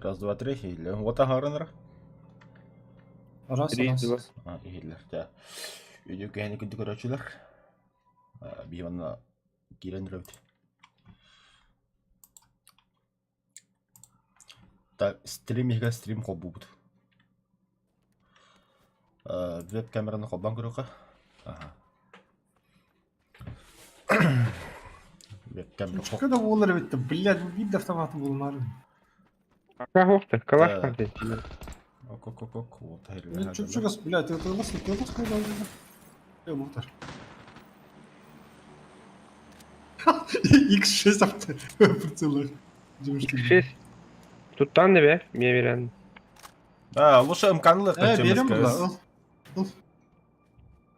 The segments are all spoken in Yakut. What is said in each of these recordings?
Раз, два, три, иһиллэр. Вот аһаарынар. Раз, Три, раз. два. А, иһиллэр. Чэ. Видео кэһини күндү көрөөччүлэр. Биһи манна киирэн үрэбит. Так, стрим иһигэр стрим холбуубут. Веб-камераны холбоон көрүөххэ. Аха. Веб-камера Чүккэ да буолар эбит да, блядь, биир да автоматы булмаары. Кахохта, калаш Да. хантын. Ок, ок, ок, ок. Вот, Ну, чуп-чугас, блядь, это лас, это лас, куда уже. Мухтар. X6 авто прицелах. X6. Туттан да бе, мне верен. Да, лучше МК-ны Э, берем бла. Ыл. Ыл.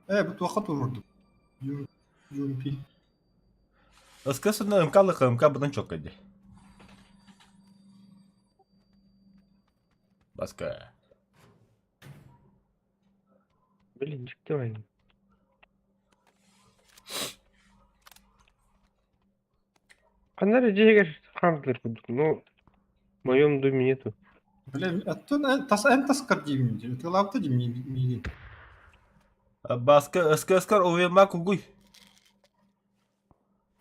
Э, бу туохха турурду. UMP. Ыскысына МК-лык МК быдан чокка ди. Баска. Блин, дьикти Ханна эрэ дьиэгэр хаамтылар курдук, но в моем доме нету. Бля, оттон тас эн таскар диибин дии. Тылаабыта дии миигин. Баска СКСК уйма кугуй.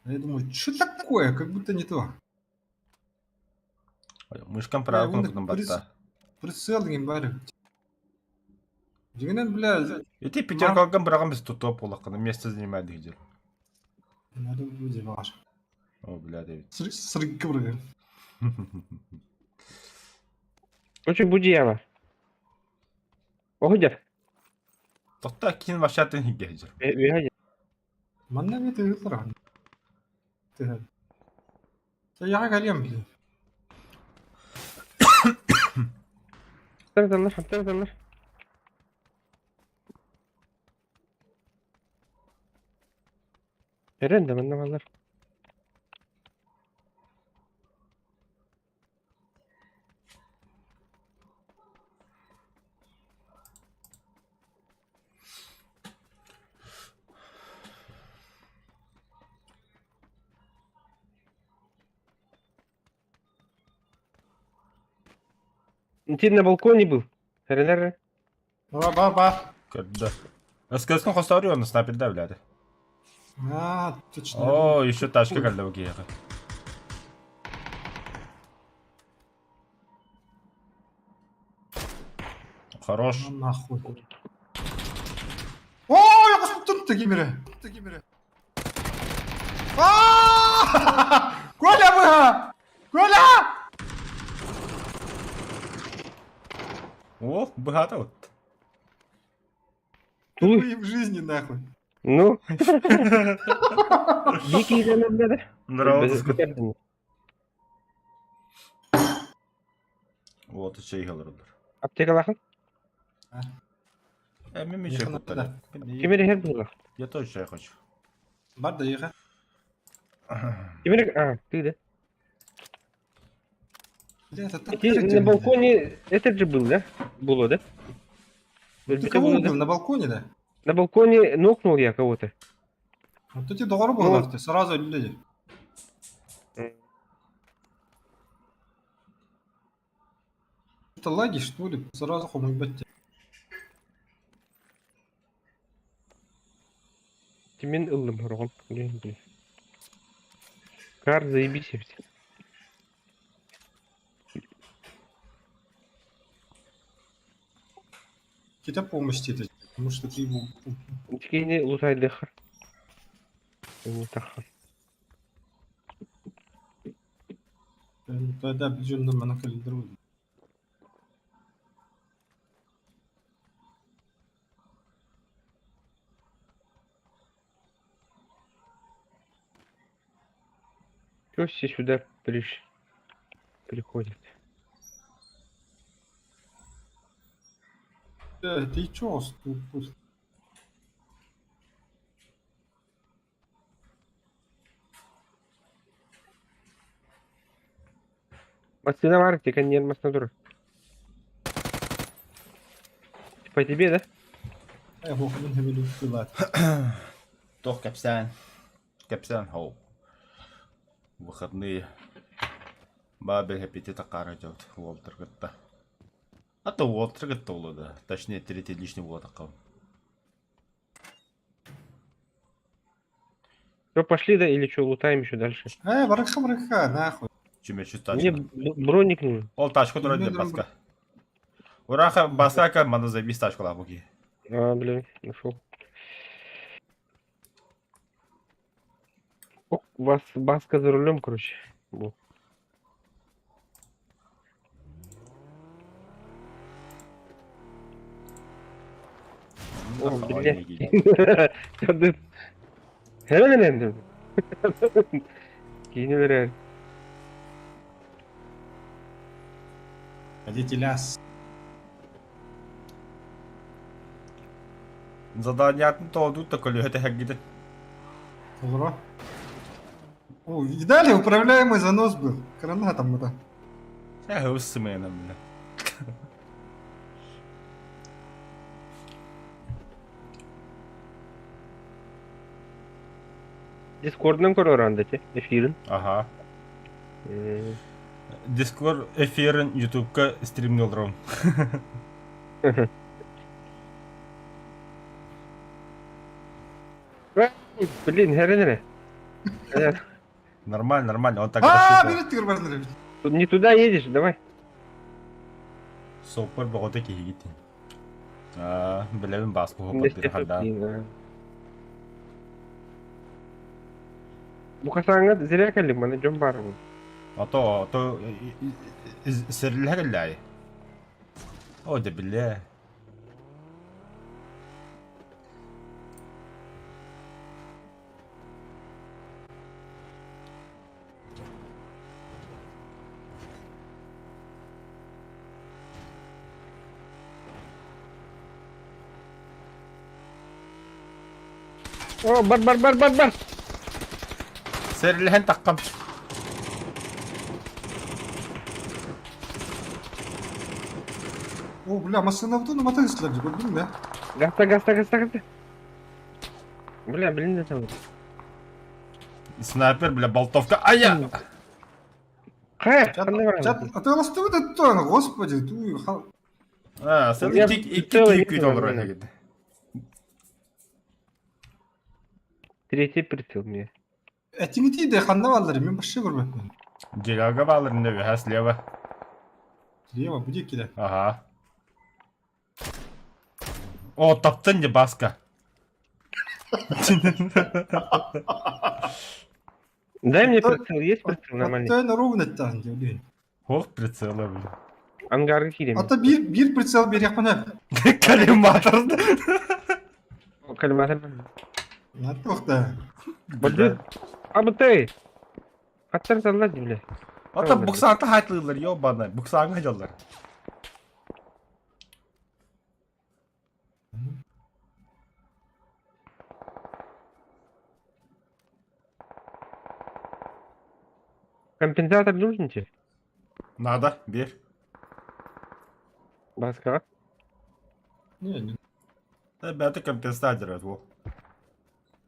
Я думаю, что такое? Как будто не то. Мышкам право кнопканан батта. Прицел деген бәрі. Дегенен, бля... Ити пятеркалган быраган біз топ олаққаны место занимает дегдер. Надо будет ваш. О, бля, Дэвид. Сыргы быргы. Короче, буди ява. Оһудер. Тохта кин вообще хиггер. Беһади. Манна бит ыытар. Яга калем, бля. Тар тар тар. Эрен да манна балар. Ты на балконе был? Эрен Ба ба ба. Көрдө. СКС-ны хостори оны снайпер да блядь. А, точно. О, еще тачка кэллэ бу киһиэхэ. Хорош. Ну нахуй. О, я коспуттун тегимире. Тегимире. А! Коля быха! Коля! О, богато вот. Туй. В жизни нахуй. Ну. Дикий блядь. Нравится. Вот, еще и говорю. Аптекалахан? Мен чай куттар. Ким эрэ иһэр быһыылаах. Я тоже чай хочу. Бар да иэхэ. Ким эрэ... А, ты да? Бля, это так Эти на балконе... Это же был, да? Было, да? Ты Өлбүтэ кого было, да? убил? На балконе, да? На балконе нокнул я кого-то. Вот эти доҕоро буоллахты, сразу люди. Это лаги, что ли? Сразу хомуйбат. Мин ыллым хороҕон. Блин, блин. Кар заебись все. Какие-то помощи это, потому что ты его... Кини лутайдыха. Лутаха. Тогда бежим на калиндру. Чё все сюда приш... приходят? Э, ты чё, ступус? Массыына баар, тикэнниэр массыына турар. По тебе, да? Э, хохмун хэмилүү тылаат. Туох кэпсээн? Кэпсээн хоу. Выходные. Бабель аппетит акара дьон уолтар кытта. А то уолтар кытта буолуо да. Точнее, третий лишний буолуо Все, пошли, да, или что, лутаем еще дальше? Э, барыха, барыха, нахуй. Чүмэчү Мне тачка. броник нужен. Ол тачка турар диэн баска. Ураха басака маны забис тачкалаах бу киһи. А, блин, нашел. О, вас баска за рулем, короче. Был. О, блядь. Hemen Киинелер. Водителяс. Заданиятын тоодут да көлүһэ тэһэргитин. Ура. О, видали, управляемый занос был. Граната это. Э, ус сымыйанан бля. Дискордынан көрөр ити эфирин. Аха. Дискорд эфирин Ютубка стримни олором. Блин, хэрэн эрэ. Нормально, нормально, он так А, бери ты Не туда едешь, давай. Соппор бөҕөтө киһигит. Аа, билэбин баас буһу ханда. Бу хасааҥҥа зря кэллим, маны дьон баар буолуо. А то, а то сэрилэһэ кэллээйи. О, дьэ биллэ. О, бар бар бар бар бар. Сэрилэһэн таххам. О, бля, машина в дону мотоцикле, көрдүң да? Гаста, гаста, гаста, гаста. Бля, блин, это вот. Снайпер, бля, болтовка. Ая! Хайа, ханна баран? А ты ластыбыт это, господи, ту А, сен Я икки икки целый киһи күүтэ олорор нормально. эһигит. Третий прицел мне. Этиңити де ханна баллар, мен башы көрбөппүн. Деревга баалар инде слева. Слева, буди киде. Ага. О, таптын де баска. Дай мне прицел, есть прицел нормальный? Оттон ровно тан, блин. Ох, прицелы, блин. Ангарга киирем. Ата бир бир прицел бериэхпинэ. Коллиматор. Коллиматор. Натохта. Бадыр. Абытай. Хаттар салла бля. Ата буксаанта хайтлыылар, ёбана, буксааҥҥа дьаллар. Компенсатор нужен тебе? Надо, бер. Баска. Не, не. Ребята, компенсатор во.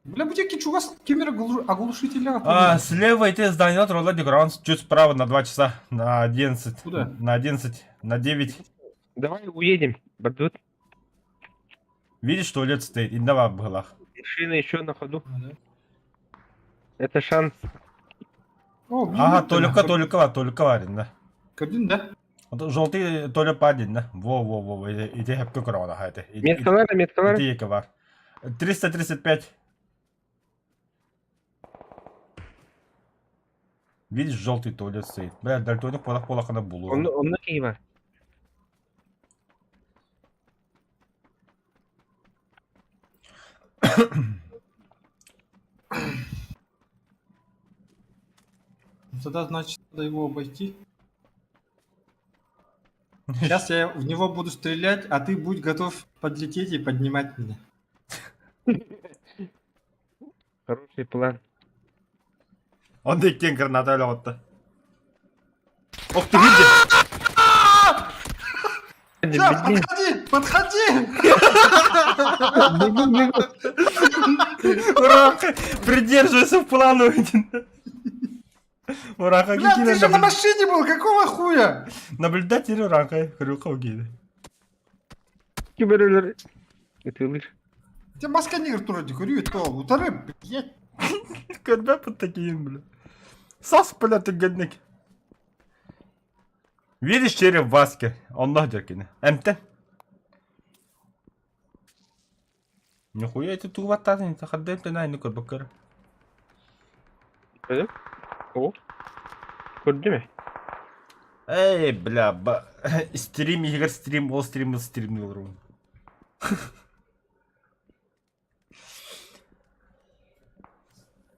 Бля, бутики чугас кемер оглушителя. А, слева эти здания Ролла Граундс, чуть справа на 2 часа, на 11. Куда? На 11, на 9. Давай уедем. Бардут. Видишь, туалет стоит, и давай в голах. Машина еще на ходу. А, да. Это шанс. О, Ага, блин, только, только, ва, только варен, да. Кабин, да? Вот желтый туалет падин, да. Во, во, во, во, иди, иди, хепка корона, хайте. Иди, Меткалара, меткалара. иди, ковар. 335. Видишь, желтый туалет стоит. Бля, дальтоник полах полахана булу. Он, он на Киева. Ну, Тогда, значит, надо его обойти. Сейчас я в него буду стрелять, а ты будь готов подлететь и поднимать меня. Хороший план. Он да граната өлөҕүттэ. Ох ты видишь! Всё, подходи, подходи! Бегу, бегу. Ура! Придерживайся в плану. Ураха Бля, ты же на машине был, какого хуя? Наблюдатель ураха. Хрюка угиды. Киберулер. Это лишь. Тебя маска не вроде, говорю, то утары, блядь. Когда под таким, бля? Сас, бля, ты годник. Видишь череп в Васке? Он нахдеркин. МТ. Нихуя это туватазин, это ты на нукар бакар. О. Көрдү ме? Эй, бля, ба... стрим, игр, стрим, ол стрим, стрим, олорун.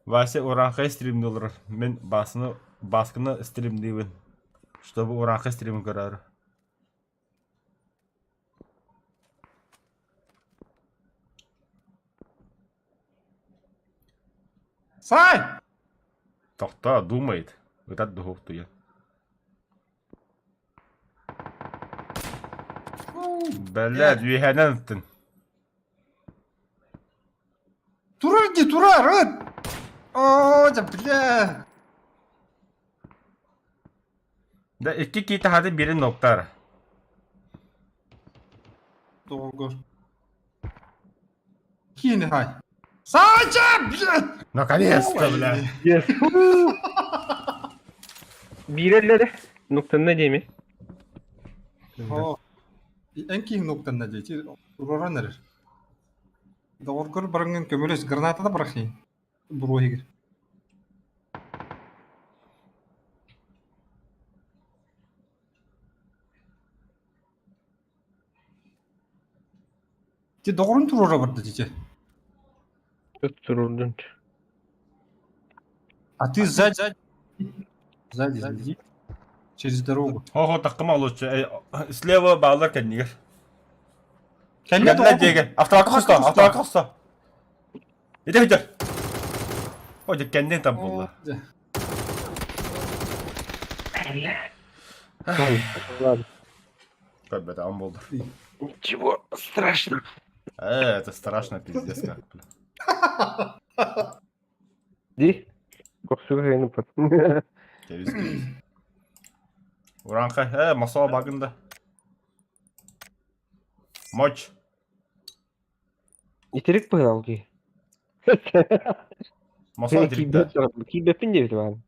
Вася уранхай стримни олорор. Мин басыны, баскыны стримдиибин. Чтобы уранхай стримин көрөр. Сай! Тохто думает. Ытат духов туя. Бля, двиһэнэн ыттын. Турар иди, турар, ыт! О, да, бля! Да икки киһи таһаатын биирин ноктар. Долго. Кинь, хай. Сача, блядь! Наконец-то, бля. Yes. Биирэллэрэ. Нуктанна диэми. О, эн киһи нуктан надеять, уроран эрэр. Доҕоргор бараҥҥын көмөлөс, граната да бырахый. Буруоһигэр. Ти доҕорун туруора барда дите. Турурдун. А ты сзади. Сзади, сзади. Через дорогу. Хо-хо, таккыма лучше. Слева баалар кэннигэр. Кэллэ Кэллэ доҕорун. диэгэ. Автомакка хосто, автомакка хосто. Иди иди. О, дьэ кэннин там булла. Дьэ. Ладно. Көрбөтө, он булду. Ничего страшного. Это страшно, пиздец как, бля. Ди. Кохсуга пат. Кэбис кэбис. Уранхай, масова багында. Мочь. Итерик пыгалки. Масова дирикте. Кибеппин диэбит баҕан.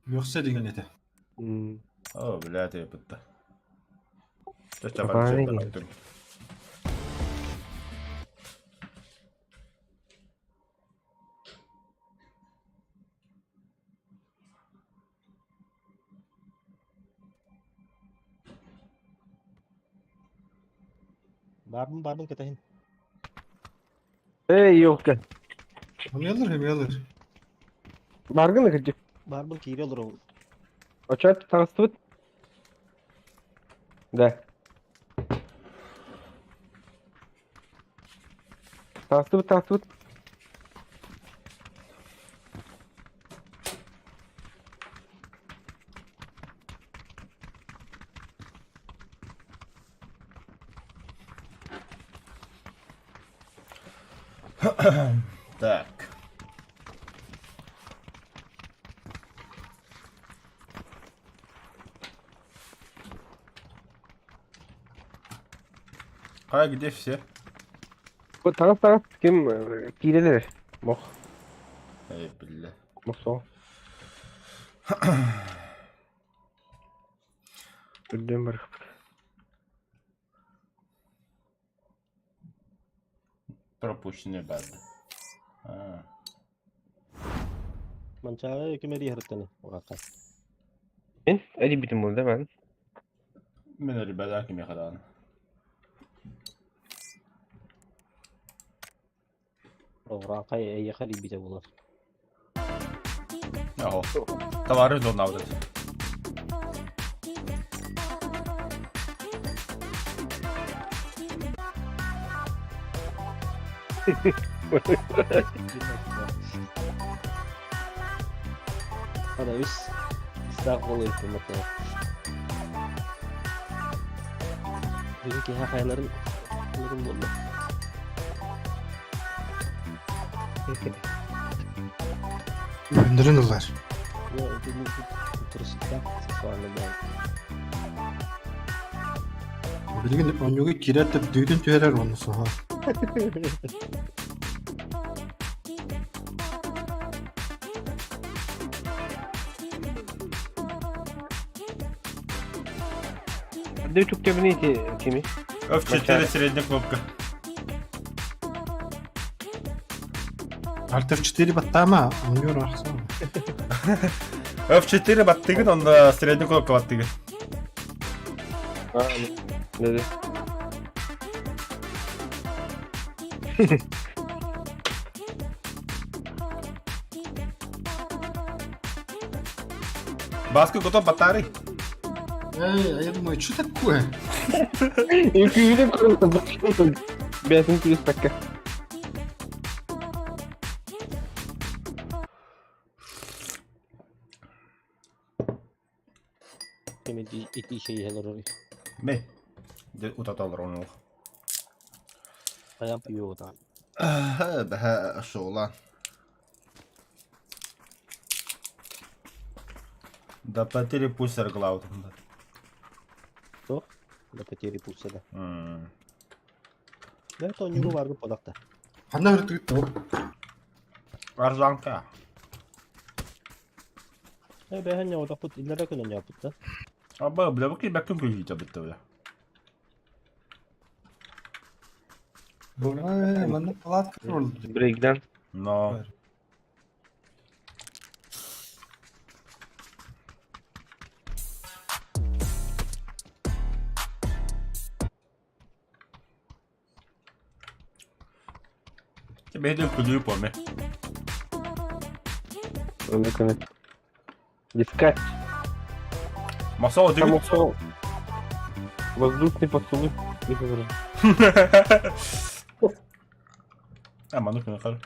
Үөхсэ деген этэ. О, бля, ты бытта. Баҕана Баарбын баарбын кэтэһин. Эй, ёлка. Умелыр, умелыр. Баргын кырдьык. Баарбын киирэ олоробун. Очоот таҕыстыбыт. Да. Таҕыстыбыт, таҕыстыбыт. Так. А где все? Бу таҥас таҥас ким киирэн эрэр? Мох. Эй, бля. Мох суох. Үрдүн барыхпыт. Пропущенный бад. А. Манчаары ким эрийэ Урака. Мин эрийбитим буолла баан. Мин эрийбэтэх кимиэхэ даҕаны. Урака эйиэхэ эрийбитэ буолар. Аһо. Товары донавдат. Ана үс истаах буолу информация. Бүгүн киһи хайаларын ылырым буолла. Öndürün ылар. Билигин оонньууга киирээт да бүдүүтүн түһэрэр уонна соһор. Ардыы түктэбин ити кими? F4 средняя кнопка. Alt F4 баттаама, оонньуур ахсан. F4 баттыгын, онно средняя кнопка баттыгын. А, да. Баска готов батарей. Эй, а я думаю, что такое? Үҥкүүнү көрөн бэйэтин күлүспэккэ. Ким ити шейхе олорор. Ме. Дэ утаталар ону. Хайан пиво та. Бэһэ шола. Да потери пульсар глаутында. Что? До потери пульса, да. Да, то не варгы подакта. Ханна үрдүгүт ол. Арзанка. Э, бэһэн ньоҕотохпут иллэрэ күнэн ньооппут да. Аба, бля, бу килбэккин күлүүтэ бүтте бля. Эй, манна палатка турулду. Брейкдан. Но. Бэйден күлүү поме. Онно көнө. Дискач. Масоо дигит. Самосол. Воздушный поцелуй. А, ману күнө хар.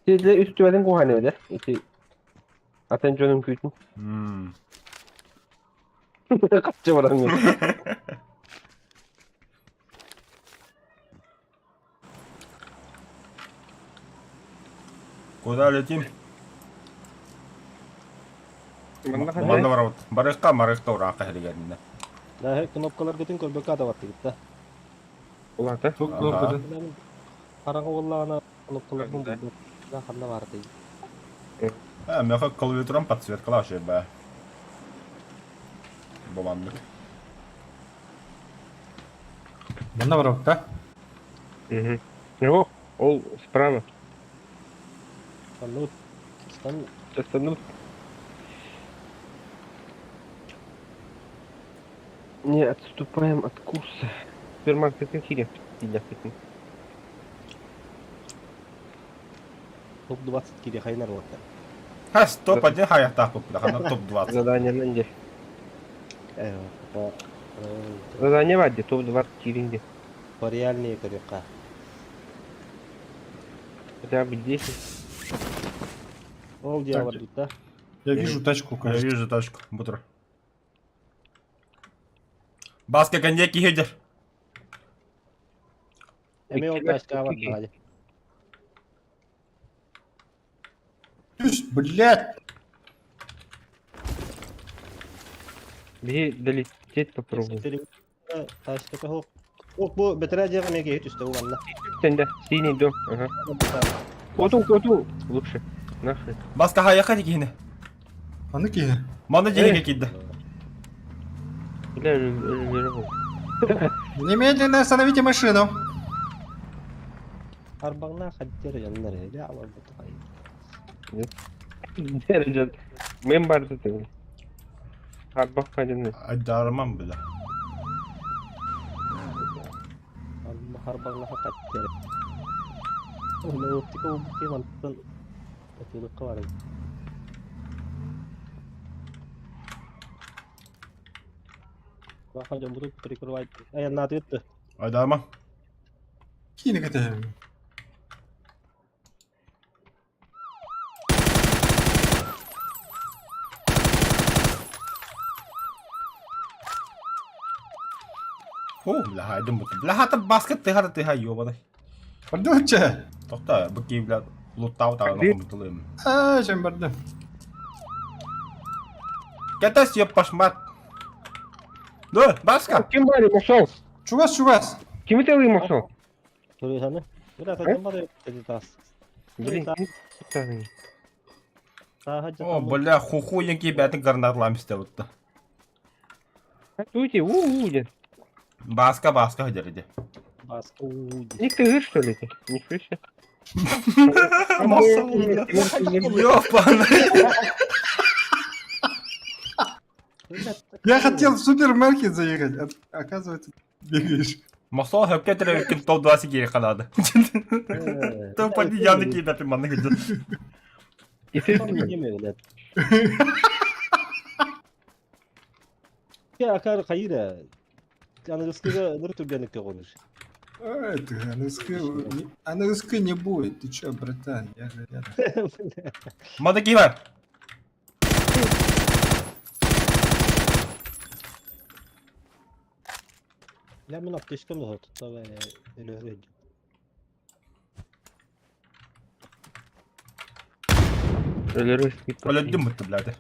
Сиэдлэ үс түбэтин куһаҕан эбитэ. Ити атын дьон үҥкүүтүн. Хаччы баран Куда летим? Манна Манна барабыт. Барыкка, марыкка ураакка хиригеринне. Да, кнопкаларгытын көрбөккө атабаттыгыт да. Улаата. Тук кнопкатын. Хараҥа буоллаҕына кнопкаларбын булдум. Да, ханна баарый? А, меха клавиатурам подсветкалаах үчүгэй баа. Бу маннык. Манна барабыт да? Угу. О, ол справа. Ханна стан Остановил. Не отступаем от курса. Супермаркетин киирэ. Тиийдэхпитин. топ-20 киирэ хайнар уоттар. Хас топ-1 хайахтаахпыт бile, ханна топ-20. Задание дии. Задание баар дии, топ-20 киириҥ дии. По реальные көрүөххэ. Хотя бы 10. Ол дьиэ барбыт да. Я вижу тачку, Я кажется. вижу тачку, бутыр. Баска коньяк киһи дьэр. Эмиэ ол тачкаҕа бардаҕа дии. Түс, блядь! Биһи долететь попробуем. Тачката суох. Ох, бу бэтэрээ дьиэҕэ эмиэ киһи түстэ бу манна. Тендэ, синий дом. Ага. Оту, оту. Лучше. Нахрен. Баска хайаха дикиһини. Аны киһи. Маны дьиэгэ киирдэ. Бля, өлөрө Немедленно остановите машину. Арбаҥнаах хаддер дьоннор эһиги аҕалбытыгай. Дьон. Мен барды тыгын. Арбах хадины. Айдарман бля. Харбаҥнаах хаддер. Оны оптика убукки мантан атыылыкка баран. Баха дьон бутук прикрывать. Айаннаатыытты. Айдарман. Киини кэтэһэбин. О, бля, хайдым буту. Бля, хата баскет ты хата ты хай ёбаный. Бардыбычча. Тохта, бу киһи, бля, луттау таҕына хомутулуйум. Аа, чем бардым. Кэтэс, ёп пашмат. Ну, Баска! Ким баар мохсол? Чугас, чугас. Кими телый мохсол? Туруйсаны. Бля, тадым бар dedi тас. Блин, О, бля, хуху янки бәтин гранаталаам истэ бутта. Туйте, у-у, ден. Баска, баска дерди. Баска уу. Не ты что ли? Нихуя себе. Ёбаный. Я хотел в супермаркет заехать, а оказывается, бегаешь. Мосол хөпкө теребиккин тол дуасы кири канады. Тыл пати яны кийбәтин манны гыдыр. И ты Акар хайыр аныгыскыга ыныр түргэнникке қоныр. Это, аныгыскы не будет. Ты чё, братан? Я же рядом. Мады кийбәр. Бля, мен аптечкам да туттаба өлөр. Өлөдүм бутты, блядь.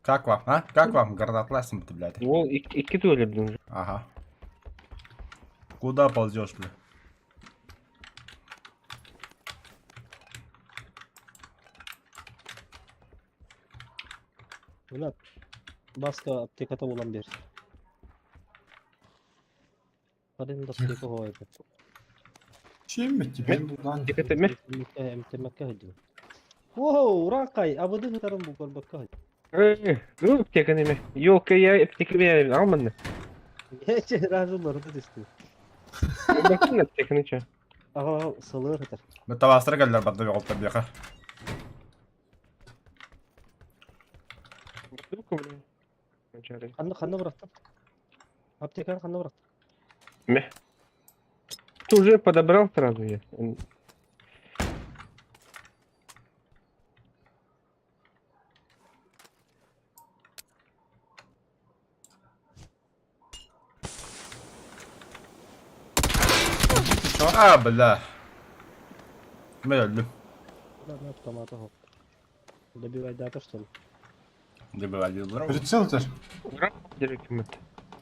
Как вам, а? Как вам гранатласым бутты, блядь? Ол икки өлөрдүң. Ага. Куда ползешь, бля? Мына баска аптеката болан бер. Хадин аптека хоойбут. Чем я тебе будан? Дикетеме. Эмтемекке хадин. Воу, уракай, абыды хытарын бу көрбөккө хадин. Ну, аптека неме. Ёлка, я аптека мен алмадым. Эче разылары да түстү. Бакын аптеканы ча. Ага, сылыр хытар. Мен табастыр келдер барды жоғалттар бияқа. Ханна ханна бырактым. Аптеканы ханна бырактым. Ме. Ты уже подобрал сразу я. А, бля. Мен өлдүм. Бля, мен автоматы хоп. Добивай дата, что ли? Добивали бро. Прицел-то. Держи кимет.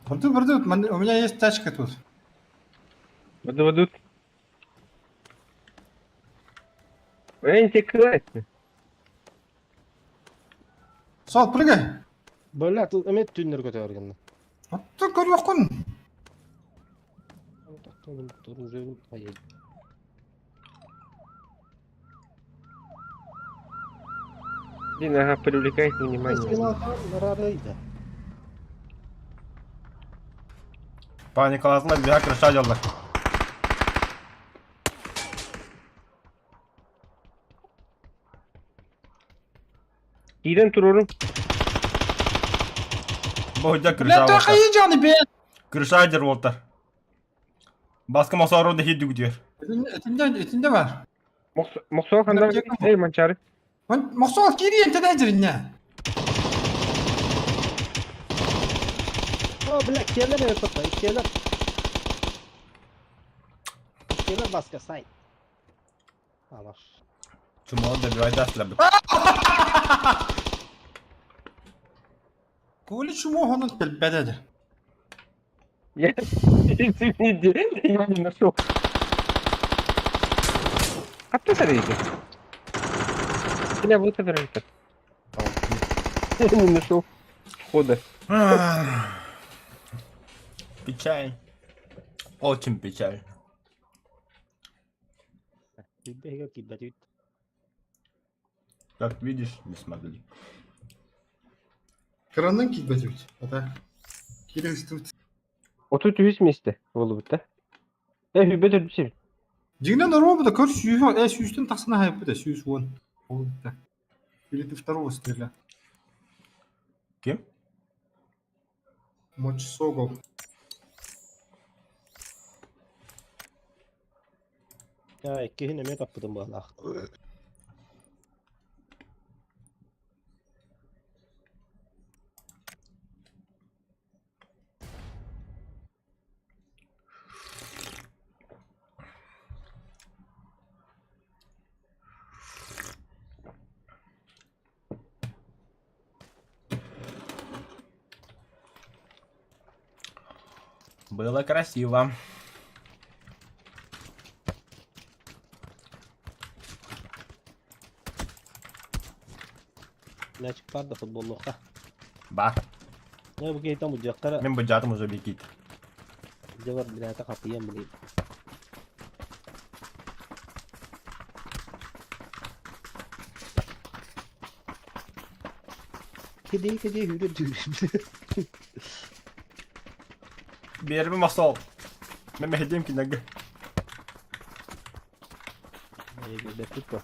Барды, барды, у меня есть тачка тут. Воду. Эй, тебе классно. Сол, прыгай. Бля, тут эме түннер көтөргөн. Вот ты көрбөккүн. Блин, ага, привлекает внимание. Паникаласына бия крыша жалды. Киирэн турорум. Бу дьэ Бля, крыша только болта. ежаны бе. Крыша дер болта. Баска мосору да хидүг дер. Этинде, этинде бар. Мохсол хандар. Эй, манчары. Мохсол кири энтеде жиринне. О, бля, келер это, келер. Килер баска сай. Алаш. Чумоҕу добивайдаслабыт. Коля чумоҕунан кэлбэт этэ. Я, извините, я не нашел. А ты смотрите. Бля, вот это это. Я не нашел входа. Печаль. Очень печаль. Киирбэһигэ киирбэтибит. Как видишь, не смогли. Кыранан киирбэтибит. А так. Киирэ Отут үһүс миэстэ буолбут да. Э, хүбэ төрдүсү. Дьиҥинэн оруобута көр сүүһү э сүүстэн тахсан аһайбыт э 110. Ол да. Или ты второго стреля. Ким? Мочсогол. Я иккиһин эмиэ таппытым быһалаах. Было красиво. Мячик бар да футболлуохха. Бар. Ну, бу киһитэн будьяктара Мин быдьаатым уже бикит. дьэ билээтэ хапыйан билин. Кедей кедей хүрэ дүүр. Биэрбим махсол. Мен мэһэдиэм кинилэргэ. Бэппит по.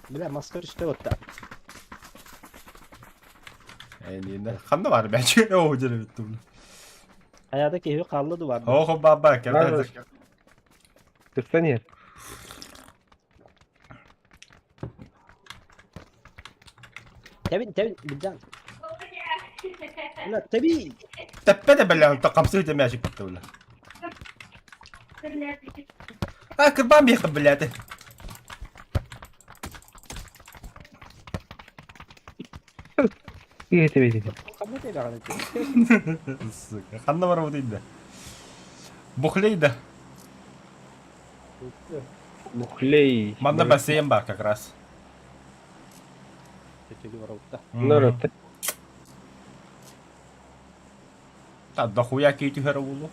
Бля, маска түстэ отта. Эйниинэ. Ханна бар бәчи? Оо, дьэ бүттүм. Хайата киһи хаалла ду бар. Оо, баба, кэрдэ. Тырсан иһэр. Тэбин, тэбин, билдән. Бля, тэби. Тэппэ да бэлэн, хамсыы да мячик бүттэ бля. А, кырбан биэхэ, блядь. Киһи тэбитин. Ханна тэбэҕин Сука, ханна барабыт да. Бухлей да. Бухлей. Манна бассейн бар как раз. Төтөлү барабытта. Народ. Та дохуя кей түһэр уулу.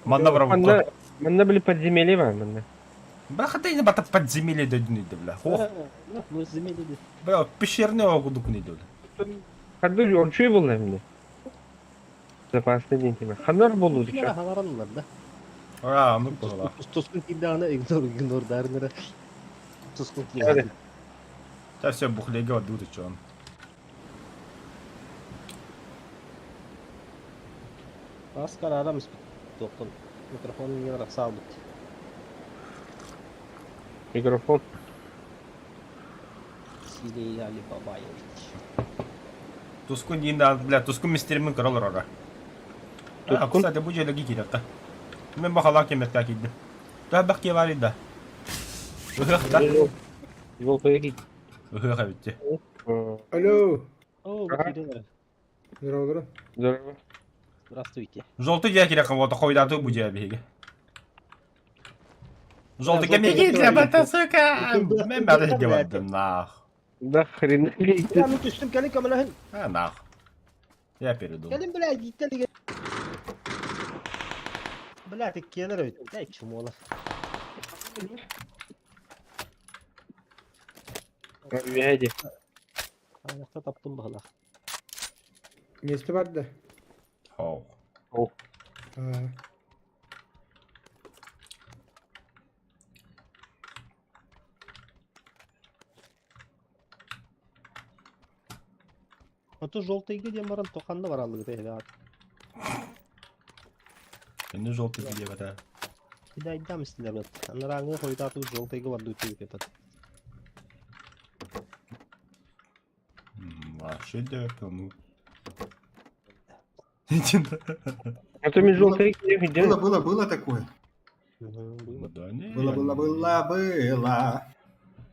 Манна барабыт. Манна, манна были подземелье бар манна. Бля, хата не бата подземелье дойдуну бля. Хох. Ну, земелье. Бля, пещерный огудук не бля. Ханна орчуй булла эмне. Запасный день тиме. Ханнар болду дича. Хаҥараллар да. А, ну поняла. Тускун киирдэҕинэ игнор игнор дарынара. Тускун Hadi. киирдэҕинэ. Та все бухлега дут и он. Аскар арамыс тоқтон. Микрофон не салбыт. Микрофон. Силей Али Бабаевич. Тускун диин да, бля, тускун мистеримин көрө олорор. А, Тускун? кстати, бу дьиэлэргэ киириэххэ. Мин бахалаах кэммэккэ киирдим. Төһө киһи баар да? Ыһыах да? Жол кийди. Ыһыах эбитти. Алло, О, Ага. киирдилэр. здорово. Здорово. Здравствуйте. Желтый дьиэ киириэххэ вот хойдаатыы бу дьиэ биһиги. Желтый Да, кэмэ желтый киирдэ, киирдэ. бата, сука! Мен бары сиргэ бардым, нах. Да хрена ли. Я ну түстүм кэлин көмөлөһүн. А, нах. Я передумал. Кэлин бля, ииттэлигэ. Бля, тиккиэлэр өйт. Дай чумола. Веди. Аяқта таптым баһалаах. Место бар да? Хоу. А, Ото желтыйга диэн баран тоханна бараллыгыт эһэҕэ. Мені желтый дьиэ бата. Кидайдам истилэр Анарааҥы хойутаатыы желтыйга бардыы түбүкэтэ. Вообще да, ну. А то мен желтый где? Было, было, было такое. Было. Да не. Было, было, было, было.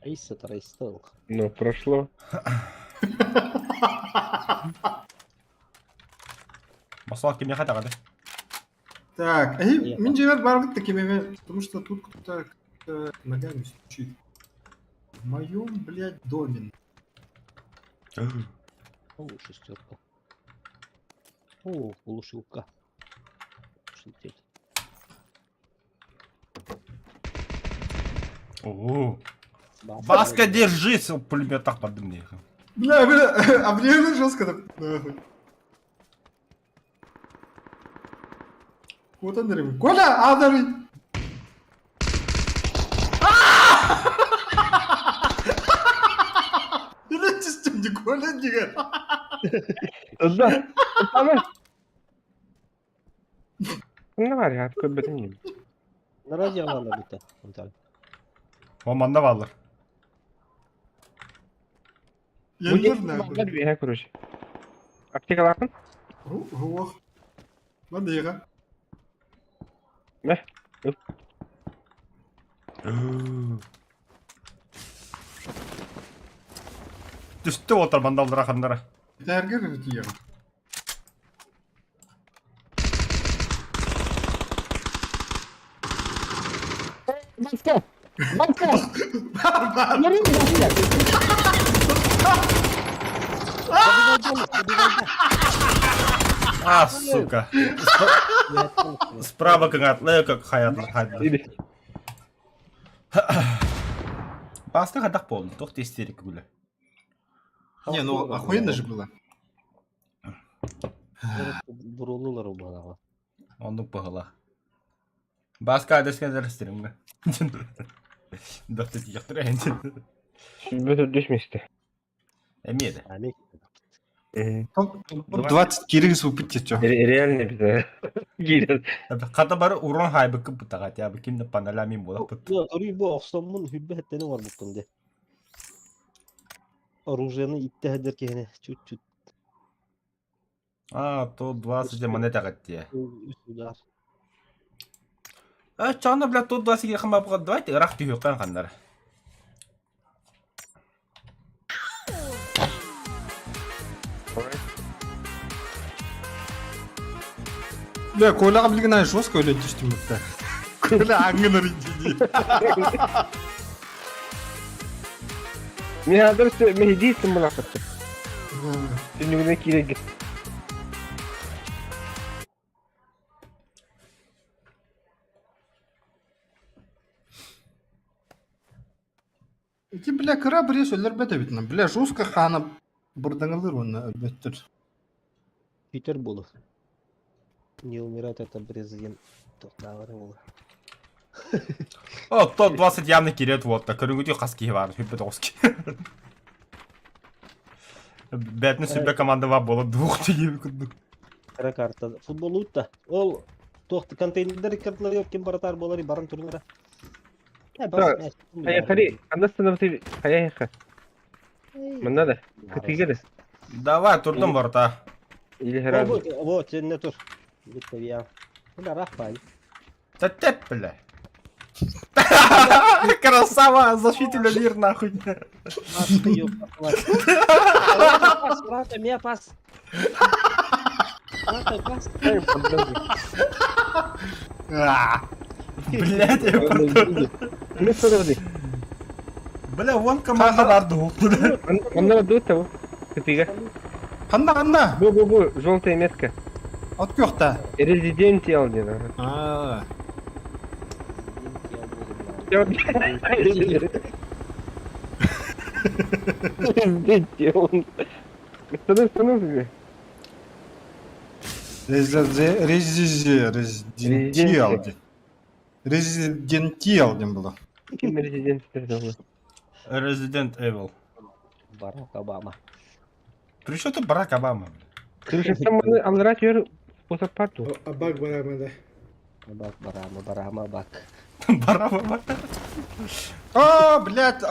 Айса тарайстал. Ну, прошло. Баслак кимиэхэ даҕаны. Так, эй, мин дьиэбэр барбыт да кимеме, потому что тут кто-то кто-то ногами стучит. В моем, блядь, доме. О, шестерка. О, глушилка. Шилтет. Оо. Баска, держись! Пулемет так подымни. Бля, бля, а мне это жестко так, нахуй. Вот он, дорогой. Коля, а, дорогой. Или Коля, не Да. Ана. Ханна баар, көрбөтүм дии. На радио ана бүттэ. Онтон. О, манна бааллар. Еллер нахуй. Баар короче. Аптекалаахын? Суох. Мандыга. Мэ. Түстэ уолтар мандаллара ханнара. Этээргэр тиийэҕин. Баска! Баска! Бар, бар. А, сука. Справа кыҥатлыы как хаятла хайда. Баста хадах буолла, туох истерик күлэ. Не, ну охуенно же было. Бурулулар убанаҕа. Оннук быһыла. Баска адреске дәрістірімгі. Доктор тиэхтэр Бөтөр месте. Эмиэ да. Ами. Топ-20 киргиз упытте чё. Реально бит. Киирэн. Хата бары урон хайбыкы бутаға тя ким да паналя мин буолаппыт. Өрүү бу охсоммун хүббэ хэттени оҥорбуккун дии. Оружиены иттэ сылдьар киһини чуть-чуть А, то 20 монета тие. үс удар. А, чана, бля, то 20 хамма давайте ыраах түһүөххэ ханнара. Бля, Коляға билген ай жестко өлө түстүм бутта. Коля аңгыныр иди. Мен адрес мехдийсің мына қытты. Түнігіне кирек. Ити, бля, кыра брес өлөр бөтө бит. Бля, жестко хана бырдаңылыр оны өлбөттөр. Питер болу. Не умирать это президент. Тоқтағары болу. О, то 20 явно кирет вот, көрүҥүтү хас киһи баар, хүппэ тоҕус киһи. Бэтни сүбэ команда бар буола двух тиги курдук. Кыра карта. Футбол утта. Ол тоқты контейнердер карталар yok ким баратар болар баран турнира. Да, Хайа, анда ты хайа Манна да. Кытыга Давай, турдум барта. Или сразу. Вот, не тур. Битте я. Бля, Рафаэль. Тәттеп, бля. Красава, защитили мир нахуй. Пас, брат, меня пас. Брат, пас. Блядь, я потом. Бля, вон команда барды. Манна дуут того. Кытыга. Ханна, ханна. Бу бу бу желтая метка. От көхтә. Резидент диэн. А. Резидент. Становись, Резидентиал. Резидентиал диэн было. Ким резидент Resident Evil. Барак Обама. При чем тут Барак Обама? Слушай, там аллара төр посаппарту. Абак барамада. Бак, барама, барама, бак. Барак Обама. А, блядь,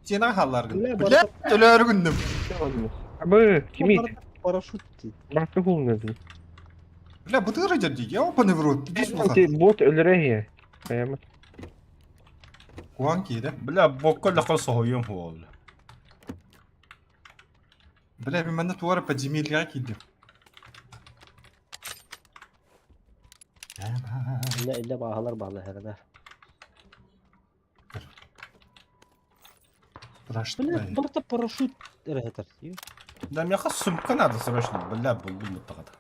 сена халлар. Блядь, өлөр күндүм. Абы, кимит? Парашют. Баты хулнады. Бля, бытыгыр дьэр дии, ёбаный в рот, иди сюда. Ти бот өлөрө иһэ. Хайамат. Куан киирэ. Бля, бокка лаха соһуйум хуол. Бля, мин манна туора подземельеҕа киирдим. Иллэ иллэ бааһалар баалаһардар. Страшно. Бля, барыта парашют эрэһэтэр. Да миэхэ сумка надо срочно, бля, булдум буттаҕата.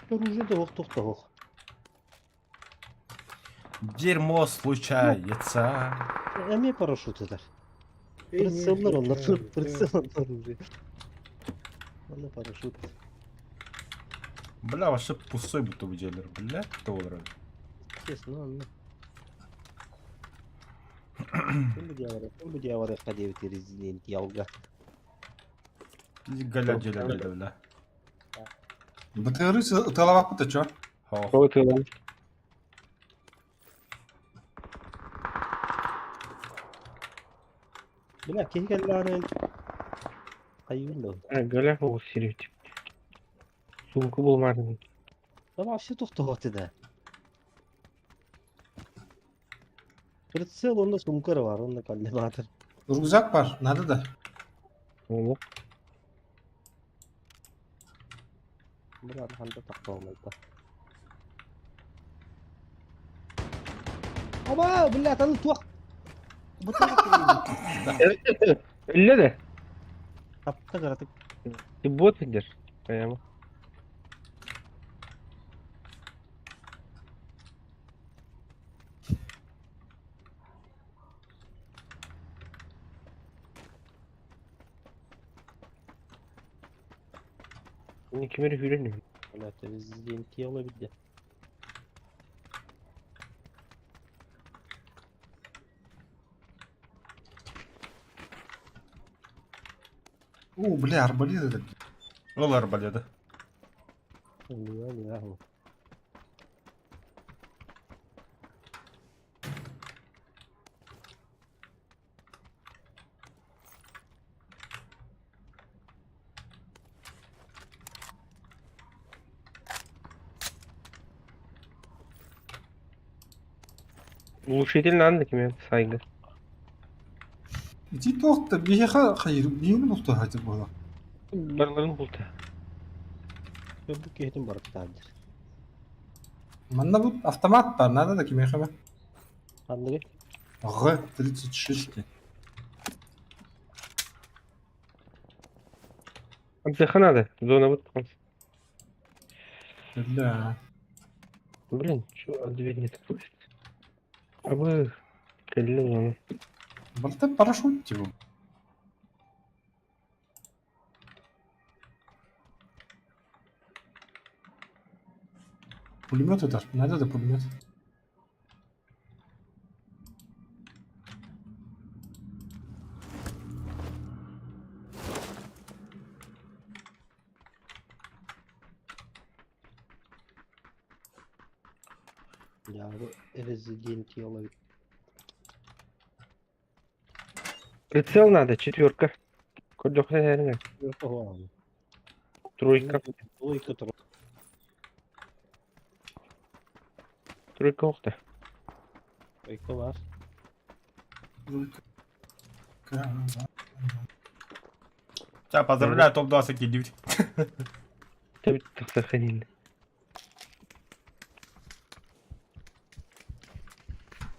Оружие да ох туох да ох. Дерьмо случается. Эмиэ парашют этэр. Прицеллар онно прицел оружие. Онно парашют. Бля, вообще пустой будто бы дьиэлэр, бля, тоҕолоро. Честно, онно. Ким бу дьиэҕэ ким бу дьиэҕэ барыахха диэбит резидент ялга. Галя дьиэлэр бля. Бытыгыры ытыалаабаппыт да чё? Хо. Ол ытыалаан. Бля, киһи кэллэҕинэ хайыыбын да. Галя оҕус сириэт. Сумка булмаатын. Да вообще тохтоот да. Прицел онно сумка эрэ баар, онно коллиматор. Рюкзак бар, надо да. Олох. Бля, ханта тохтоомайта. Оба, блядь, аны туох. Өллө да. Тапта кыратык. Ты бот идешь? Прямо. Кимер хүрен Блядь, резиденти олабилде. О, бля, арбалет этот. Ол арбалеты. Глушитель надо кими сайга. Ити туох да биһиэхэ хайыр биһини бултуһааччы буолар. Барларын булта. Бу киһитин барыттаан дир. Манна бу автомат бар, надо да кимиэхэ бэ? Ханныгы? Г-36. Отдыха надо. Зона вот. Бля. Блин, чё, а дверь не откроет? А вы... Кэллэ Барыта парашют типа. Пулемет это, надо да пулемет. Я Resident Evil. Прицел надо, четверка. Көрдөхтөн Тройка. Тройка, тройка. Тройка охта. Тройка бар. Тебя поздравляю, топ-20 килдибит. Тэбит тахсаханин.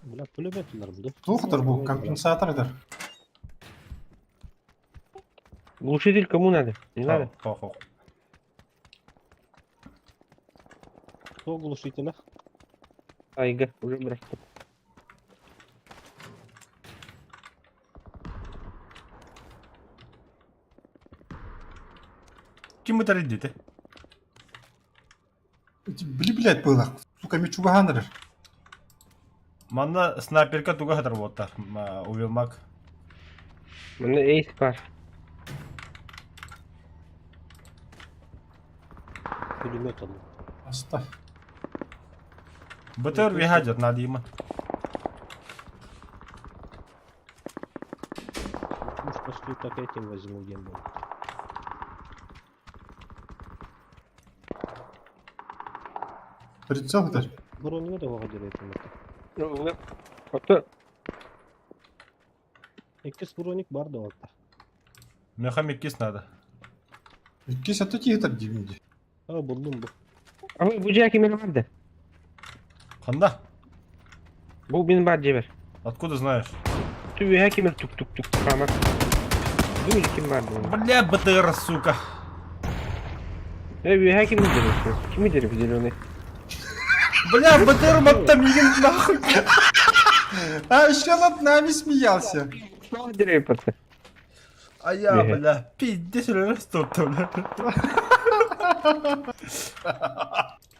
Бля, пулеметлар бу. Туохтар бу компенсатор это. Глушитель кому надо? Не надо? Хо-хо. Кто глушителя? Айга, уже бросил. Ким это редите? Били блядь было. Сука, мечуганер. Манна снайперка туга хатар буоттар. Увелмак. Манна эйс бар. Пулемет он. Оставь. БТР вихадят надо има. После так этим возьму диэн буолла. Прицел это. Броня да оҕо дириэтим это. Ну, Ото Иккис броник бар да олта. Меха иккис надо. Иккис аты тиһитэр диибин дии. А буллум бу. Ама бу дьиэ кимиэнэ баар да? Ханна? Бу мин баар дьиэбэр. Откуда знаешь? Ту үөһэ кимэр тук-тук-тук хаамар. Бу ким баар буолла? Бля, БТР, сука. Э үөһэ ким деревья? Кими деревья зеленый? Бля, БТР матта мигин нахуй. А еще над нами смеялся. Что деревья пацаны? А я, бля, пиздец, стоп, бля.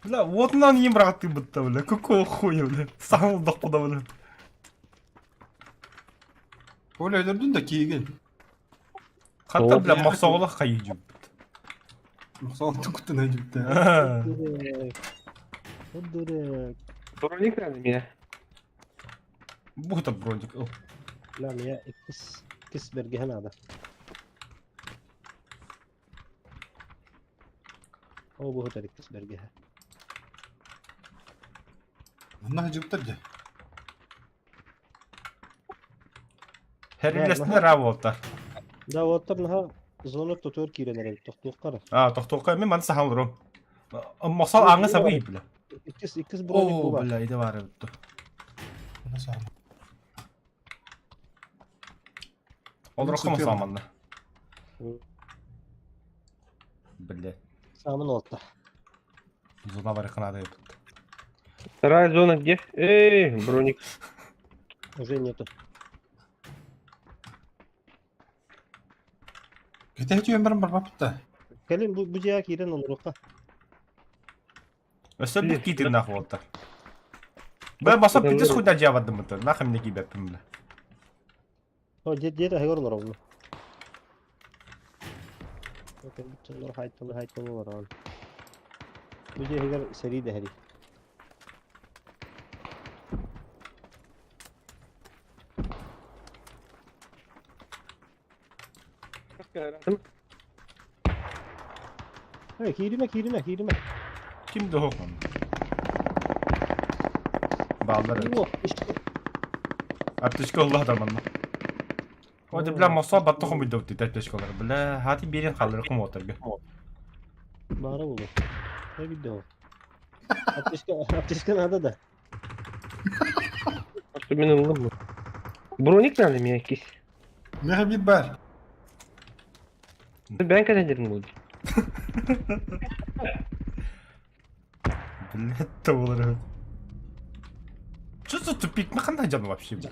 Бля, вот нам не брат ты будто, бля, какого хуя, бля, сам дохуда, бля. Оля өлөрдүн да киигин. Хатта, бля, мохсоҕолох хайыдьым. Мохсоҕолтун куттан өйдүбүттэ. Дурак. Вот дурак. Броник надо меня. Бута броник. Бля, меня иккис иккис бэргэһэ наада. Оо буһутар иккис бэргэһэ. Манна хадьыбыттар дьэ. Хэрилэстинэ работа. Да, уоттар наһаа зона тотуор киирэн эрэр тохтуохха эрэ. А, тохтуохха мен маны сахан олорум. Мосал аңы сабый, бля. Иккис иккис броник О, бу баар. бля, иде бар эбит. Манна саҕана. Олороххо мосал манна. Бля. Саамын уолта. Зона бар канада эбит. Вторая зона где? Эй, броник. Уже нету. Кэтэһэ түһэн баран барбаппыт да. Кэлин бу бу дьиэҕэ киирэн олоруохха. Өссө бир киитин нах уолта. Бля, баса пиздец хуйда дьиэ бардым Нахам не киибэппин, бля. О, дьиэ дьиэ таһыгар олоробун. Кэлбит дьоннор хайталы хайталы олороон. Бу дьиэ иһигэр сэрии дэһэрий. Эй, кииримэ, кииримэ, кииримэ. Ким да хохон. Бааллар эбит. О, иште. Аптечка ылла да манна. Оде, бля, мосо батты хомуйда бит аптечкалар. Бля, хати берин халлары кум отырга. Баара буолуо. Э билде ол. Аптечка, аптечка надо да. Что мен ыллым бу. Броник надо меня кис. Меха биир баар. Бэйэҥ кэтэн буолду. Блядь, то болар. Что за тупик? Маханда жан вообще, бля.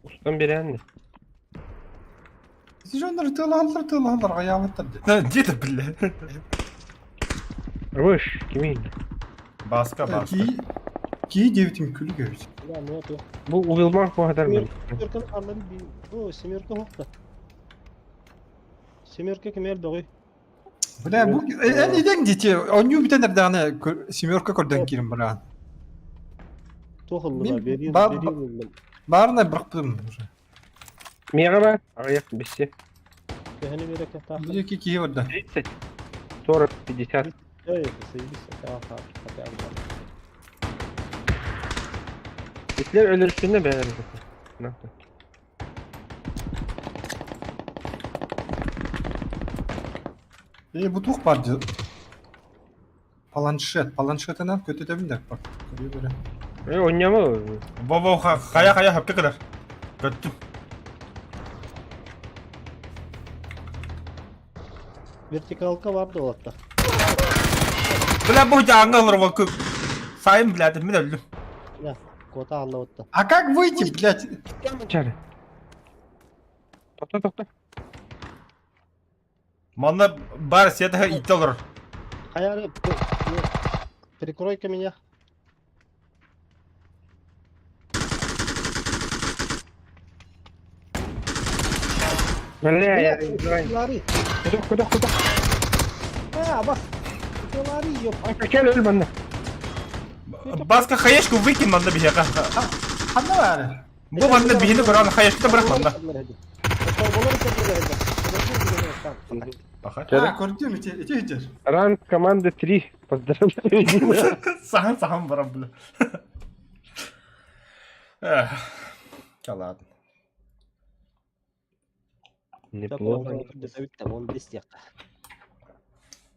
Устан берэн. Дьоннор тыалаһаллар тыалаһаллар аҕыйаабаттар дии. Да, где ты, бля? Выш, кимин. Баска, баска. Кии кии диэбитим күлүк эбит. Да, ну это. Бу уилман куһатар мен. Семерка аллары би. О, семерка хокта. Семерка кимэр бөҕүй? Бля, бу эн идэҥ дии оонньуу бүтэн эрдэҕинэ семерка көрдөөн киирэн бараҕын. Туох ыллыма, Мин берил, бар берил ыллым. баарына бырахпытым уже. Миэхэ баар. Аҕыйах бисси. Төһөнү биэрэккэ Бу диэки киһи барда. 30, 40, 50. Эй, заебись, ага, хотя бы. Итилэр өлөрүстүнэ бэйэлэрин кытта. Ээ бу туох баар дии Планшет, планшетынан көтүтэбин да көрүү көрө. Э, оонньомо. Во-во, хайа-хайа хөпкө кэлэр. Көттүм. Вертикалка бар да олатта. Бля, бу дьааҥҥа олорбо Сайын, блядь, мин өллүм. Бля, кота алла отта. А как выйти, блядь? Чары. Тохто, тохто. Манна бар сиэтэ иттэ олорор. Хайа, прикрой-ка меня. Бля, я не знаю. Лари. Кудах, кудах, кудах. А, бас. Лари, ёп. Кэл өл манна. Баска хаешку выкинь манна биһиэхэ. Ханна баар? Бу манна биһини көрөн хаешкыта бырах манна. Торболор көрдөрөр. Паха. А, көрдүм ити, ити итер. Ранг команды 3. Поздравляю, Дима. Сахан сахан баран бля. Эх, Да ладно. Неплохо.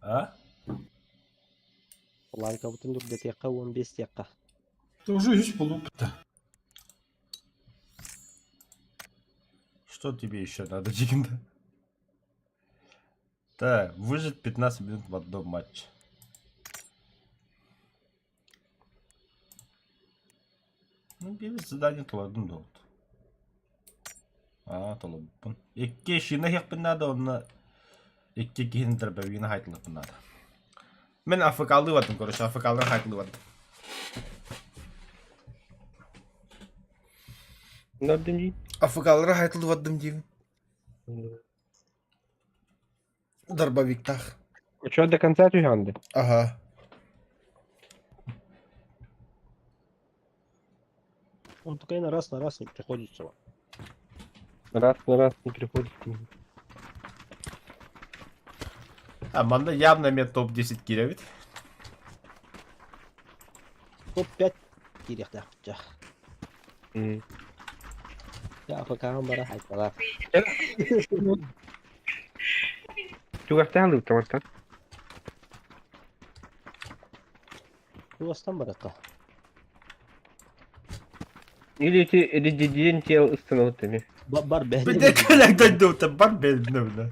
А? Лайкабытын үрдэтиэххэ уон биэс диэххэ. Это уже есть полупыта. Что тебе еще надо, Дигинда? Так, выжить 15 минут в одном матче. Ну, биир задание толордум да вот. Аа, толорбуппун. Икки шина иһиэхпин наада, онно икки киһини дробовигины хаайтылыахпын наада. Мин АФК-лыы бардым, короче, АФК-лары хаайтылыы бардым. Нардым дии. АФК-лары хаайтылыы бардым диибин. Дробовиктаах. Чё, до конца түһэнди? Ага. Он такой на раз на раз не приходится. Раз на раз не приходит. А манна явно мен топ-10 киирэбит. Топ-5 киириэхтээхпит дьэ. АФК-м бара хайдалаах. Чугастаан ыыттаматтан. Чугастан баракка. Или эти резидент тел установками. Бар бэһ. Бите кэлэг дойдута бар бэлдинэ бля.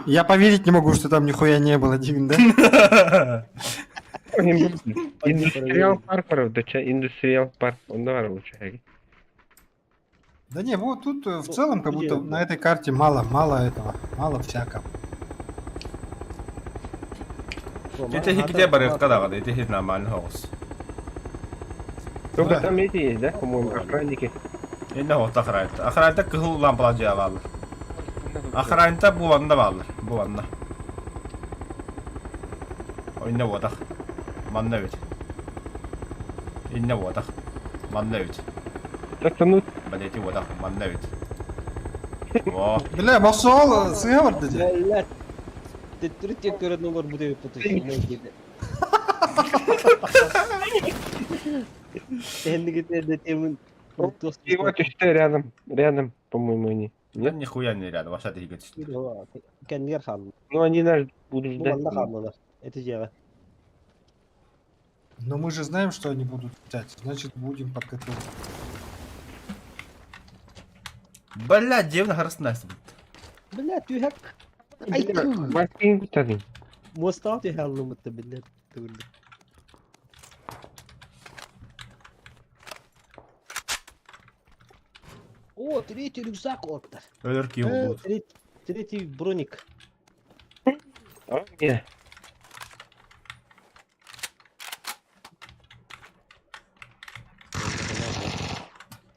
Я поверить не могу, что там нихуя не было, Дигин, да? Индустриал парк, правда, индустриал парк, он давай лучше. Да не, вот тут в Ну, целом как где будто это? на этой карте мало, мало этого, мало всякого. Ити хиките барыахха даҕаны, ити хит нормально соҕус. Только Да. там эти есть, да, по-моему, охранники. Инна вот охранник. Охранник кыһыл лампалар дьиэ бааллар. Охранникта бу манна бааллар. Бу манна. Инна буотах. Манна эбит. Инна буотах. Манна эбит. Тастанут. Блять, буотах. Манна эбит. О, Бля, мосол, сыга барды дии. Блядь. Төттөрү көрөн олор бу деп тут. Его түстэ рядом, рядом, по-моему, они. нет, нихуя не рядом, вообще ты говоришь. Кэннигэр хаалла. Ну, они нас будут Бу ждать. манна хааллылар. Эти дьиэҕэ. Но мы же знаем, что они будут ждать, значит будем подготовлены. Бля, дьиэбин харыстынаас. Бля, түһэк. Ай, Баскин кутадын. Муостаҕа түһэ аллымытта биллэр төгүллүк. О, третий рюкзак оттар. Өлөр киһи буолбут. Третий броник. Не.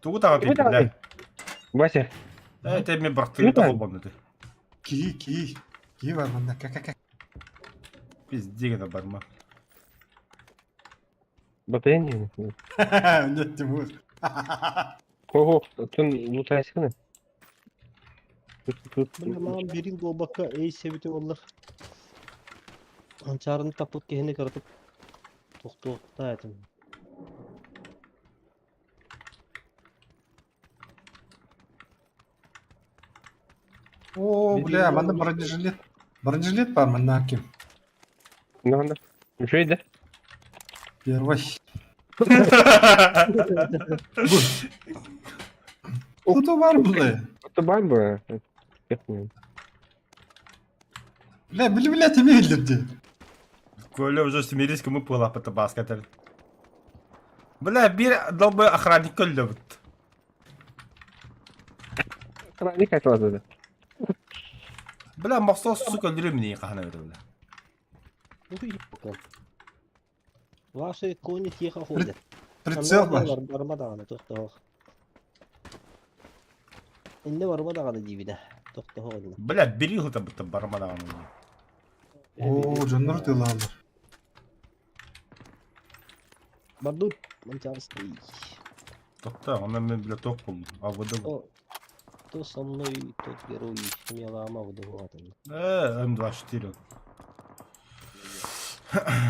Тугу таҕа Тугу тиийдин, бля. Вася, Э, те мен бырахтыгы да холбонну ты. Ки, ки, ки бар манна, как, как, как. Пиздеге да барма. батарея. Нет, Тимур. Ого, ты лутайсың. Тут, тут, Бля, маған берил буолбакка эй себити оллар. Анчарын таппыт киһини кыратып тохтуохта этим. О, бля, манна бронежилет. Бронежилет бар манна ким. Ну, да. Еще да? Первый. Тут бар, бля. Это бамба. Бля, бля, бля, тебе видели. Коля уже смирись, кому была по баскетер. Бля, бир долбой охранник көллөбүт. Охранник айтылады. Бля, мохсос сука өлүрүм не кахана бит бля. Ваши кони тихо ходят. Прицел бар. Барма даҕаны тохтоох. Инне барма даҕаны диибинэ. Тохтоох инне. Бля, бери это будто бармана. О, дьоннор тылалар. Бардут, манчарский. Тохта, онно мен бile тох булдум. АВД бу. О, Кто со мной, тот герой. Мелама выдаватын. М24.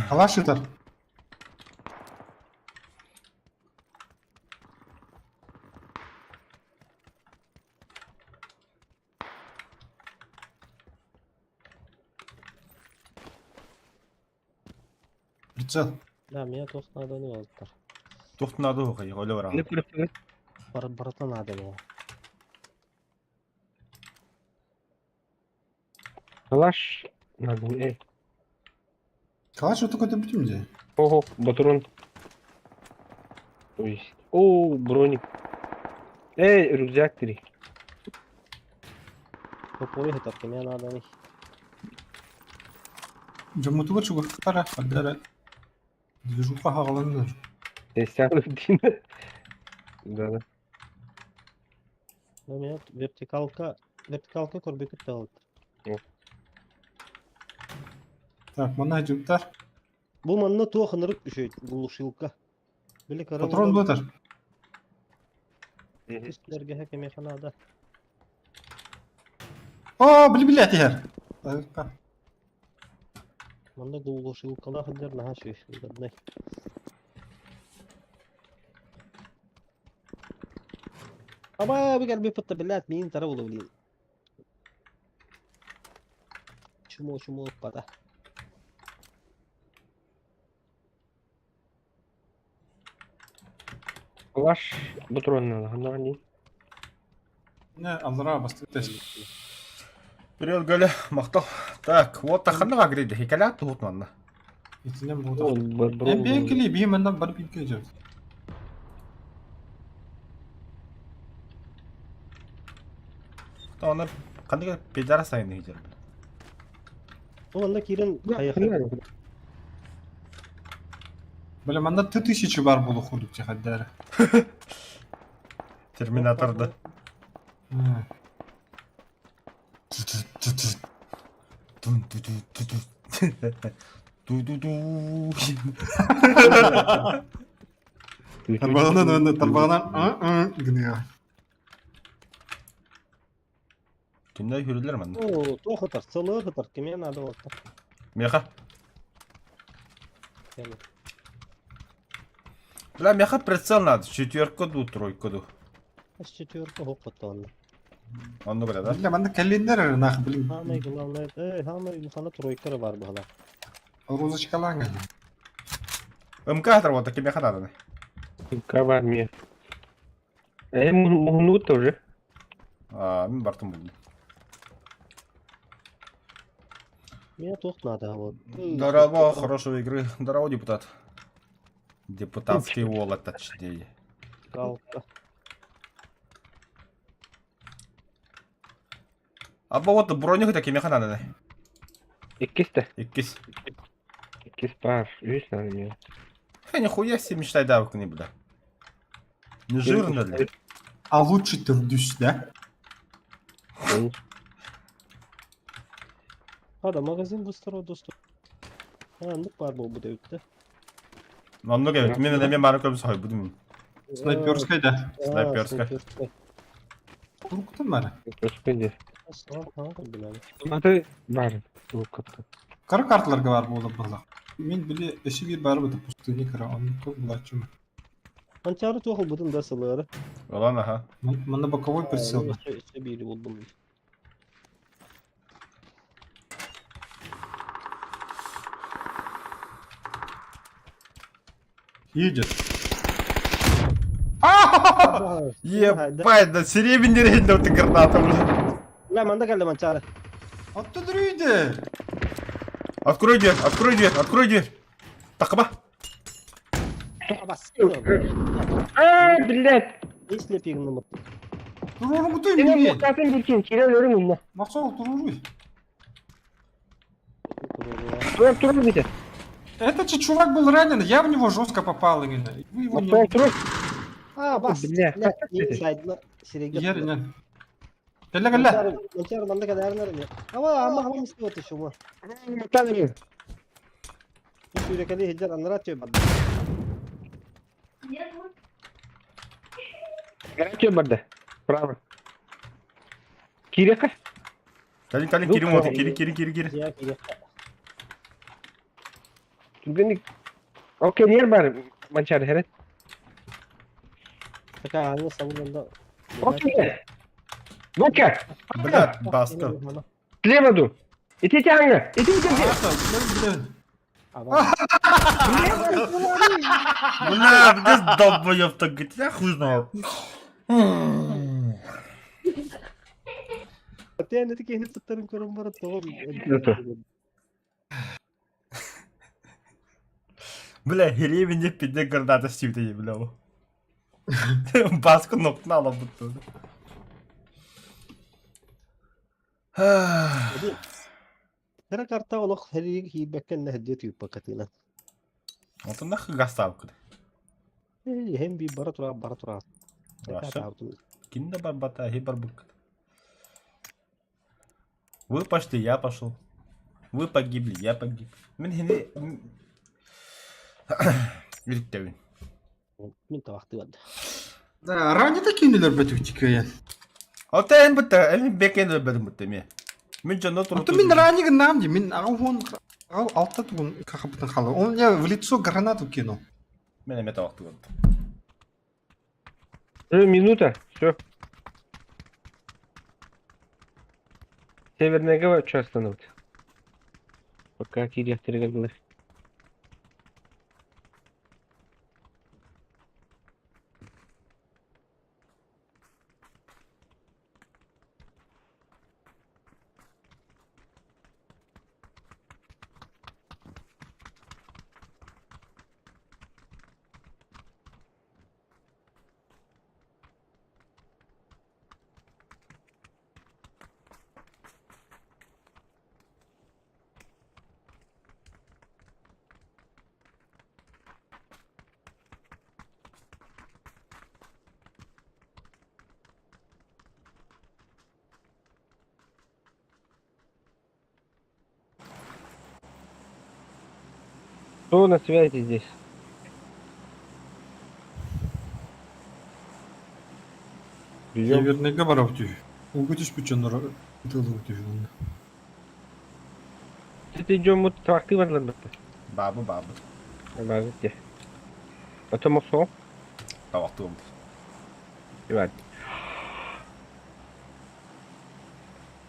Калаш ытар. Прицел. Да, меня туох надо не алыттар. Туох надо хай, ойло Не баран. көрөптөр. Бар барыта надо было. Калаш. Надо. Эй. Калаш что такое бүтүм де. Ого, батурун. То есть. О, броник. Эй, рюкзак три. Попой это меня надо не. Жомутуга чугахтара, аддара. Движуха хагаланнар. Сәлдин. Да, да. Ну, меня вертикалка, вертикалка көрбөкүт алыттар. Так, мана жуктар. Бу манна туох ынырык үшөйт глушилка. Били кара Патрон ботар. Түстүләргә кемеха надо. О, били били атихер. Так, Манна глушилкалар хәдер наһа шөй. Удобный. Аба бигәр би пытта биләт мин тара булып блин. Чумо чумо пата. Калаш батурун надо. Ханна не. Не, аллара басты тест. Привет, Галя, мактал. Так, вот таханна гриде, хикалят тут манна. Итинен О, ботар. брон. Бекили, би менен бар бикке жеп. Оны кандай педара сайын хижер. Бу анда кирен каяка. Бля, манда 3000 бар болу худук хаддара. Терминаторда. Тун ту ту ту ту. Ту ту ту. Тарбағынан өнді, тарбағынан гыныя. Түндә хүрүлөр манна. О, туох ытар, сылы ытар, кеме надо вот. Меха. Бля, меха прицел надо. Четверку ду, тройку ду. Четверка хоп онда. Онну бля, да? Бля, манда кәлендер нах, блин. Самый главное, самый мухана тройка бар була. Розочкалаңа. МК вот таки меха надо. Каба мне. Муну тоже. А, мен бартым булдум. Мне туох надо вот. Здорово, хорошей игры. Здорово, депутат. Депутатский волок, точнее. Галка. А вот броню таки меха надо. Иккис да. Иккис. Иккис бар. Үс надо мне. Хе, нихуя себе мечтай давка не бля. Не жирно ли? А лучше түрдүс, да? Хада магазин быстро доступ. А, ну бар бу бу өттү. Онну кебет. Мен эме бары көбүс хой будум. Снайперская, да. Снайперская. Туруктun бары. Господи. Аты Аты бар. Лукапта. Кара карталарга бар болу была. Мен биле эши бир бар бу пустыня кара, оны көп булачым. Анчары туох будун да сылары. Олан аха. Манда боковой прицел. бар. Бири болдум. Едет. Ебать, да серебряный ты граната, бля. Ла манда келди манчары. Атты дүрүйді. Открой дверь, открой дверь, открой дверь. Такаба. Бас. А, блядь. Если пигнум. Туруру бутуй Сен мені. муктатын бүтін, кире өрің ұлма. Мақсол туруруй. Турап турап бите. Этот же чувак был ранен, я в него жестко попал именно. Вы его не... Мактал турап. А, бас. Бля, Бля, сайдла сиреге. Ер, не. Кәллә, кәллә. Манчары манда кадәрнәр. Ама ама хама мисти оты шума. Мактал өрің. Сүйрекели хиджар аннара төб. Горячий барда. Право. Кириэххэ. Кэлин, кэлин, кириҥ уоту, кири, кири, кири, кири. Дьиэ киириэххэ. Түргэнник. Окей, нер бар манчары хэрэ. Така аны сабылында. Окей. Ну-ка, Бля, баста. слева ду. Ити тяңы. Ити ити. Бля, где долбоёб так говорит, я хуй знаю. Тәне киһини туттарын көрөн баран тоҕо Бля, Хелевин не пиде граната сүүтэ бля. Баска ноктун алабыт. Кыра карта олох хэриги киирбэккэ нэһдиэ тыыппаккатыынан. Онтон нахуй гаставка. Эһэм би бара тура бара тура. Раша. Кинда барбата, хи барбык. Вы пошли, я пошел. Вы погибли, я погиб. Мин хини Үрүктэбин. Мин табахтыбын. Да, ранее такие өлөрбөтүк кыайан. Ота эн бутта, эн бекен өлбөтүм бутта ме. Мин дьоно туру. Ото мин ранее нам ди, мин аҕа уон аҕа алта тугун хахапытын халы. Он мне в лицо гранату кинул. Мен эме табахтыбын. Минута, все. Северная Гава что остановит? Пока кириэхтэригэр Кто на связи здесь? Прием. Северный Габаров түй. Угутиш пүчөн тылы түй. Ты идем вот тракты варлар Бабы, бабы. Бабы. Потом охсо. Табахтыбын. Иван.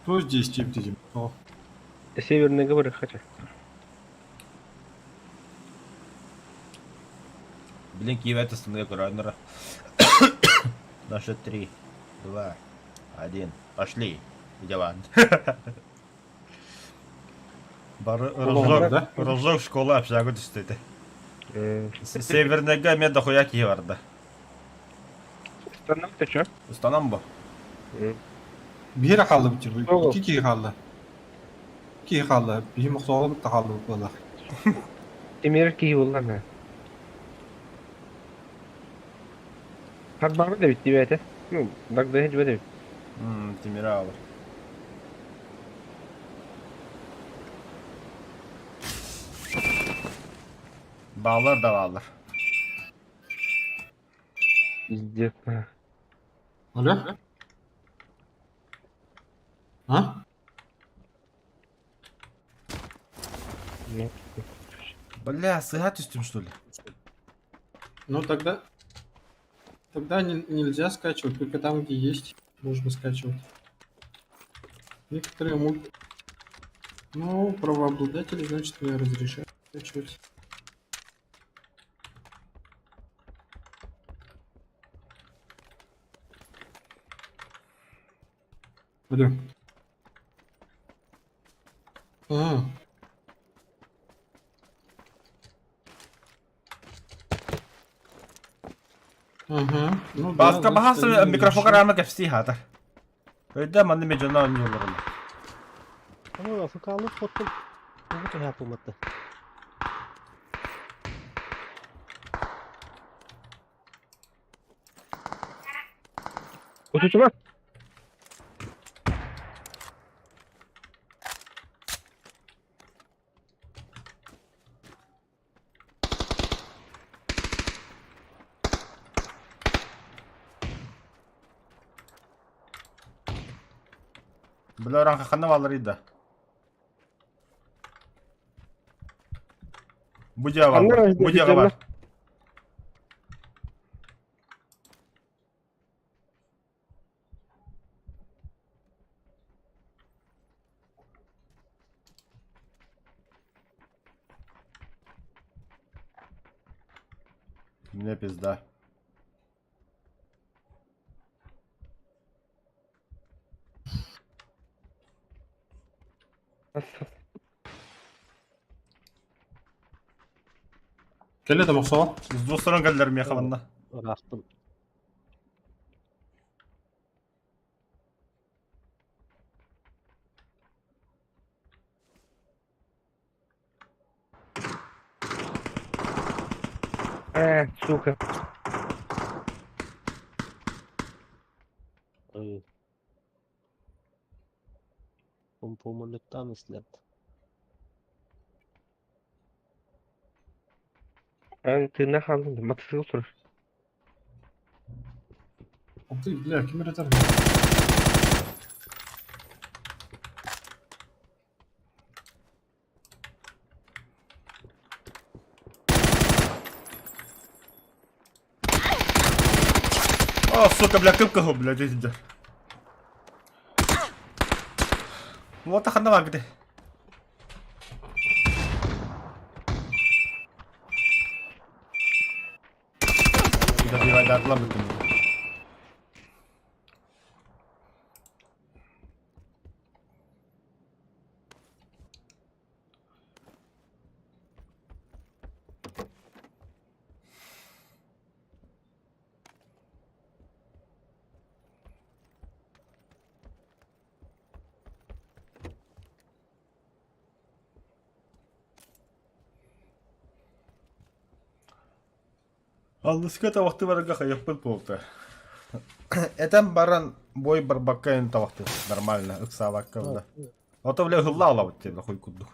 Кто здесь тип дедим? О. Северные говоры хотя. Блин, Киев это станция Куранера. На счет три, два, один. Пошли. Дела. Бары Олоҕор, да? Рожок школа общагу түстеді. Северныйга мен дохуя киһи барда. Станам ты чё? Устанам бу. Биир хаалла бүтүр. Оҕо. Икки киһи хаалла. Киһи хаалла. Биһи мохсоҕо та хаалла буолла. Тимир киһи буолла Харбаҕа да бит диэбэтэ. Ну, дагда дибэт эбит. Тимир алыр. Баллар да баллар. Пиздец. Алло? А? Нет. Бля, сыга түстүм что ли? Ну тогда... Тогда нельзя скачивать, только там, где есть, можно скачивать. Некоторые мульт... Ну, правообладатели, значит, не разрешают скачивать. Алло. А. Ага. Ну да, Баска значит, бахасы они не микрофон разрешают. карама кепси хатар. Өйдө манны мен жона ойнуулар. Ама африкалык хоттун тугу туһаапыматты. Утучума. Бля, оранка ханна баалларый да? Бу дьиэҕэ Ханна баар. Бу дьиэҕэ баар. Мне пизда. Кэллэ да бохсоҕо. С двух сторон кэллэр миэхэ манна. Ыраахтым. Э, сука. Ой. Помпомолеттан ислет. Ан тыына хааллым да, матысыгыл турар. А ты, бля, ким эрэ О, сука, бля, кып-кыһыл, бля, дьэ Вот ханна баар Добивайдардылар бүтүн. Аллыска табахты барарга хайыппыт буолта. Этэн баран бой барбакка эн табахты нормально ыксаабакка да. Ото бля ыһылла алабыт диэн хуй курдук.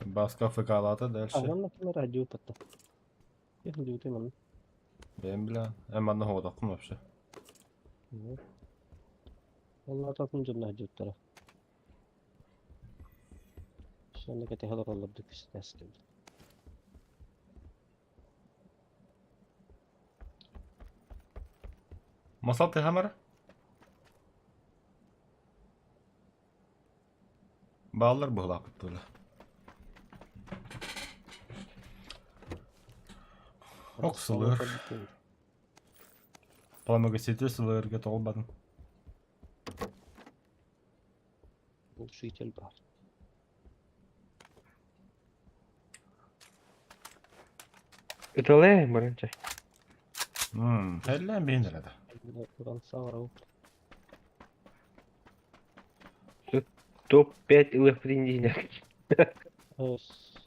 Баска ФК-лаата дальше. Аҕам ким эрэ дьууппатта. Их дьуутуй манна. Бэйэм бля. Эн манна хоҕотоххун вообще. Ол ататын дьонно дьуuттара. Сонно кэтэһэ олороллор дуу кистээскин. Масал ты хамара? Бааллар быһылаахпыт тула. Ох, сылыыр. Пламогаситель сылыырга тоҕулбатын. Глушитель баар. Ыталай баранча. Эллээн биһин эрэ да. Туран саҕарау. Топ-5 ылыахпытын диинэ.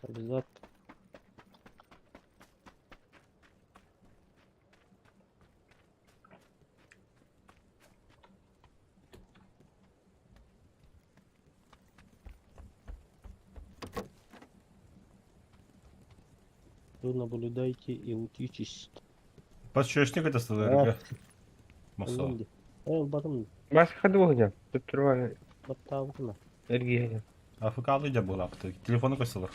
Обязательно. Вы наблюдайте и учитесь. Подщечник это сылыырга. Мосол. Эл батым Баска хады болған. Тут турбан баттаабытына. эргиһэ. АФК-лы дьэ буолааппыт. Телефону көссөлөр.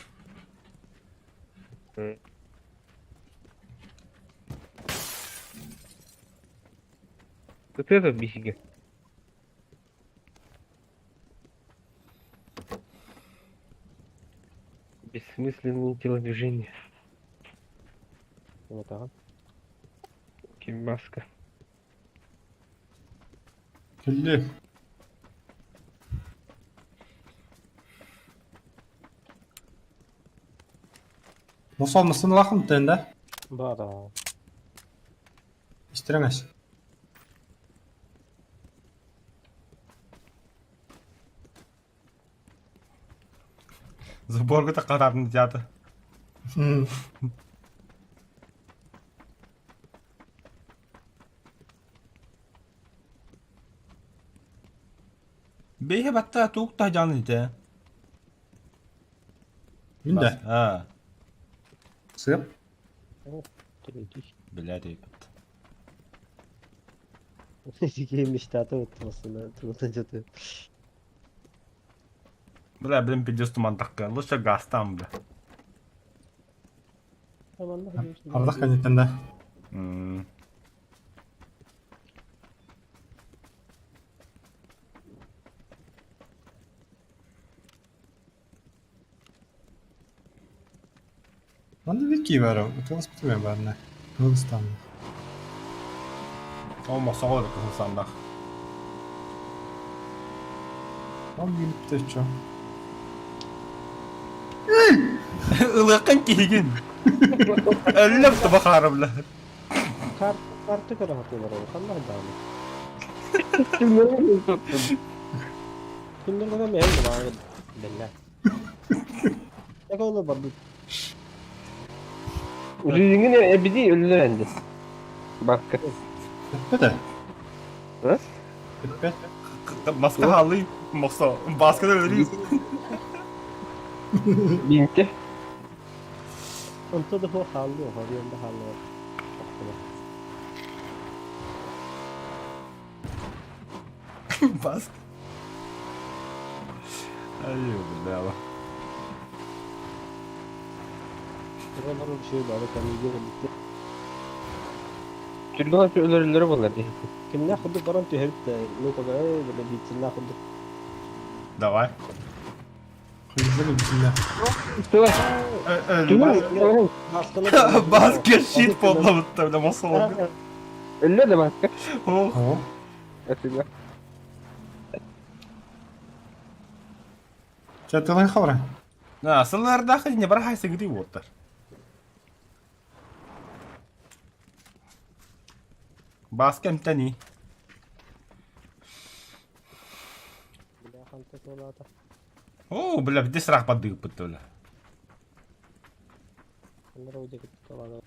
Тут это бисиге. Бессмысленные телодвижения. Этаҕын. Ким маска. Кэллэ. Мосол мысын лахым тэн да? Бара. Истирэҥэс. Заборга таккатаатын театр. Бэйэ батта тук та жан ите. Мин да. А, Сып. Третий. бля, дейбит. Такие мечтаты вот просто на Бля, блин, пиздец туман такка. Лучше газ там, бля. Ардах кэнниттэн да. М. Манна биир киһи баара, утуйа баарына. Кыргызстаҥҥа. Ол мохсоҕол кыһыл Ол билиптэр чо. Ылыаххын киһигин. Өллөм туба хаара бля. Карты көрө сатыылар ол ханна даҕаны. Күннэргэ мэн баҕар бэллэ. Эко олор барбыт. Жизньҥин эбиди өллөр энди. Бакка. Эппэт ээ. А? Эппэт. Маска хаалыы мохсо. Баасканы өлөрүү. Бинте. Онто да хуа хааллы, хорион да хааллы. Баска. Ай, бля. Түргэн өлөрөллөрө буолар дии. Кимнээх курдук баран түһэбит да, ну кода бile биитсиннээх курдук. Давай. Хойуза билсиннэр. Өллө. Баска щит подлабытта бля мохсоҕолго. Өллө да баска. Ох. О, Спасибо. Чэ, тылай хабара. На, сыллардаах не бар хайсыгыты уоттар. Баска эмтэни. Бля, ханта туолаата. О, бля, бди срах поддыгыппыт бля. Оннор удегит туолаата.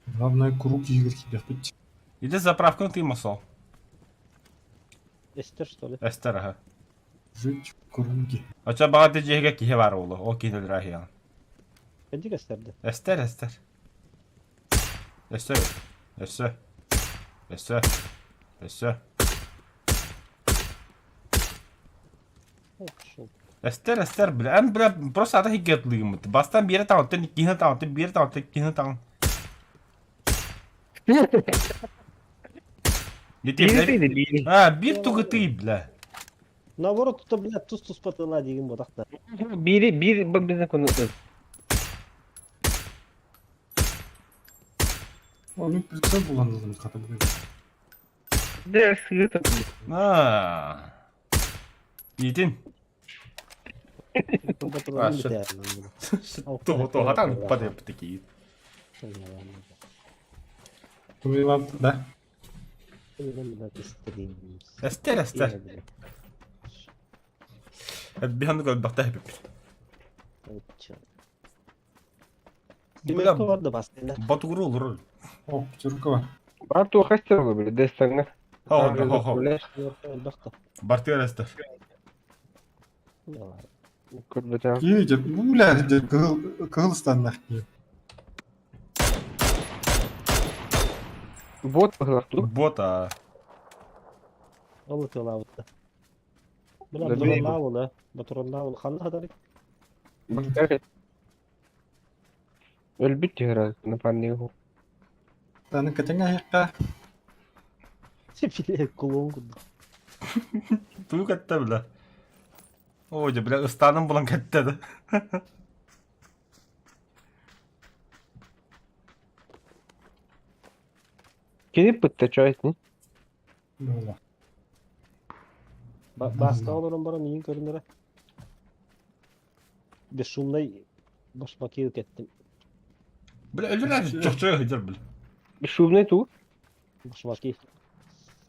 Главное, круг игр киирбит. Иди заправканы ты мосол. Эстер, что ли? Эстер, ага. Жить в круге. Оча баҕа дьиэгэ киһи бар уолу. Ол киһини өлөрө Кадик эстерди. Эстер, Эстер. Өссө. Өссө. Өссө. Өссө. Пошел. Эстер, Эстер, бля, эн, бля, просто ата хиггетлыгыммыт. Бастан биэрэ таҕыттан, иккиһин таҕыттан, биэрэ таҕыттан, иккиһин таҕын. Биир А, биир тугутый, бля. Наоборот, тут, блядь, тус-тус потыла деген бодақта. Биири биир бизне кону. Onun прицел буланылым хата бүгүн. Дэ сыгыта. А. Иитин. А, Туһатан падеп такие. Тумилап, да. Эстер, Эстер. Биһанны көрбөхтө хэппит. Бля, батугуру олорор. О, пятерка бар. Бар туохастер били дэстаңна. Хо, хо, хо. Бартыгар Эстер. Көрбөтө. Киһи дьэ, бу бля, дьэ, кыһыл кыһыл станнах киһи. Бот быһылах ту. Бота. Ол тылабытта. Бля, батурлаабыла, батурлаабыла ханна хатарык? Өлбүт түһэр напарнига. Таны кэтиҥ аһыахха. Бile клоун курдук. Туу кэтте бля. О, дьэ, бля, ыстааным булан кэтте да. Кини пытта чойтни. Буола. Баста олорон баран иин көрүнөрө. Бесшумный башмаки кеттим. Бля, өлөр чохчой хыдьар, бля. Бесшумный ту. Башмаки.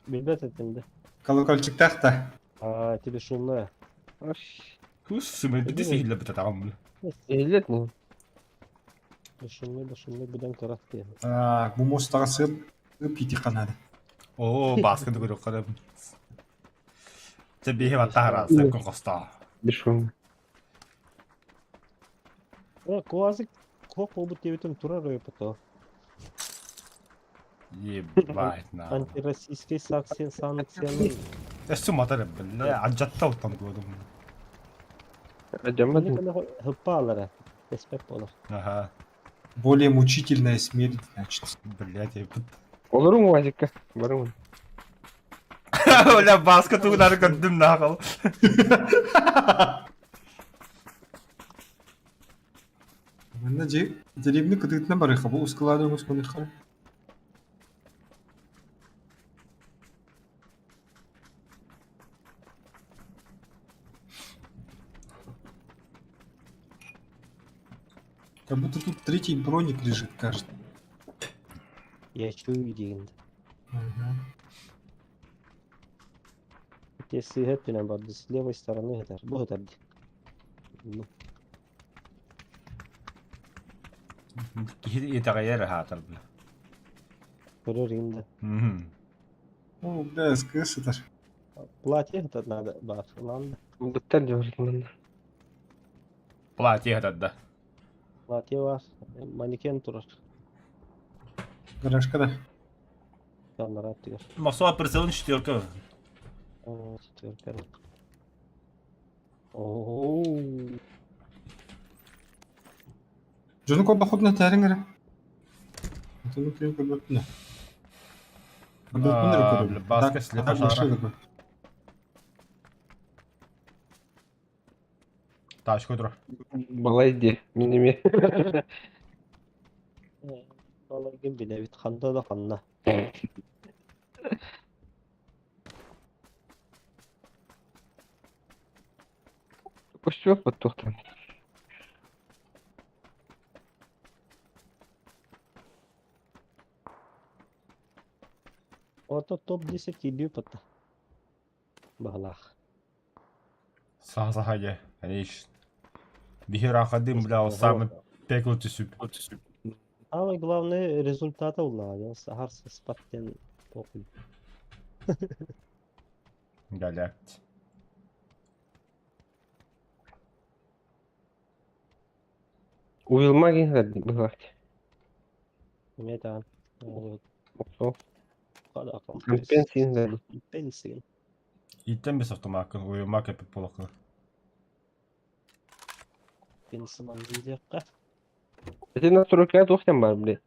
Билбет этим да. Колокольчиктаах да. А, тебе шумная. Хус, сымы, биди сихилле бит атаҕым, бля. Эллет не. Бесшумный, бесшумный будан карат диye. Так, бу мостаҕа сып ып ити канады. Оо, баасканы көрүөххэ да. Чэ, биһи баттаһара, сәккүн хостоох. Бесшумно. Куазик куох буолбут диэбитим турар өйөпөтө. Ебать на. Антироссийскай санкция санкцияны Өссө матар бля, адьатта оттон куодум. Адьаммат. Хыппаалара. Эспек болар. Ага. Более мучительная смерть, значит. Блять, я Олоруҥ УАЗикка. Барыҥ. Бля, баска тугунары көрдүм нахал. Манна дьи деревня кытыытынан барыахха бу ускалаады оҥостуохха. Как будто тут третий броник лежит, кажется. Я чую диэн. Мгм. Те сыыһа өттүнэн барды с левой стороны этэр. Бу этэр дии. Ну, Киһи итэҕэйэр аһаатар бля. көрөр инде. Мгм. О, бля, СКС это. Платье это надо бар. Ладно. Быттар дьоһуннар. Платье этот да. Платье бар. Манекен турар. Гаражка да. Камера тигэр. Москва прицелын четверка. Четверка. Оо. Дьону көрбөххүтүнэ этээриҥ эрэ. Отону күн көрбөппүнэ. Көрбөппүн эрэ көрөбүн. Баска слепа шара. Тачка тура. Балай дии. Мин эмиэ. Балайгын билэбит ханна да ханна. Көстүбэт туохтан. Ото топ-10 киирбит батта. Баҕалаах. Саха-саха дьэ, конечно. Биһи ыраахадыым, бля, самый пекло түсүп. Самое главное результата улаҕа. Сахар сыспат диэн похуй. Галять. Уйулма киһи быһаах. Эмиэ даҕаны. Охсоо. Хада Компенсия Компенсия. Иттен бес автомаккын, уйулма кэппит буолаххына. Пенсиман диэххэ. Ити настройка туох диэн баар, блин.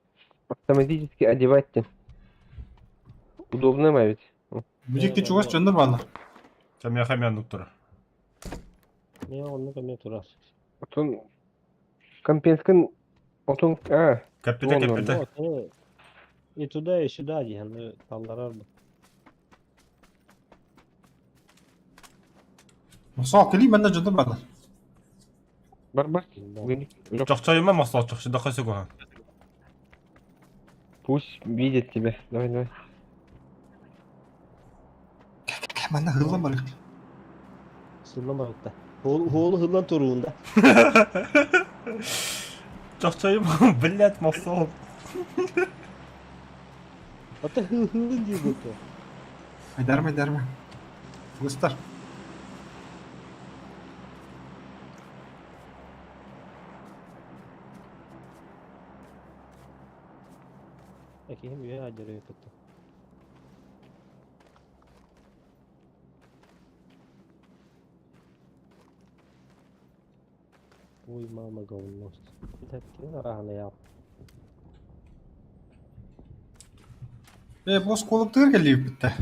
Автоматически одевать диэн. Удобно ма ведь? Бүдикти чугас дьоннор бааллар. Чамьяха эмиэ турар. Миэ оннук эмиэ турар. Отон компенскин отон а Кэппитэ Вон он. кэппитэ. Вот, и туда, и сюда диэн талларар бу. Мосоо кэлии манна дьоннор бааллар. бар бар. Да. Чохчойума мосол чохчудоха сүгүһэн. Пусть видит тебя. Давай, давай. Манна хыллан барык. Сыллан барытта. Хоолу хыллан туруунда. Чохчойума, блядь, мосол. Ата хылын дии буолту. Айдарма, айдарма. Густар. Киһим үөһэ адьарыйа тутта. Ой, мама говно. Кини араһана Э, бу оскуолаптыгар кэллибиппит да.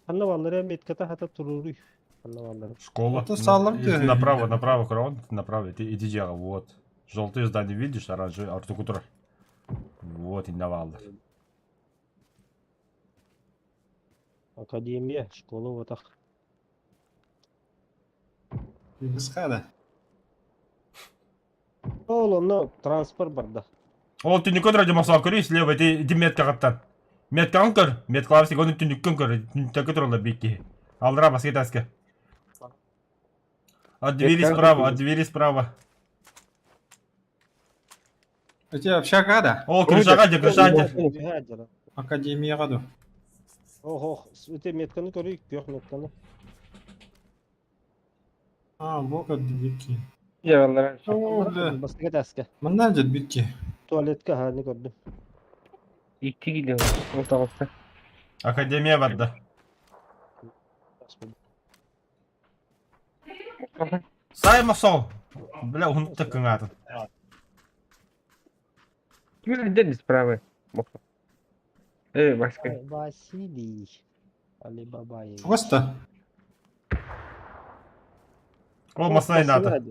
Ханна баллары метката хата туруруй. Ханна баллары. Школа. Это салам Иди ты. Направо, направо, крон, направо, иди, иди дьиэҕэ, вот. Желтые здания видишь, оранжевый, ортоку турар. Вот, иннэ бааллар. Академия, школа вот так. Бысха да. Ол онно транспорт барда. Ол түннүккэ турар дьомохсоон көрүй, слева, ити, ити меткаҕыттан. Меткаҕын көр, меткалаабы секунду түннүккүн көр, түннүктэргэ тураллар биир киһи. Аллараа баска этээскэ. От двери Меткаҕын справа, көрдүм. от двери справа. Эти общага да. Ол крышаҕа дьэ, крышаҕа дьэ. Дьэ. Академияҕа ду. Ох, ох, ити метканы көрүй, күөх метканы. А, лока дикий. Дьэ, О, бля. Бастакы этээскэ. Манна дьэ бикки. Туалетка хааны көрдүм. Икки киилэ. Ол таҕыста. Академия барда. Сай мосол. Бля, уһун тыккыҥаатын. Ким справа? Эй, Васька. Василий Алибабаевич. Чугас-то? О, массына надо.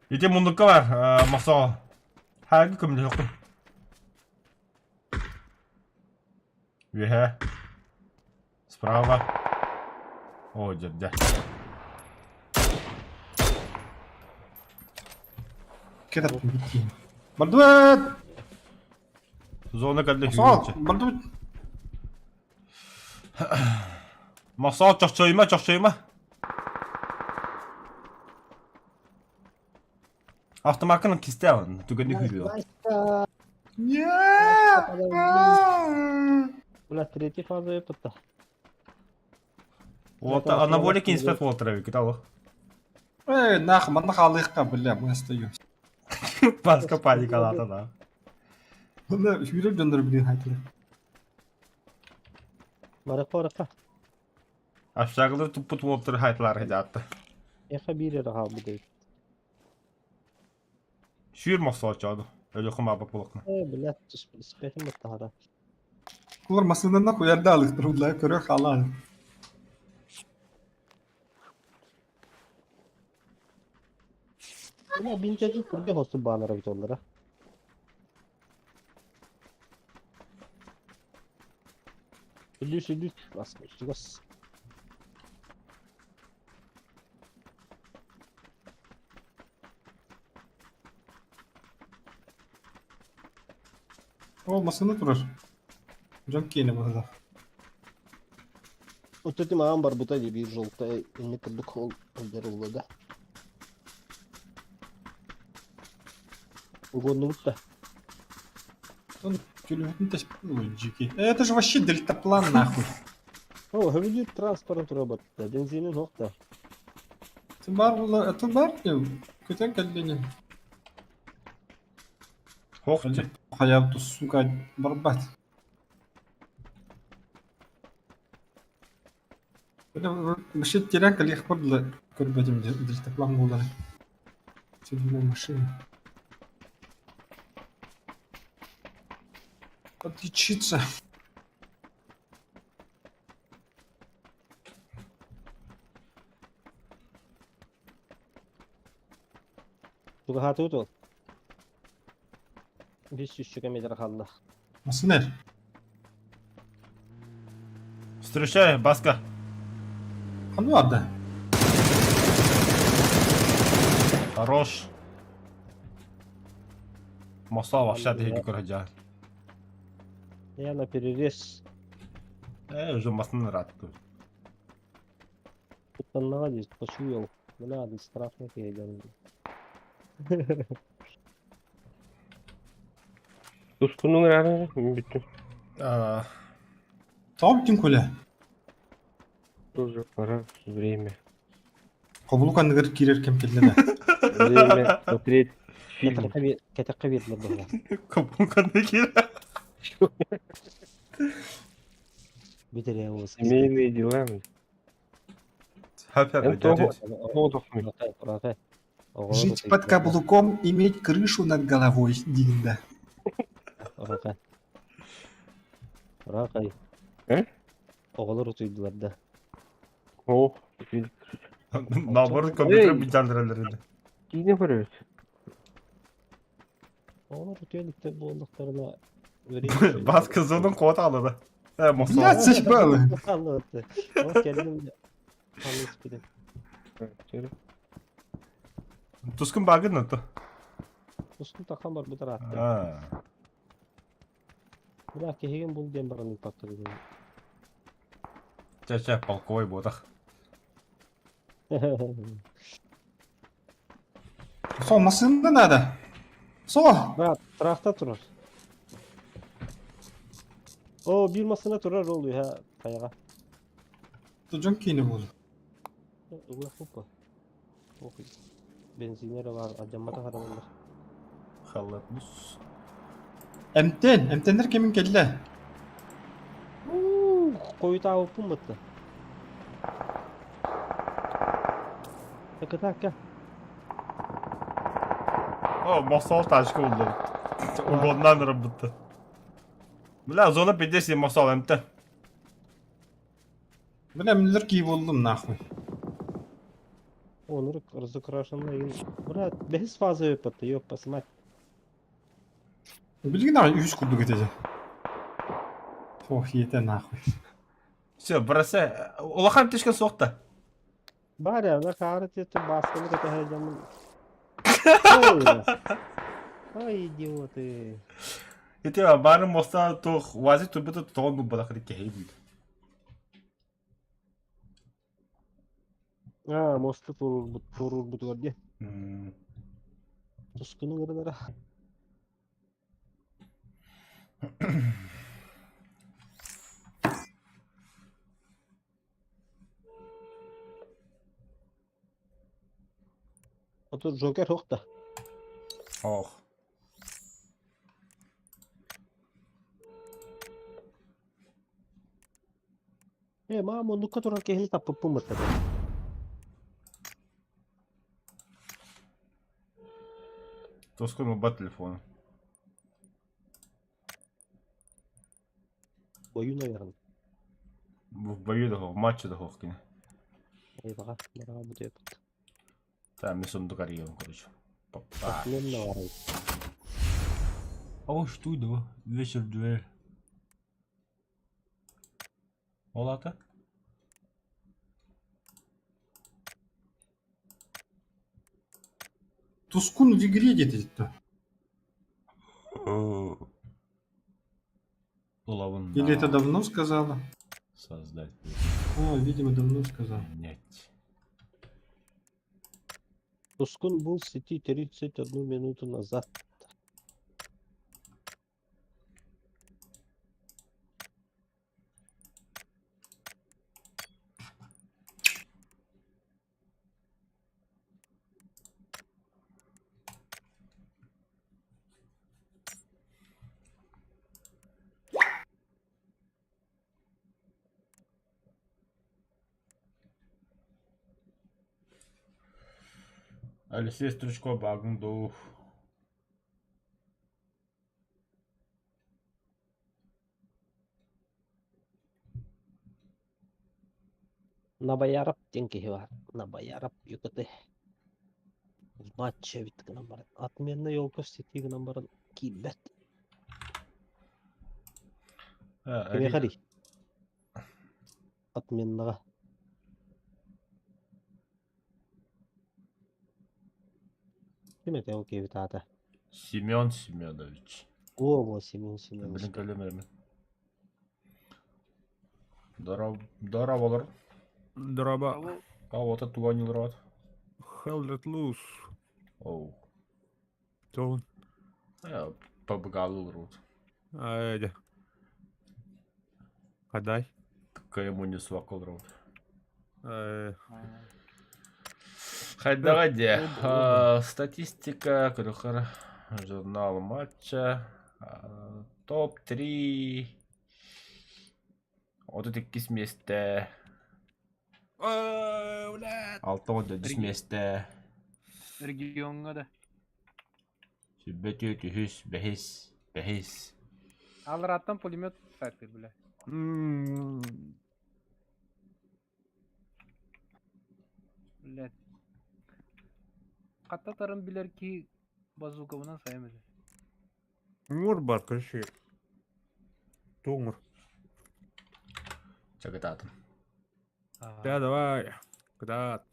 Ити мундукка бар, мосол. Хайгы көмөлөһөккүн. Үөһэ. Справа. О, дьэ, Кэтап бикки. Бардыбыт! Зона кэллэ Мосол! сүүрүүччэ. Бардыбыт! Мосол чохчойума, чохчойума. Автомаккын кисте алын, түгэнни хүйрүө. Васька! Нет! Бля, третья фаза опыта. Вот, анаболик инспект буолтара эбит, алло. Эй, нах, манна хаалыахха, бля, мы остаемся. Паска паникалаата да. Манна сүүрэр дьоннор билин хайтылар. Барыха барыха. Общагалар туппут уолтары хайтылар хадьаатта. Эха биир эрэ хаалбыт эбит. Сүүр мохсоочооду. Өлөхүм аба булакна. Э, блядь, испэтим баттаһара. Кулар массыынанна хуярда алыктыр, удлай көрө хаалаа. Бля, бинтежи курга хосу баалара бит оллара. Үлүс үлүс бас О, массыына турар. Дьон киэнэ быһыылаах. Вот этим аан барбыта дии биир желтая инник курдук ол ылдьар ылла да. Угоннубут да. Он телефон ой, дикий. Это же вообще дельтаплан нахуй. О, хөбүлүүр транспорт тура бензинин суох да. Это бар була, это бар не? Көтөн кэллини. Хох Хаяб сука барбат. Вообще теряк или хпордла көрбөтүм дельтаплан булар. Седьмая машина. Отличиться. Тугаһаатыбыт ол. Биир сүүсчэкэ метр хаалла. Массына. Встречай, Баска. А ну ладно. Хорош. Мосол вообще диһиги көрөжаа. Я на перерез Э, уже масын ыраатты. туттаннаҕа дии почуял. Бля, страшно киһи Тускунуң ыраары бүттүм. Тоҕо бүтүн көлө. Тоже пора время. Хобулук анныгар киирэр кэм кэллэ да. Время смотреть фильм. Кэтэххэ биэрдилэр быһыылаах. Копунканы киир. Бүтэрээ уус. Семейные дела. Хөп хөп. Рахай. Жить под каблуком, иметь крышу над головой, диэн да. Рахай. Рахай. Э? Оҕолор утуйдулар да. О, Наоборот, компьютер билдендирелер. киинэ көрөбүт. Оҕолор утуйа иликтэр буоллахтарына Баска зонун куота алады. Э, мосол. Блядь, заебало. Ол кэллим Ханыс билин. Тускун багын ото. Устун тахан барбыт ыраатта. А. Бля, киһигин бул диэн баран ыыппакка дии. Чэ-чэ, полковой буотах. Со, массыына надо. Со! Брат, трахта турар. О, биир массыына турар ол үһэ хайаҕа. Дьон киинэ буолу. Угуах пупа. Ох, бензинэ эрэ баар, алдьамматах эрэ буоллар. Халлатмус. Эмтэн, эмтэнэр кэмин кэллэ. Уу, хойутаабыппын батта. Кытаакка. О, мосол тачка булдум. Угоннан ырбытты. Бля, зона 50 мосол эмтэ. Бля, минлер кии буоллум нахуй. Онур разукрашенный. Брат, бэһис фаза өппөттө, ёппас мать. Билигин аҕай үһүс курдук этэ дьэ. Ох, иэтэ нахуй. Все, бросай. Улахан птичка суох да. Баря, на хаары тиэтэ баасканы кэтэһэ дьамын. Ой, идиоты. Ити бары моста туох уазик турбута тоҕон булбатах кэһэй будет. Аа, мосту туруорбут туруорбутугар дии. Тускуну ырылара. Оту Джокер суох да? Ох. Э, маам оннукка турар киһини таппыппын бытта. Тоскун ылбат телефону. Бою, наверное. В бою да в матче да кини. Айбаҕа, бараҕа бутуйаппыт. Та, мен сундук арыйыам, короче. Папа. Отменно барай. А что да? Вечер дуэль. Ол ата? Тускун в игре где-то. Улавын Или это давно сказала? Создать. А, видимо, давно сказала. Нет. Тускун был в сети 31 минуту назад. Алексей Стручков багын дуу. Набаярап диэн киһи баар. Набаярап ЮКТ. Матч эбит гынан баран. Отменный елка в сети гынан баран киирбэт. Кимиэхэ дии? Отменнаҕа. Ким этэ ол киһибит аата? Семен Семенович. О, во, Семен Семенович. Блин, кэлим Здорово, здорово, Дороба. А вот это туга не рот. Hell let loose. Оу. Тоун. Побыгалыл рот. Айда. Хадай. Кому не свакал рот. Хайдаҕа дии. Статистика, көрөхөр журнал матча, топ-3, 32 миэстэ, 64 миэстэ, Региоҥҥа да. Сүбэ түһүс, бэһис, бэһис. Аллараттан пулемет сайтыр, бля. Блядь. Хаттатарын билэр киһи базукабынан сайым этэ. Мур бар, короче. Туңур. Чагытаатым. Да, давай. Куда?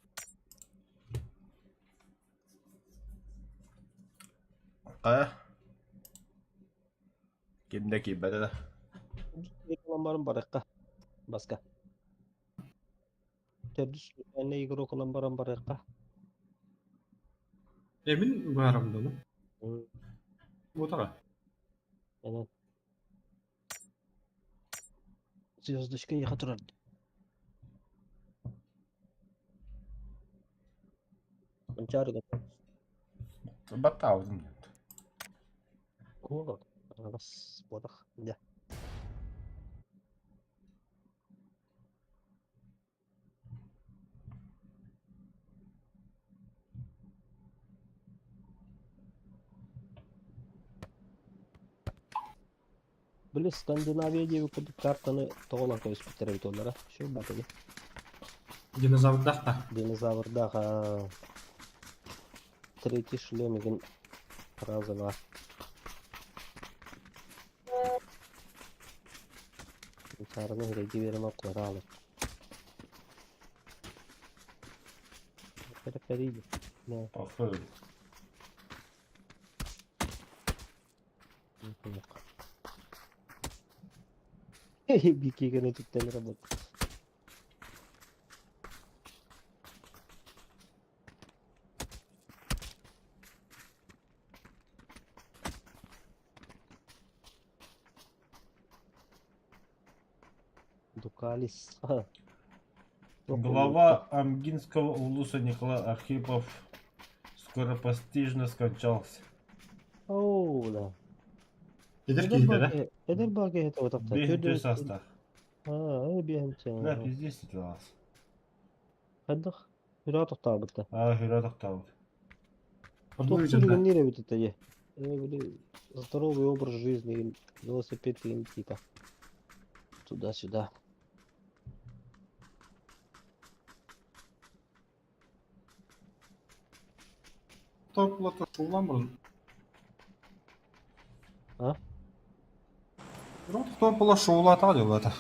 А? Кимде киирбэтэ да? Ылан баран барыахха. Баска. Төрдүс эннэ игрок ылан баран барыахха. Эмин баарым да, ну. Вот ага. Онон. Звездочка ехать турар. Манчаарыга Баттаабытым диэн. Куола. Аҕас буотах. Дьэ. Били Скандинавия диэбит курдук картаны тоҕо ылан кэбиспиттэр эбит уоллара. Үчүгэй баатыгы. Динозаврдаах да. Динозаврдаах аа, третий шлем игин раза баар. Саараны үрэйди биэрэн оккуора аалар. Перепэрийди. Да. Похуй. Бикиганы түктэн работа. Дукалис. Глава Амгинского улуса Николай Архипов скоропостижно скончался. Оу, да. Эдэр Эдэр киһитэ да? баке, эдэр баке это вот авто. Беһин састах. А, биһэн Да, пиздец ситуация. Хайдах? Үрэ тохтообутта. А, хүрэ тохтообут. Онно Туох ыдьан да. сүрүгүннир эбит это е. Били здоровый образ жизни, велосипед им типа. Туда-сюда. Топлата шулламын. А? Топола шоулата делата.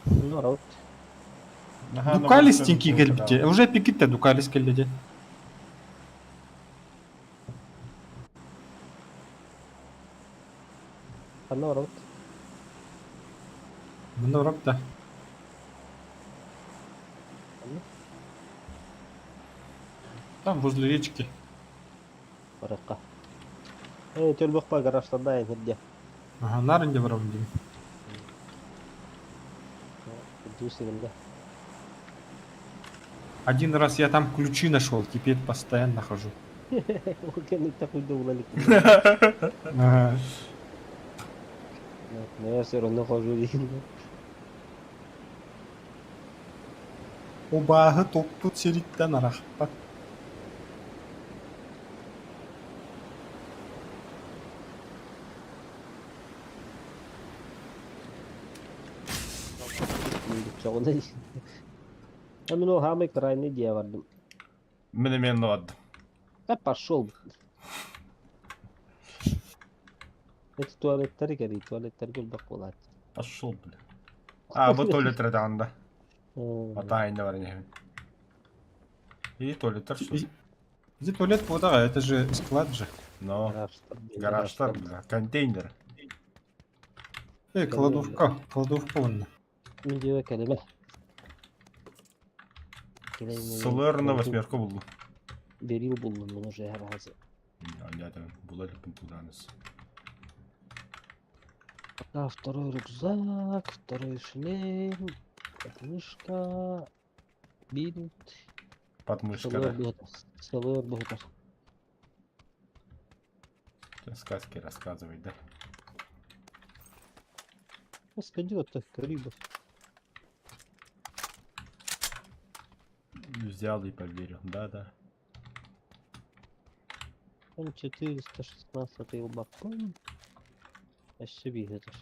Народ. Дукалис тинки кэлбите. Уже пикитте Дукалис кэлледе. Народ. Мында урап да. Там возле речки. Баракка. Эй, төлбөк гаражтарда где. Ага, нарынде барам дейм. Дусигында. Один раз я там ключи нашел, теперь постоянно хожу. Ага. Но я все равно хожу дейм. Убааһы топпут сириттэн арахпат. А ну хамый крайний дьиэ бардым. Мин эмиэ бардым. Да пошел. Эти туалеттары кэлий, туалеттарга элбэх буолаат. Пошел, бля. А, бу туалет анда. Атайында бар не. И туалеттер что? Где туалет вода, это же склад же. Но. Гаражтар, бля, контейнер. Эй, кладовка, кладовка вон. Мин дьиэ кэлимэ. Сылыр на восьмерку булду. Берил буллум мен уже разы. Була липин туданыс. Пока второй рюкзак, второй шлем, подмышка, бинт. Подмышка, да. Целый бухгалтер. Сказки рассказывать, да? Господи, вот так рыба. Взял и поверил, да-да. Там 416 лбакон. А себе это ж.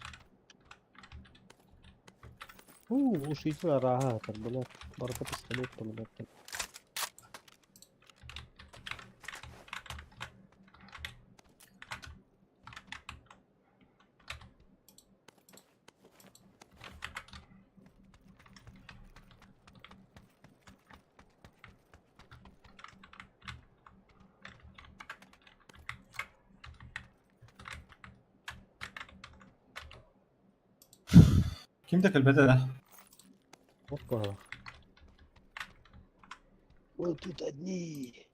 У, глушитель рага, так, блядь. Барка пистолет, блядь. Ким да кэлбэтэ да? Опа. Мы тут одни.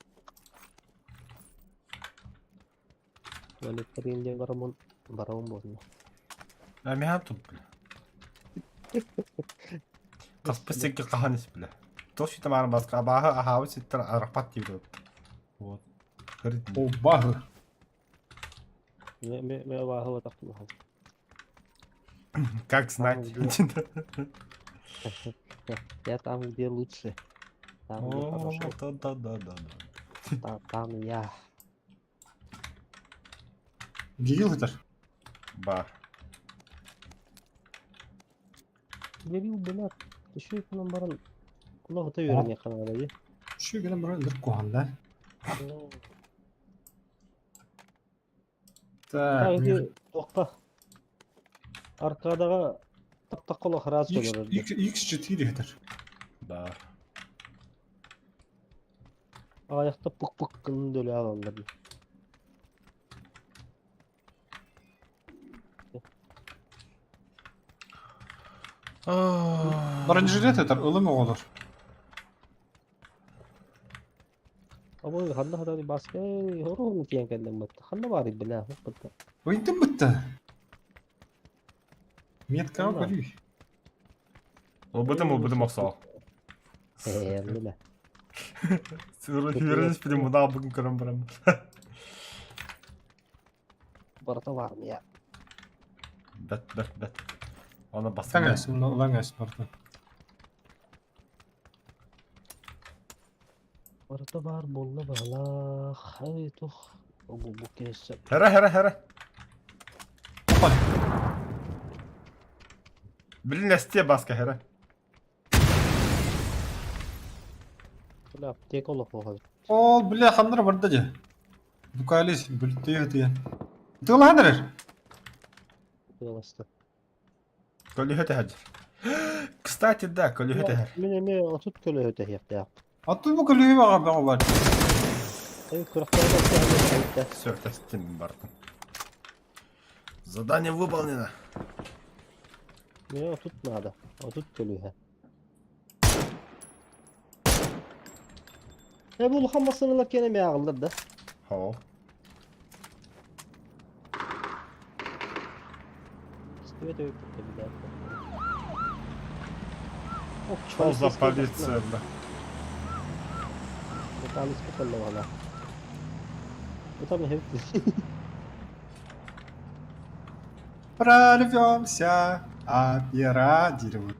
Туалеттер инде барамын, барамын болно. А миһан тут, бля. Хаспыт сиргэ хаһан ис, бля. Тос ситамаарын баска абааһы аһаабыт ситтэр арахпат диир. Вот. О, баһы. Ме ме ме абааһы батахтым. Как знать. Я там, где лучше. Там, где О, хорошо. да-да-да-да. Там, там я. Дигил этер. Бар. Дебил, блядь. Еще и нам баран. Кулак та yürüyen yakın arayı. Şu генә бер бер куган да. Так. Та тоқта. Аркадаға таптақ қолы раз X, olur. X, X4 этер. Бар. Ayakta pık pık kılın dölü alanlar. Бронежилет этер, ылым оҕолор. Ama ханна хатани баска хору тиен кэллэн батта. Ханна бар била хоппата. Ойынтын бітті. Метка Онна. көрүй. Ылбытым ылбытым охсоо. Ээ, била. Үөрэнис билим мунаа бүгүн көрөн барам. Барата бар я. Бэт бэт бэт. Аны баскан. Таңас, лаңас барды. Барата бар болла бала. Хай тух. Бу бу кессе. Хара хара хара. Опа. Билин эстие баска хара. Била аптека олох оҕо. Ол бля ханнар барды же. Дукалис бүлтүй өтүен. Тыланыр. Кыласта. Көлүһэ тэһэр. Кстати, да, көлүһэ тэһэр. Мен эме отут көлө өтө хепте. Атту бу көлү бага бага бар. Эй кырактар Все, тестим бардым. Задание выполнено. Мне отут надо. Отут көлүһэ. Э бу улахан массыналар кене ме агылдар да. Хоо. Стивет өйүп билер. Ох, Что за полиция, бля? Полиция колловала. Это мне Прорвемся. Операдировать.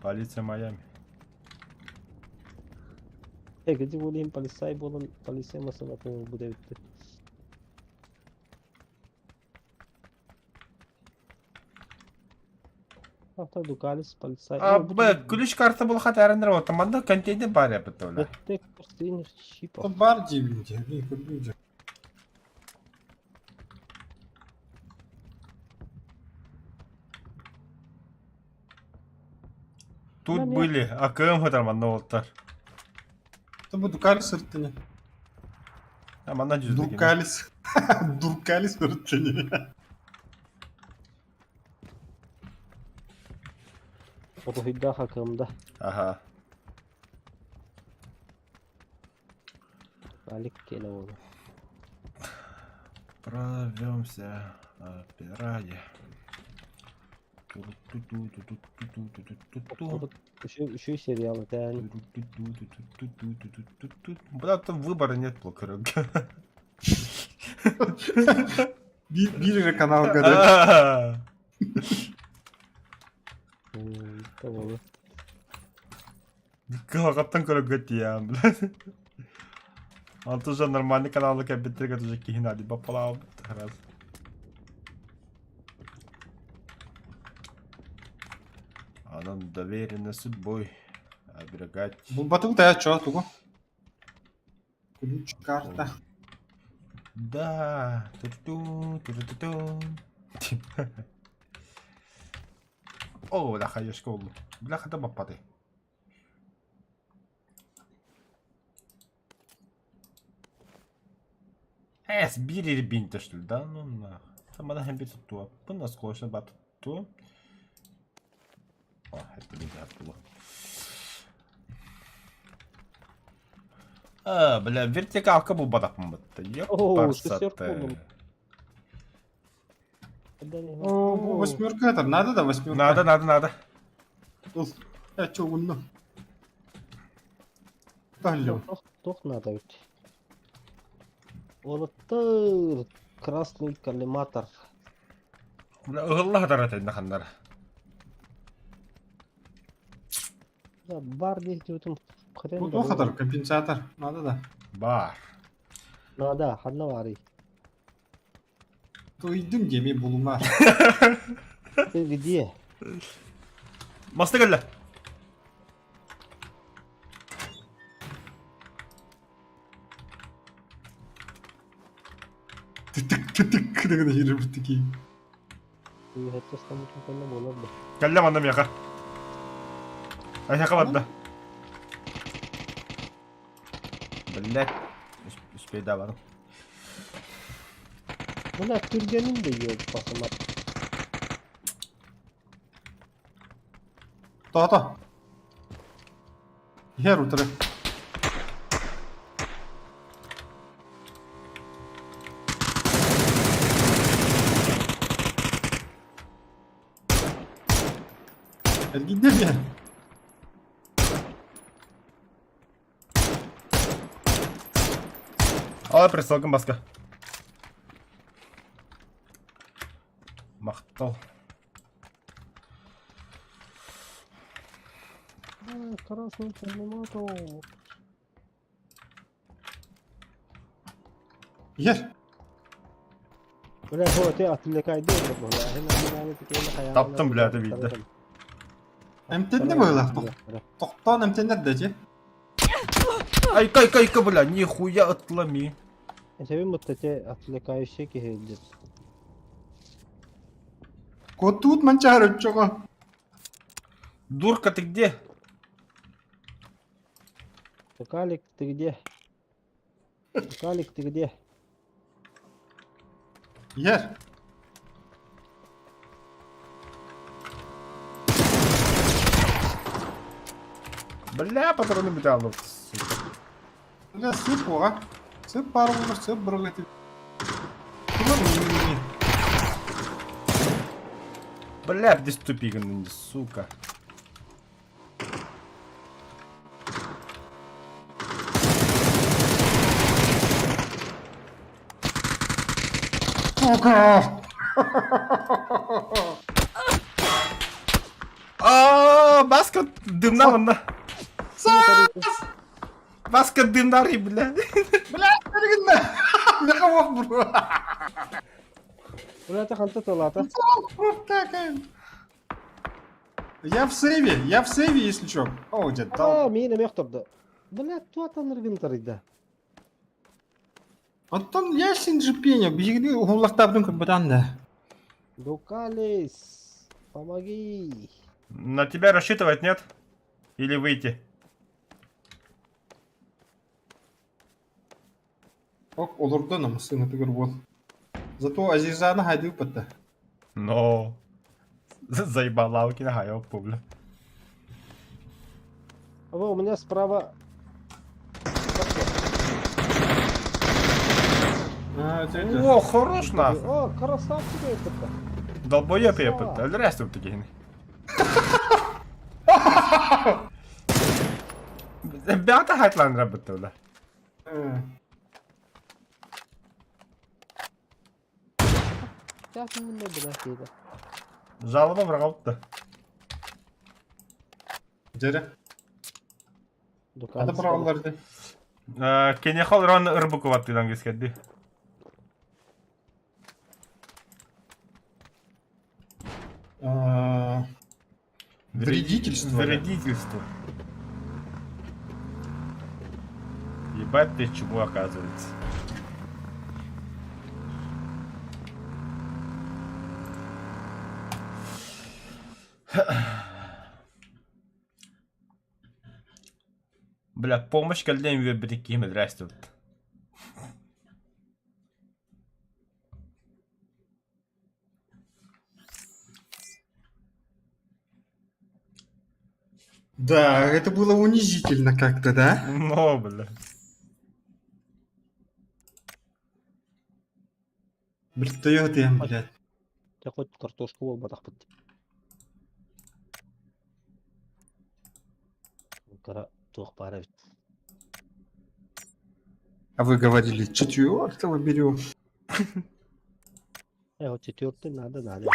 Полиция Майами. Эгди болим полицай болон полиция масалатын бу дебитти. Авто дукалис полицай. А, б, ключ карта был хат арендер, вот там одна контейнер баря бытовля. Детектор чипов. Бар деймін де, мен көрмеймін де. Тут Да, нет. были АКМ там одна вот Бу Дукалис ырттыне. Там одна жүз Дуркалис. Дуркалис ырттыне. Отохидда хакымда. Ага. Алик келе болду. Прорвемся. Опирая. Үшүй сериалы тән. Бля, там выбора нет, блокеры. Бир канал гада. Болду. Калгаттан көрөгө тиям, бля. Антон уже нормальный канал кабитрик уже кихинади бапалау. Раз. Анан доверена судьбой оберегать. Бу батыл да чо тугу. Ключ карта. Да. Ту-ту-ту, ту-ту-ту-ту. О, бляха, я школу. Бляха, да бапаты. Эс, бири бинте, что ли, да? Ну нах. Там она хэмбит ту. Пына скошна бат ту. О, это бинте было. А, бля, вертикалка был бадах О, Ёпарсоте. шестерку. О, бу восьмерка это надо да восьмерка? Надо, надо, надо. Ыл, я чё, умно. Алло. Туох надо ведь. Уолаттар, красный коллиматор. Бля, ыһылла сатар этэ ханнара. Да, бар диэки хрен Бу да туох буолар. хатар, компенсатор. Надо да. Бар. Надо, ханна баарый. Туйдум диэми булумар. Ты где? Маста кэллэ. Тытык тытык гына киирбит такие. Үһэттэ стаммытын кэннэ буолар да. Кэллэ манна миэхэ. Эһиэхэ барда. Блядь. Успейдаваным. Бля, түргэнин да ёб басыма. Тоото. Иһэр утары. Эргийдэ диэн. Ал прицелгын баска. Махтал. А, красный коллиматор. Иһэр. Бля, вот я отвлекай бля. Таптым, бля, это видно. Эмтэннэ быһыылаах. Тохтоон эмтэннэр да дьэ. Айка, айка, айка, бля, нихуя отломи. Этэбин вот эти отвлекающие киһи Куоттуут манчаары оччоҕо. Дурка, ты где? Калик, ты где? Калик, ты где? Иһэр. Бля, патроны металлов, сука. Бля, сып оҕа. Сып баар буолар, сып бырылыты. Тула Бля, где тупик, сука. Сука! А, Баска дымна манна. Баска дымнары, бля. Бля, бергинне. Меха ох бро. Бля, это ханта толата. Я в сейве, я в сейве, если чё. О, дед, А, дал. миин эмиэ охтордо. Бля, туатан тарыйда. Оттон ясен же пеня, биһигини уһуллахтаабытын көрбөтөн да. Дукалис, помоги. На тебя рассчитывать нет? Или выйти? Ок, олордо намысыны тыгыр бол. Зато Азизаны хайды ыппатта. Но. Заебала укина хайопу, бля. А во, у меня справа... А, это это. О, хорош нахуй. О, красавчик это. Долбоеб я пыта. Альрястов такие. Бята хайтлан работал, да. Э, Сейчас мы не бля, Жалоба врагов-то. Дьэрэ. Дукалис. Ата быралларды. Кенехол рон ырбукуват тыдан кескерди. А, Вредительство. Вредительство. Ебать ты чему оказывается. Бля, помощь кэллэм үөрбүтүк киһим здрасте. Да, это было унизительно как-то, да? Но, бля. Блядь, блядь. Дьэ хоть картошка буолбатахпыт. Кыра туох баар эбит. А вы говорили, четвертого берем. Вот четвертый надо, надо.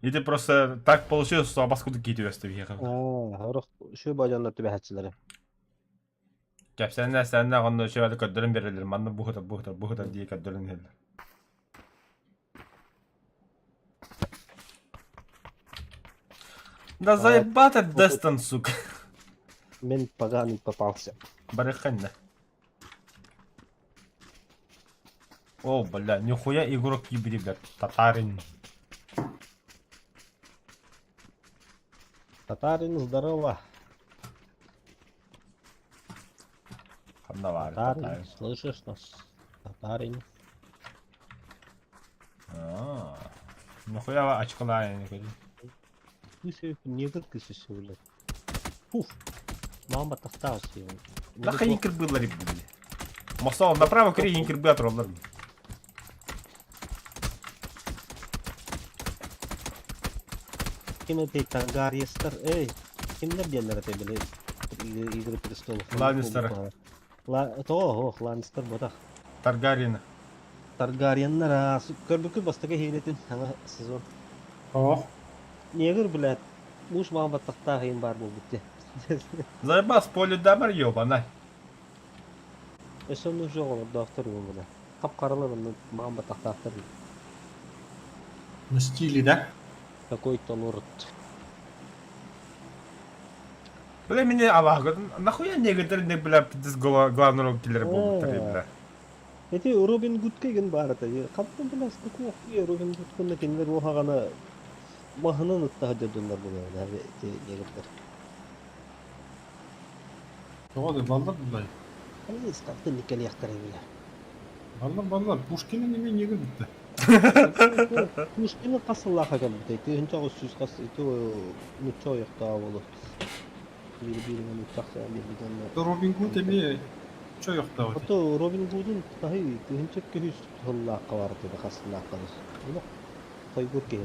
И ты просто так получилось, что абаскуды киитүөстэ биһиэхэ. Аа, орох үчүгэй бадьаннар түбэһээччилэрэ. Кэпсээннэ сэннэ онно үчүгэйдик көрдөрөн биэрэллэр, манна буһутар буһутар буһутар дии көрдөрөн иһэллэр. Да заебал этот Дестон, сука. Мин поганый попался. Барыхханна. О, бля, нихуя игрок ебри, блядь, татарин. Татарин, здорово. Ханна Татарин, татарин. слышишь нас? Татарин. А, нихуя очколая не ходи. Кыыс негр кысысы, блядь. Фуф. Мама тахтался его. Да хай было блядь. Мосол, направо кри инкер отроллар. Ким этэй Таргариестар, эй, кимнер диэннэр этэй били Игры престолов. Ланнистер. Ла, то, ох, Ланнистер ботах. Таргариен. Таргариеннар, көрбүкү бастакы хиилетин ана сезон. Ох. Негр, блядь, муж мама тахтаах баар буолбут дии. Заебал с полю дамар ёбана. Өссө оннук суох олордоохтор буолбута. Хап-харалар онно маан баттахтаахтар. На стиле, да? Какой-то лорд. Бля, меня Аллах, нахуя негрдер не, бля, пиздец главный роль киллер был, бля. Эти Робин Гудка игин баар этэ. Хантан бля, с какого хуя Робин Гудкунна кинилэр уоһаҕана маһынан ыттаһа дьоннор буолар эти негрдер. Тоҕо да баллар булай. Ыстартын никэлиэхтэрэ бля. Баллар баллар. Пушкины неме негр битте. Пушкины хас сыллаахха кэлбитэй? Тыһыынча сүүс хас ити нучча ойохтоох буолуо. Биир биир нуччахса биэрбит Робин Гуд эмиэ чойохтоох. Ото Робин Гудун таһый тыһыынча көһүс сыллаахха бар этэ хас сыллаахха. Олох хойгур киһи.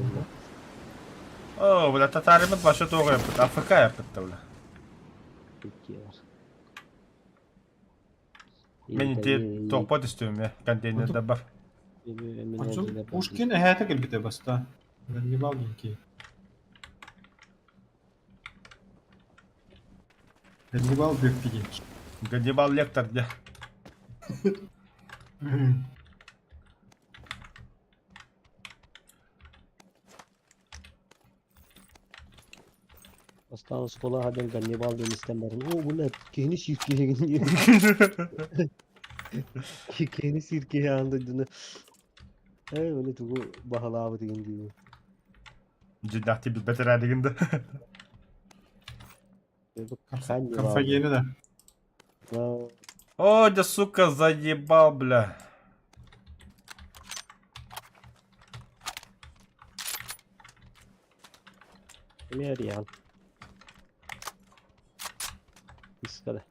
О, бля, татаримыт башы тоғы япыт, АФК япыт бля. Икки бар. Мен ити тоқпот үстүм, контейнерде бар. Пушкин эһээтэ кэлбитэ баста. Ганнибал динки. Ганнибал Бекпидин. Ганнибал Лектор, де. Бастаан оскуола диэн Ганнибал диэн истэн баран, оо, блядь, киһини сиир киһигин киһини сиир киһи аан дойдуну. Ээ, били тугу баһылаабыт игин диибин. Дьиҥнээхтии билбэт эрээдигин да. Ганнибал. Карфагены да. Да. О, да сука, заебал, бля. Эмиэ Искада.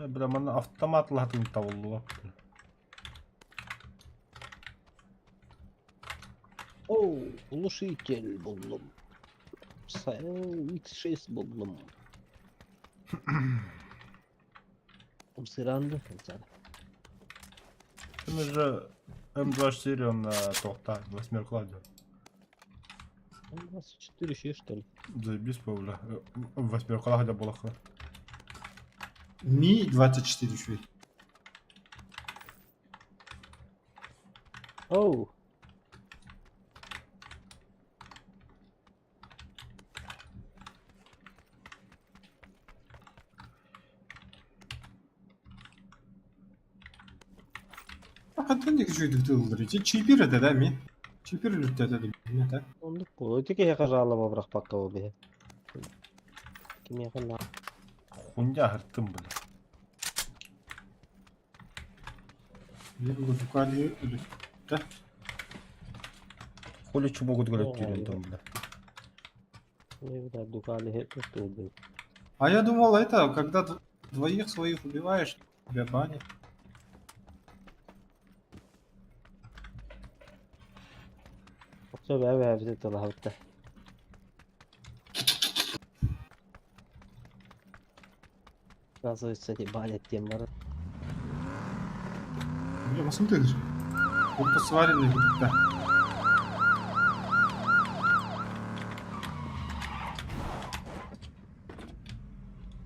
Бля, манна автомат латын табыллыга. Оу, глушитель буллум. X6 буллум. Умсыранды. Там уже М24 он на тоқта, восьмерку ладил. 24 еще что ли? Заебись, бля. Восьмерку ладил было. Ми-24 еще. Оу. Хантан диэки үчүгэйдик тыллар. Ити чипир этэ да ми? Чипир үлүттэ этэ да да. Оннук буолуо. Ити киһиэхэ жалоба бырахпакка ол биһи. Кимиэхэ на Хуйня хыртым, бля. Мен бу дукали үлүттэ. Хули чубогут О, говорит, тюрин бля. Не, да, дукали хет А я думал, это, когда Двоих своих убиваешь, тебя банят. Все, бә бә бите тылаһыбытта. Оказывается, эти банят тем бар. Бля, посмотри же. Будто сваренный будто.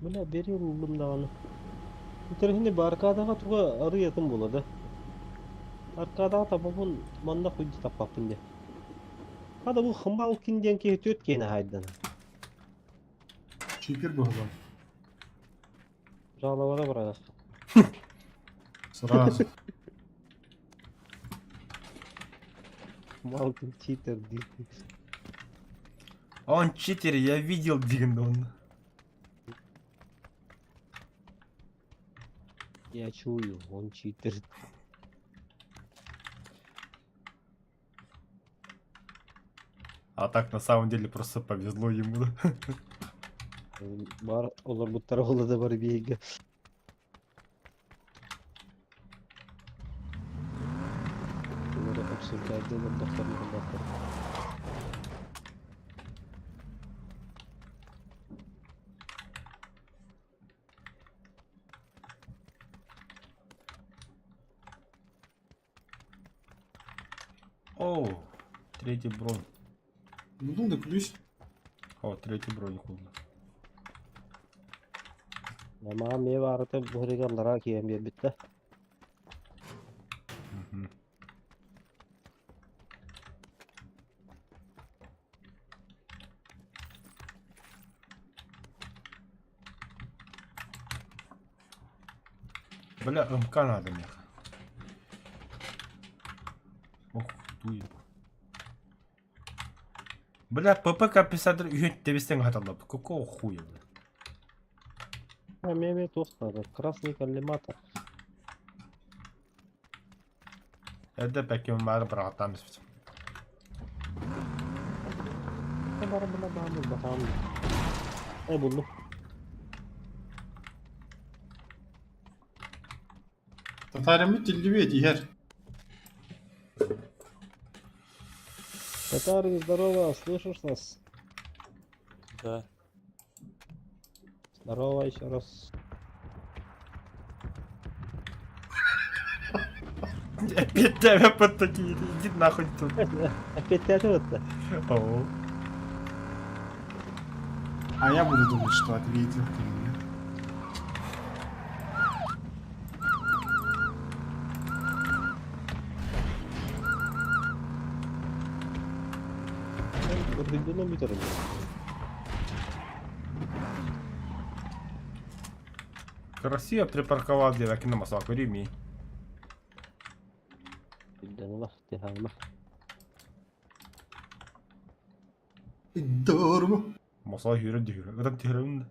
Бля, бери уллум даҕаны. Интэриэһинэй бу Аркадаҕа туга арыый атын буолла да. Аркадаҕа табабын манна хуйда таппаппын диэн. Хата бу Хмалкин диэн киһи түөрт киһини хаайдана. Чипер был. Жалобаҕа бараҕах. Сразу. Малкин читер дии. Он читер, я видел диэн он. Я чую, он читер. А так на самом деле просто повезло ему. да. Бар олорбуттара буолла да бары биһиги. Олору обсуждать олордохторуна олордохтор. Оу, третий бронь. Ну, да ключ. О, третий броник улла. Мамаҕа эмиэ баарыта бу аллараа киирэн биэрбиттэр. Мгм. Бля, МК надо мне. Ох, туй. Бля, ППК 53 үһүн тэбистэн хаталлап. Какого хуя, бля? Эмиэ эмиэ туох надо? Красный коллиматор. Это пәкем бары бырағаттамыз біз. Бары бына баамын батаамын. Э буллум. Татаримы теллибет иһэр. Татарин, здорово, слышишь нас? Да. Здорово еще раз. Опять тебя под такие, иди нахуй тут. Опять ты это? О. А я буду думать, что ответил ты мне. Үрдүнэн бүтэрин. Красиво припарковал девок на масаку Рими. Үрдүнэн тихама. Здорово. Масаа хүрэн дүйрэ. Ыдан түһэрэн.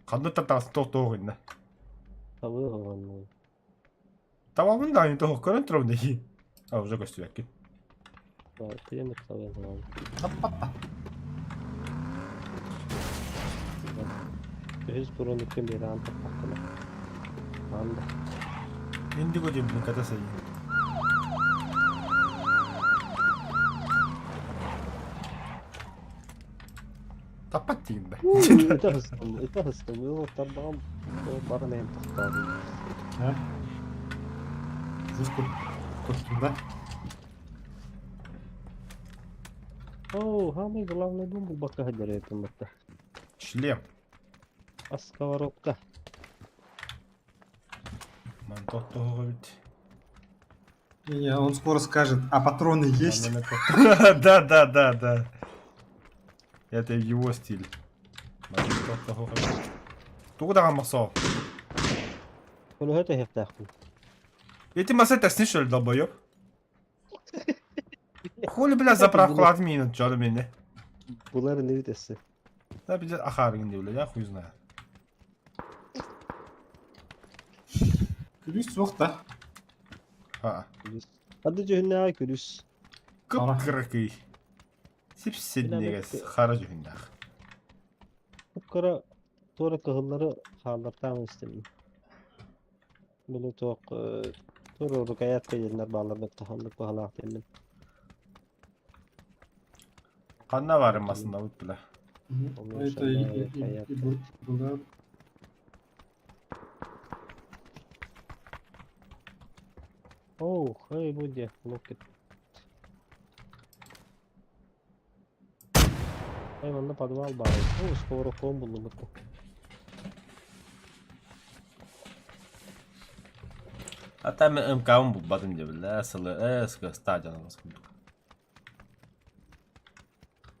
Ханна татаас тоқ-тоқ инна. Табы оҕонну. Табабын да тоқ көрөн турабын дии. А уже көстүбэккин. Тиэмит табы Аппапа. Үһүс бурундукка биэрэҕин таппаккына. Анда. Индиго диэн блин ката сайын. Таппат диин бэ. Это хыстым, это хыстым. Ол тарбаҕым баран эһэм тохтоодум. Да? Здесь кот, да? Оо, самый главный бу булбакка сылдьар эбиппин батта. Шлем. А сковородка. Ман тоқ-тоқ ведь. Не-не, он скоро скажет, а патроны есть? Да, да, да, да. Это его стиль. Тугу даҕан мохсоо. Көлөһө тэһиэхтээхпин. Эти массы тэсни что ли, долбоёб? Хули, бля, заправку админа, чё меня? Булар не бүтессе. Да, пиздец, ахаргин бля, я хуй знаю. Күлүс суох да. А, Хады дьүһүннээҕи күлүс. кып-кыракый. Сип-сиднегес, хара дьүһүннээх. Кып-кыра. Туора кыһыллары хааллартаан истим. Били туох туора рукоятка диэннэр бааллар баттаханнык баһалаах диэммин. Ханна баар массыынабыт бile. Это и была. Оу, хай буде, локет. Эй, манна подвал баар. Оо, сковородком буллубут. А там МК-м булбатым дии бля, сылы э стадион курдук.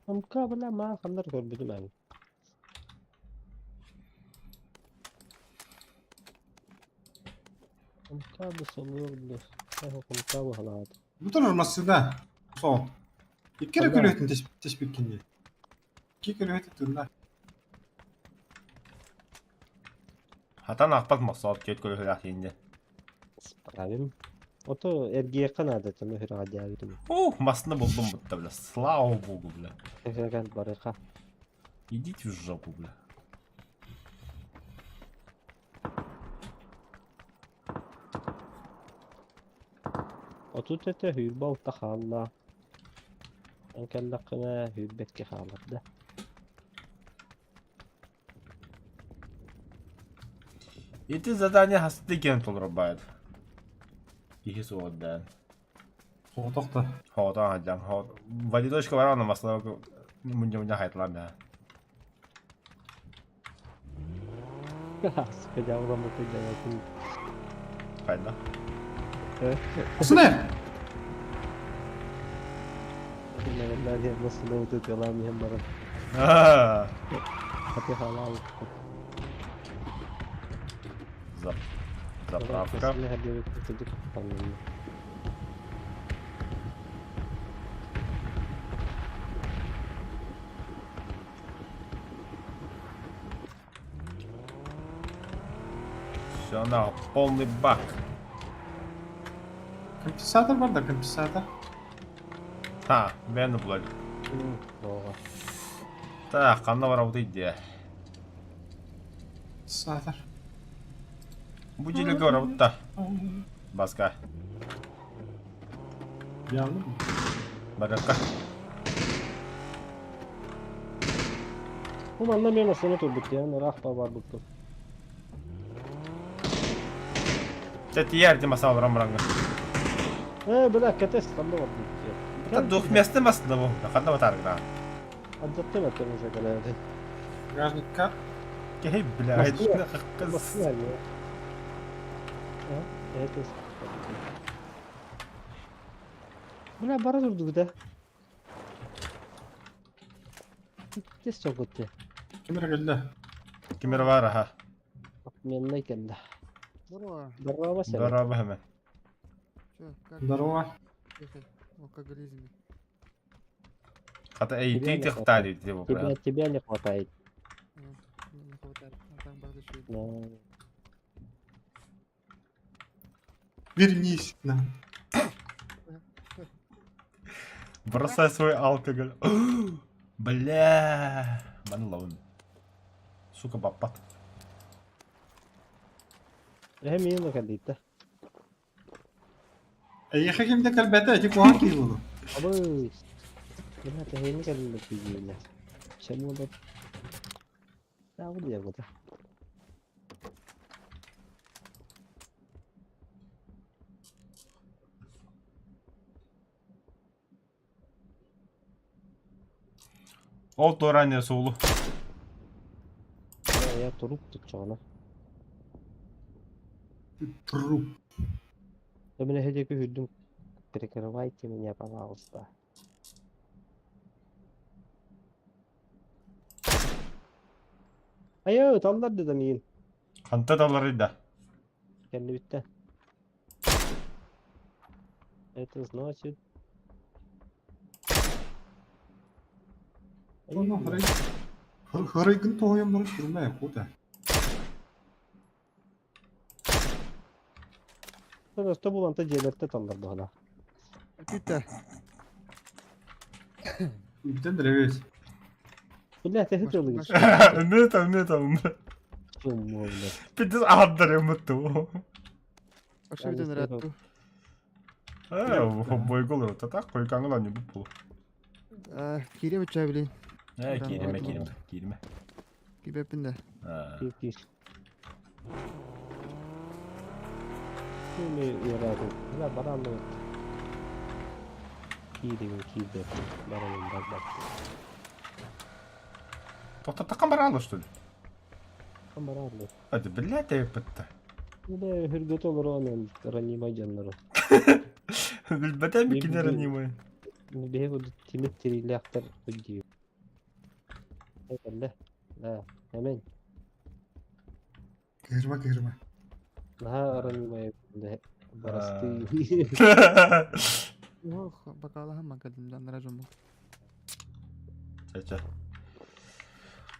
МК, бля, маа ханнар көрбүтүм эн. МК да солуор, бля. МК баһалаат. Бу турар массыына. Сол. Икки эрэ Ханна? көлүөтүн теспиккин дии. Икки көлүөтү тынна. Хатан ахпат мохсоот түөрт көлөһөлөөх диэн. Справим. Ото эргиэххэ наада этэ, үһүрэҕэ диэбитим. Ух, массыына булдум бутта, бля. Слава богу, бля. Кэл барыха. Идите в жопу, бля. 30 этэ 26 хаалла. Эн кэллэххинэ 22 хаалар да. Ити задание хасты кем толорбайт. Киһи суоҕурдаан. Соҕотох да. Хоотоон сылдьан. В одиночку баран массыына мунньа-мунньа хайыталаан бэһэ. Сука, дьаабыламмыт дьаабатын. Хайда? Осуне! Наверное, массыына утутуолаан иһэн баран. Аа. Хаты халаал. Заправка. Все, на полный бак. Компенсатор бар да, компенсатор. Ха, бэйэни булар. Оҕо. Так, ханна барабыт идея. Компенсатор. Бу дьиэлэргэ барабыт да. Баска. Явно. Барыахха. Бу манна мен массыына турбут диэн ыраах барбыппын. Дьэ тиийэр дии массыына олорон бараҥҥа. Ээ, бля, кэтэс ханна барбыт диэн. Это двухместный массыына бу. Ханна батааргына. Алдаттым этим уже кэлээри. Багажникка. Кей, блядь. Массыына. Массыына не. А, это Бля, бара турдук да. Тес чогутты. Ким эрэ кэллэ. Ким эрэ баар аха. Отменный кэллэ. Здорово. Здорово, Сэмэн. Здорово, Хэмэ. Чё, как Здорово. успехи в алкоголизме? Хата эй, Тебя ты не ты хватает. хтали, ты Тебя не хватает. А, не, не хватает. А там правда еще и Да. Вернись. На. Бросай свой алкоголь. Бля. Маны ловим. Сука, баппат. Эһэ миин кэллиитэ. Эйиэхэ ким да кэлбэтэ, ити куһаҕан киһи буолуо. Абы. Бля, тэһиини кэллэ киһиилэ. Чем олор? Таабы диэбитэ. Ол туораан суолу. Я турук тутчаҕына. Труп. Мин эһэ диэки үрдүм. Прикрывайте меня, пожалуйста. Айыы, таллар да миин. Ханта талларыйда. Кэллибиттэ. Это значит... Ону хырай. Хырайгын тоһуйан баран сүрүнэ кута. Просто буланта дьиэлэртэ таллар баһына. Пита. Бүтэн древес. Бля, тэһи тылыгын. Эмиэ там, эмиэ там. Чуммо, блядь. Пиздец, адарым ту. Вообще видео наряд. Бойгол это так, койкаңла не бупул. Кире быча, блин. Э, Да, кириме, ладно. кириме, кириме. Кибепин да. Кир, кир. Кими яратып. Бля, баранды. Кирдеген кирде. Баранын бар бар. Тоқта таққан баралы, что ли? Баранды. Hadi, блядь, я бітті. Бля, хүргөт олор ранимай жаннары. Билбетен би кинер анимай. Беге буду тимет териляктар худи. Бля. Да, әмен. Кырма, кырма. Наха ранимай. Бля, барасты. Ох, бакала хамма кадым да наражым. Ча-ча.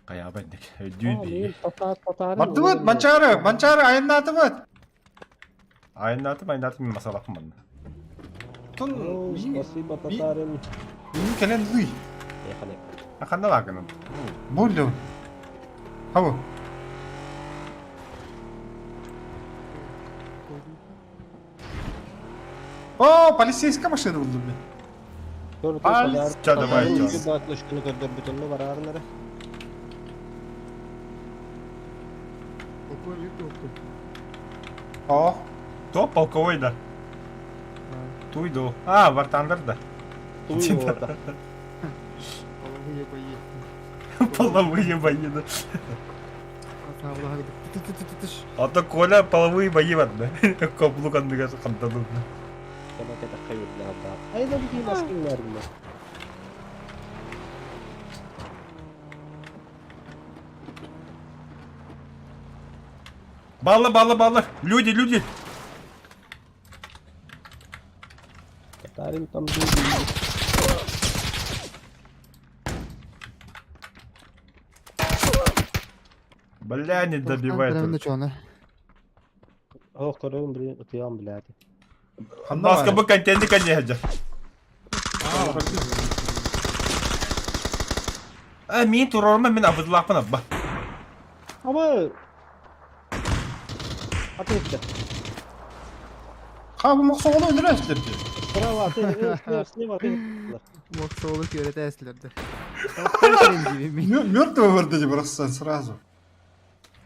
Кая бендик. Өйдүү би. Татар, татар. Бардыбыт, манчары, манчары, айыннатыбыт. Айнатым, айнатым мен масалапым манна. Тун, Спасибо, татарин. мин келен лый. Ехали. Ханда лагының. Болду. Хабы. О, полицейская машина булду мен. Ча, давай, ча. Баклышканы көрдөр бүтүннү барарынары. Какой вид толку? О, То полковой да. Туйду. А, вартандыр да. Туй орда. Половые бои. Половые бои да. А то Коля половые бои бар да. Коблук андыга канталып. Айда бики маскин бар. Балла, балла, балла. Люди, люди. Татарин там люди. Бля, не добивай тут. Ох, көрөм блин, утуям блядь. Маска бу контенти конечно. А, мин турорма мен абыдлапын абба. Ама Атықты. Ха, бу моксоголу өлүрөсүлөр. Справа аты, слева аты. Моксолу көрөтәсилерди. Мертвый вырдали просто сразу.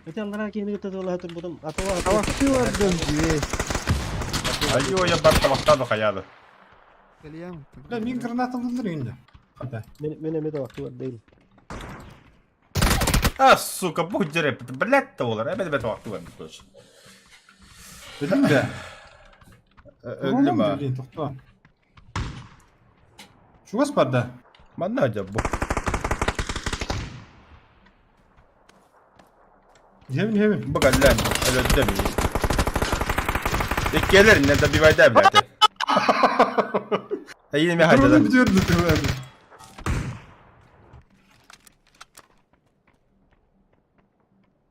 Это андара кени өтө тур будум. Атыла. Табакты бардым gibi. Айо, я бар табактады каяды. Бля, мин граната булдыр инде. Хата. Мен мен эме табакты бар дейм. А, сука, будь дереп. Блядь, то олар. Эбе бет вакты бар точно. Билим да. Өлүм. Блин, тохто. Чугас бар да. Манна жаббу. Хевин, хевин. Бага лән, әлөттә мин. Иккелер не добивай да, блядь. Әйе, мен хайда. Бүтөрдү түбәді.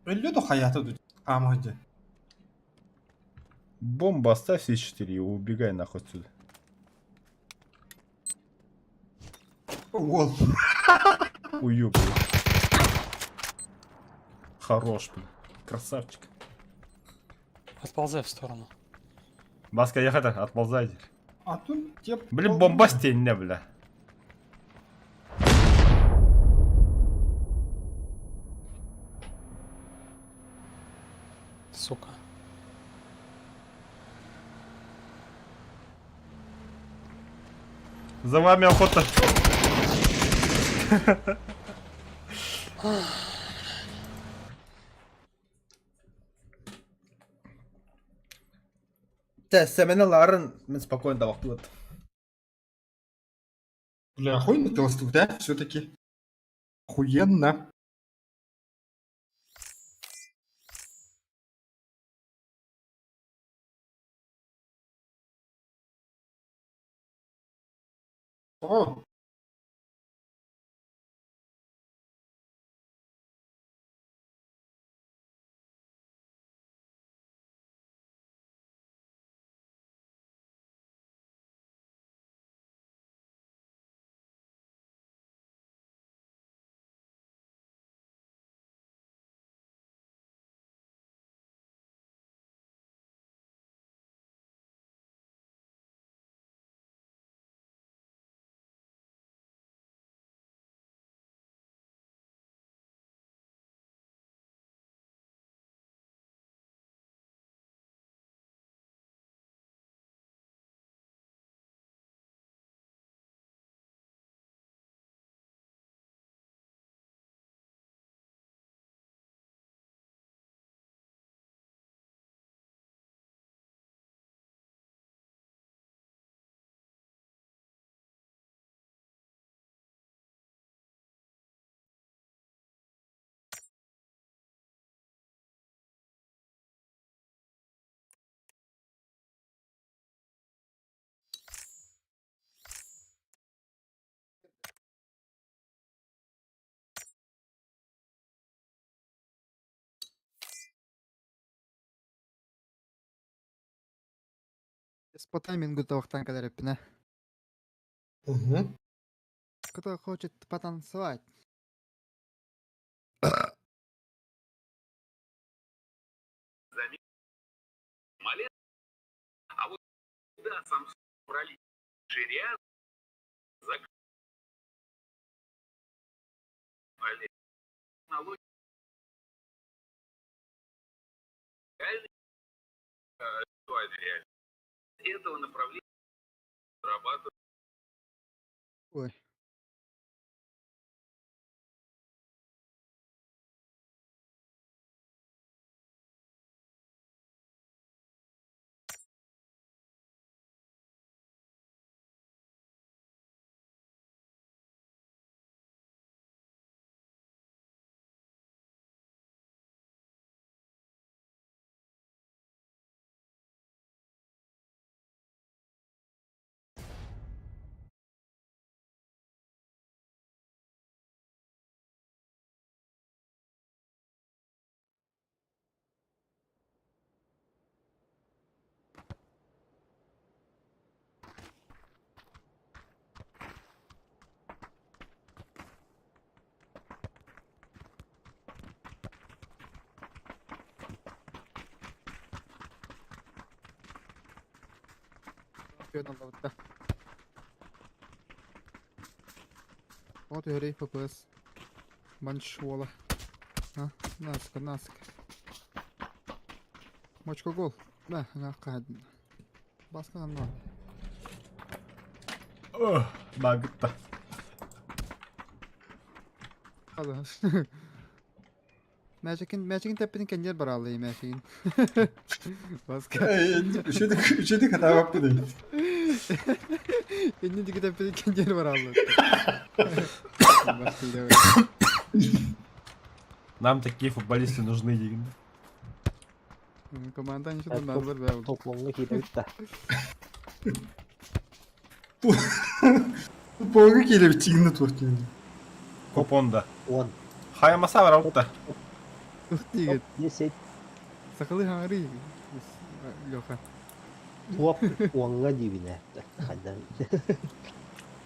Өллө да хаята ду. Амады. Бомба оставь все четыре и убегай нахуй отсюда. Ол. Уёбывай. Хорош, блин. Красавчик. Отползай в сторону. Баска, ехать, отползай. А тут теп. Блин, бомба стенне, бля. Сука. За вами охота. Те, семена ларын, мен спокойно давақ вот. Бля, охуенно толстук, да? Все-таки. Охуенно. О, По таймингу тавахтан кэлэр эппинэ. Угу. Кто хочет потанцевать? Ой. Вот и ППС. Манчуола. А, наска, наска. Мочка гол. Да, на Баска на. Багытта. Мэчикин, мэчикин тэппитин кэннигэр барааллыы мэчикин. Баска. Үчүгэй үчүгэй хатаабаппын эбит. Инни диги тэппитин кэннигэр барааллыы. Нам такие футболисты нужны диэн. Команда ничего надо бля. Топлоҥҥа киирэ да. Футболга киирэ чигинне туох диэн. Копонда. Он. Хайамаса барабытта. Тух диигит. Десять. Сахалыы хаҥарыы. Леха. Туоп уоҥҥа диибинэ. Хайдан.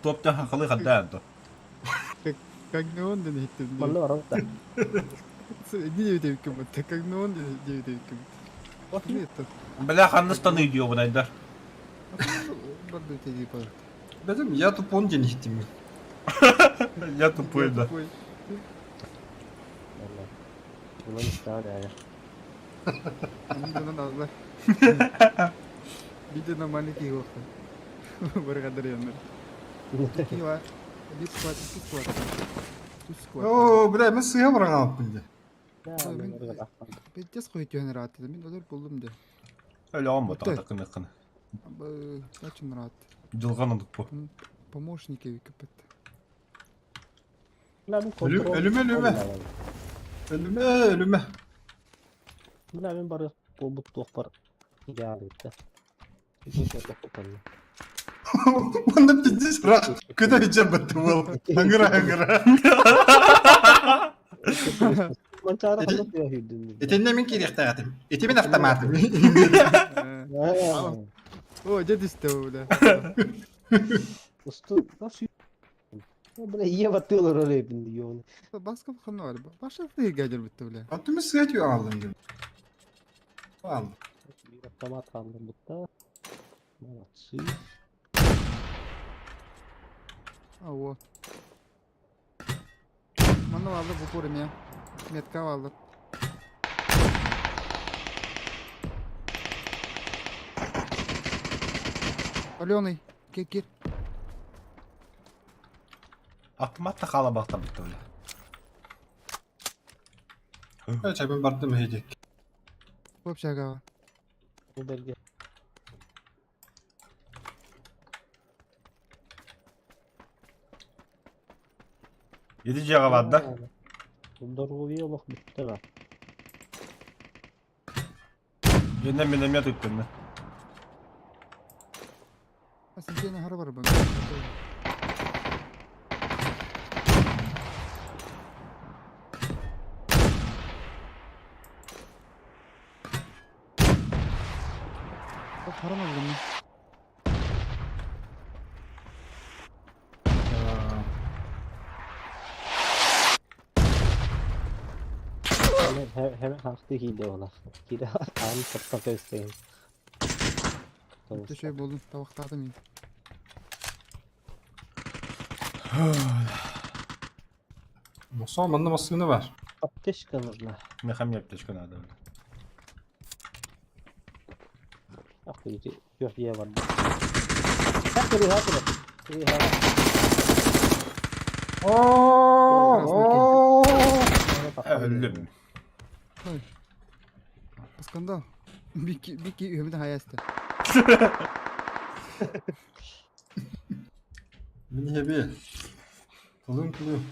Топтан хахалы хаддаан то. Как он ден иһиттим. Манна барабыт да. Не диэбит эбиккин бутта. Как он диэбит эбиккин. Нет. Бля ханныстан ыйдио бунайдар. Барду тиги па. Бэтим я тупон диэн иһиттим. Я тупой, да. Bunun история. Видео на маленький гофта. Баргадарьяннар. Кива. Bir squad, iki squad. Үс squad. Оо, бля, мен сыһа баран алыппын дии. Пиздец хуй түйен рат. Мин долар булдум де. Öyle olmadı такын кын. Очень рад. Дьылҕан оннук бу. Помощники кепет. Өлүмэ, өлүмэ. Өлүмэ, өлүмэ. Бля, мен бары буолбут туох бар. Яалыта. Онно пиздец рах. Куда видел баттыбыл? Аңыра, аңыра. Манчаара ханна тыа хүрдүн. Итиннэ мин киириэхтээҕитим. Ити мин автоматым. О, дед исте бля. Усту насу. Бля, ева тылыр өрөйбүн дион. Баска ханна бар. Баша ты гадер битте бля. Аттым сыһа түү ааллым дии. Ааллым. Бир автомат алдым бутта. Молодцы. А вот. Манна алды бу көрүмэ. Метка алды. Аленый, кир кир. Автомат та хаала бахта битте бля. Чабын бардым хейдек. Общага. Бу берге. Еди жаға барды. Здоровье олох бүтте ба. Енді миномет өттім. А сен хара бар бу. Харам алган. Hemen hemen haklı hile ola. Kira an totta göstereyim. Bitti şey buldum. Tavuklardım yine. Мосол манна массыына бар. Аптечка нужна. Мехам аптечка надо. Ах, иди. Yok diye var. Хакери хакери. Три хакери. Öldüm. Скандал. Бики, бики үһүмүт хайаста. Мин хеби. Тылым тылым.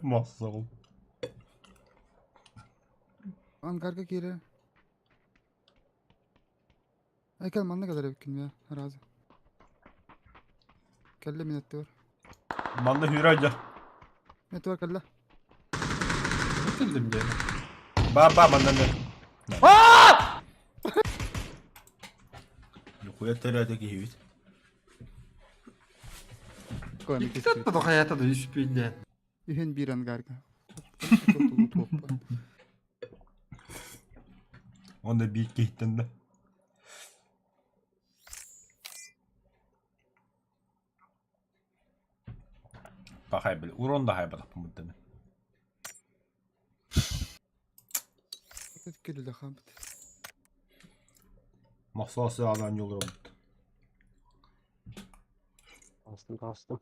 Мосол. Ангарга кире. Айкал манна kadar эбиккин я разы. Кэллэ минетте бар. Манна хүрәҗә. Минетте бар кэллэ. Битилдим диэн. Ба ба манна не. Нихуя терәдә киһибит. Коем Икки да хаята да үспүйден. Үһүн бир ангарга. Онда бик киһиттен да. Бахай бил. Урон да хайбат бу Кэллэ хамт. Махсасы алан yol robot. Bastım bastım.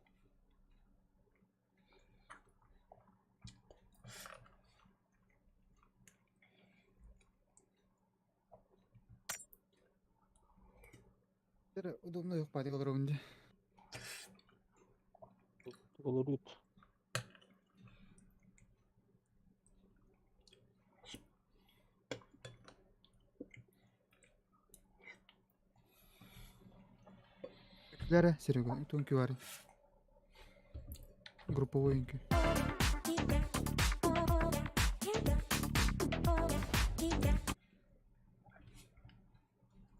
Удобно yok бадик олар өнде. Olur yut. Лера Серега, тонкий варит. Групповой инки.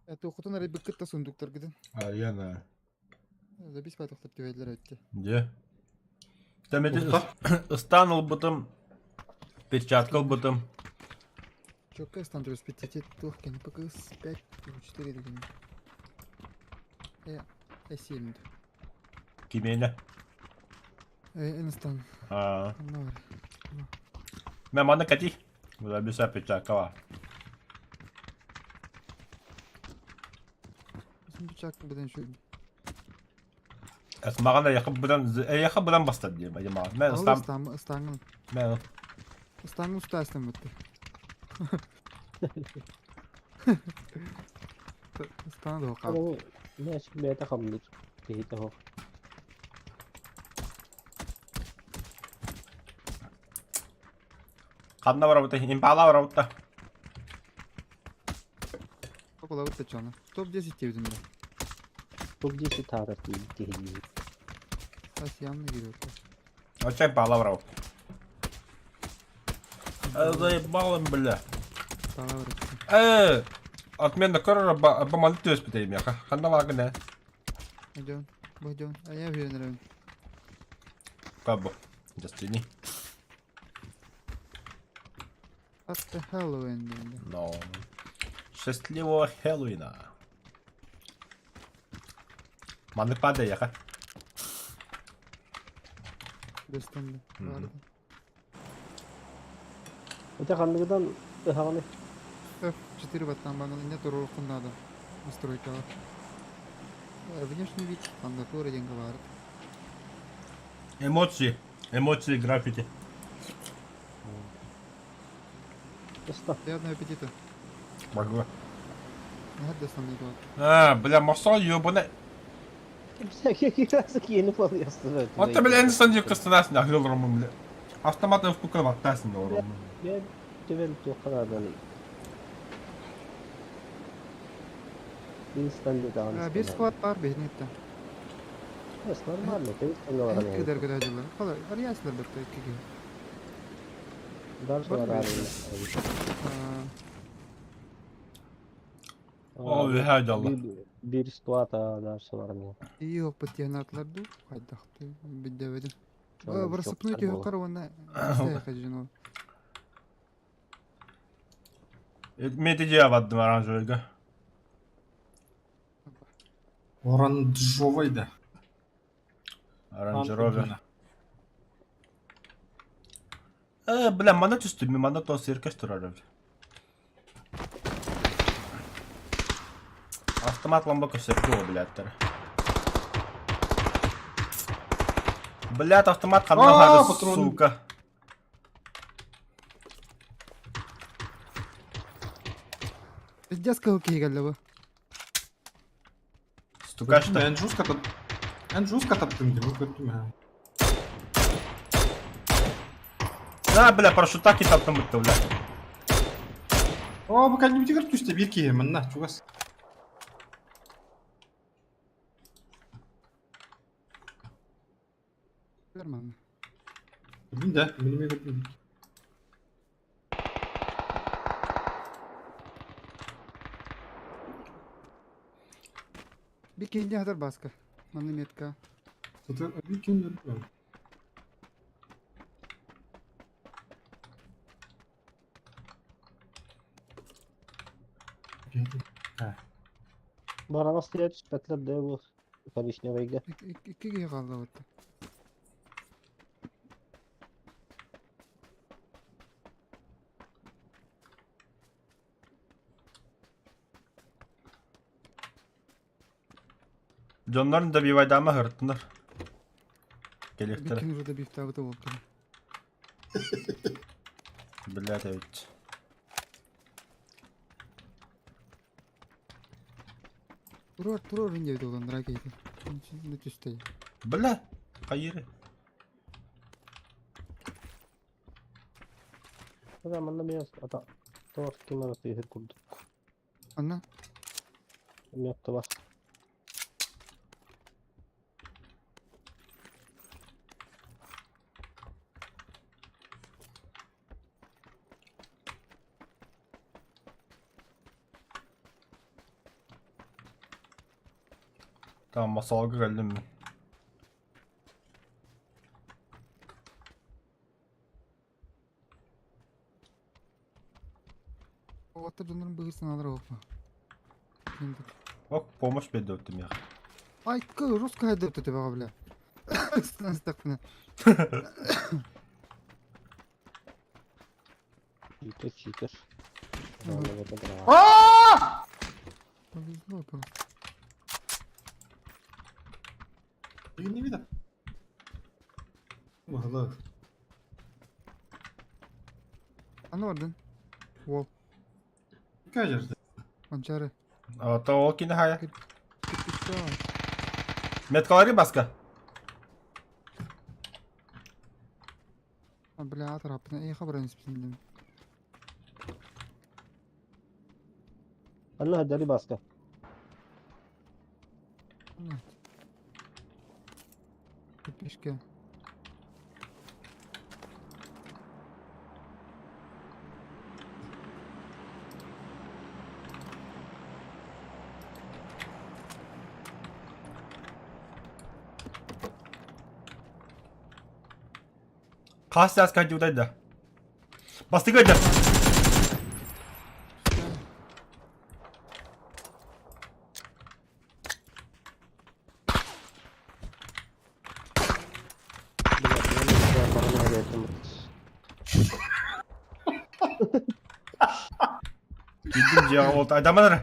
Это ухутун арай быккытта сундуктар гиден. Арена. Забись патохтар тибейлер өтте. Где? Там эти ыстан ылбытым, перчатка ылбытым. Чокка стан 5 тух кен ПКС 5 4 деген. Э, э 7. Кимене. Э, инстан. А. Анна бар. Мен маны кати. Забиса перчатка бар. Bizim bıçak беден şu. Маған да якын бұдан, якын бұдан бастады деймін, әйе маған. Мен ыстам, Ыстан, ыстаңын. мен Ыстаңын ұстастым бітті. Ыстаңы да оқап. Ne açık bir yerde kalmıyor. Kehite ho. Қанна бар бұта, импала бар бұта. Около вот чана. Топ-10 тебдим да. Çok ciddi tarif değil. Kehite. Асиямны giriyor. Оча импала бар бұта. Заебалым, бля. Тала бар. Э, отмена көрөр бамалы төс бітейм яқа. Қанда бар гына? Идем. Пойдем. А я уверен. Кабы. Дастини. What the Halloween деймді. Но. Счастливого Хэллоуина. Маны падай яқа. Дөстенді. Мгм. Барды. Öte kanlıgıdan ıhağını F4 баттан бағана не туру надо. Настройкалар. Внешний вид клавиатура деньги бар. Эмоции. Эмоции граффити. ısta. Приятного аппетита. Могу. Нахад не было. А, бля, масал ёбана. Sen yeni alıyorsun. Hatta бля, en son yıkısın ahıl бля. Автомат öfkü battarsın doğru. Ben tüvel tokalardan. Bir stand da Bir squad бар бейнетті. Yes, normal mi? Bir stand var. Кедер кедер жылы. Қалай, ариясылар бір кеге. Dar var abi. Ой, hadi Allah. Bir squad ha dar var mı? Yok бит янатлар ду. Кайдакты биддебедим. Рассыпной түһүөххэр уонна жину. Мети дьиэ бардым оранжевыйга. Оранжевый да. Оранжеровый. Э, бля, мана түстүм, мен мана то серкеш турар эбит. Автомат ламба көсөргө блядтар. Блядь, автомат ханна Аа, хары, патрон. сука. Пиздец кыһыл киһи кэллэ бу. Стукач-то. Эн жестко тап... Эн жестко таптым деп көрдүм ha. На, бля, парашютта таптым бутта, бля. Оо, бу кэллибитигэр түстэ биир киһи манна чугас. Нормально. Көрдүм да, мин эмиэ көрдүм. Бир киһини хатар баска. Манна метка. Сатыр биир киһини көрдүм. Бараҕас тиийэ түспэтилэр да бу коричневайга. Икки киһи хаалла бутта. Дьоннорун добивайдаама сырыттынар. Кэлиэхтэрэ. Биккин уже добивтаабыта буолтун. Блядь, эбит. Турар турар диэбит уолан драки киһитэ. Түстэй. Бля, хайыры. Бля, манна эмиэ ата туох ким эрэ тыаһыыр курдук. Анна Эмиэ аттыбар. Tamam masalga geldim ben. Уолаттар дьоннорун быыһыыр санаалара уоппа. Ок, помощь берди я. Айкы, русская хайдап төбөҕө бля. Ыстахпына. Читер, читер. Повезло просто. Не видно. Могла. Аны бардын. Уол. Конечно. Манчары. А то ол кини хая. Кирпичка. Меткалары баска. А, бля, атараппына. Эй, хабаран исписин Анна хаджари баска. Кирпичка. Хас сас кадюдай да. Бастыгы да. Кидим дьиэҕэ ол айдаман эрэ.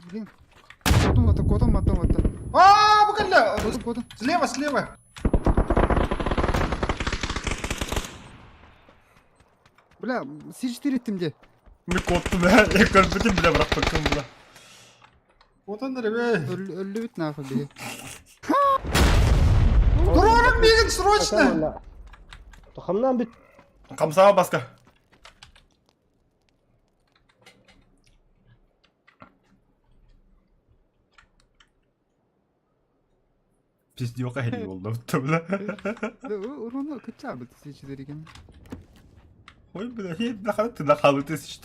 Блин. Котом вот, котом, потом вот. А, буквально! Котом, котом. Слева, слева! Бля, С4 иттим де. Мен коттум ээ. Көрбүтүм бля бырахпыккын бля. Вот он, ребят. Өллүбүт нахуй биһи. Дроном бегать срочно! Хамнан бүт. Хамсаҕа баска. Пиздёка хели болду бля. Уруну кычабыт С4 экен. Ой, бля, бля, ты нахал, ты с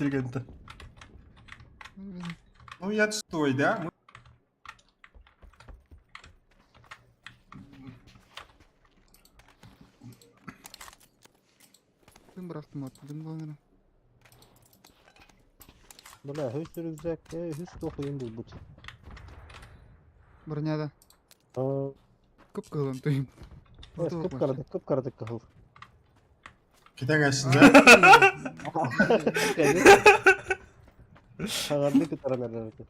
Ну я отстой, да? Мы Ким бырахтым от, дым баланы. Бля, үс рюкзак, үс тохуйун булбут. Броняда. Аа, Кып кылын тыйым. кып-кырадык, кып-кырадык кыһыл. Китәгәсен, да? Саҥардыы кытаран эрэр этэ.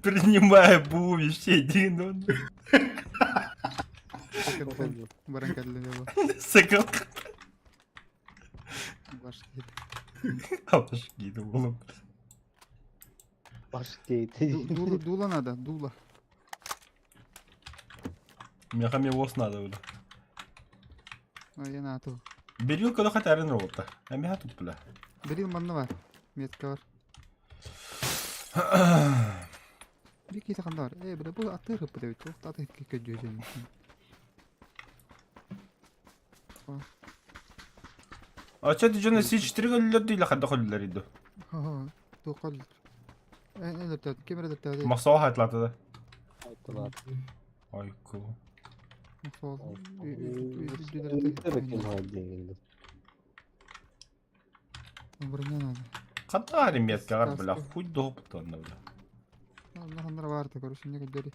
Принимаю бу вещей, ну. Баран кэллэ бу. Сыкыл. Баш Башки, oğlum. Баш дейт. Дула, дула надо, дула. Меха мне воз надо, бля. А я на ту. Берил когда хотя робота. А меха тут, бля. Берил манна бар. Метка бар. Bir kişi var. E бля bu atı hıpı devi. Çok tatlı kötü А что ты жена С4 голлер или хадда холлер иду? Ха тоқал. Э, кемер деп Мақсау хайтлады да. Айтылар. Ой, ку. Қандай метка бля, хуй доп бля. Бар короче, не көдери.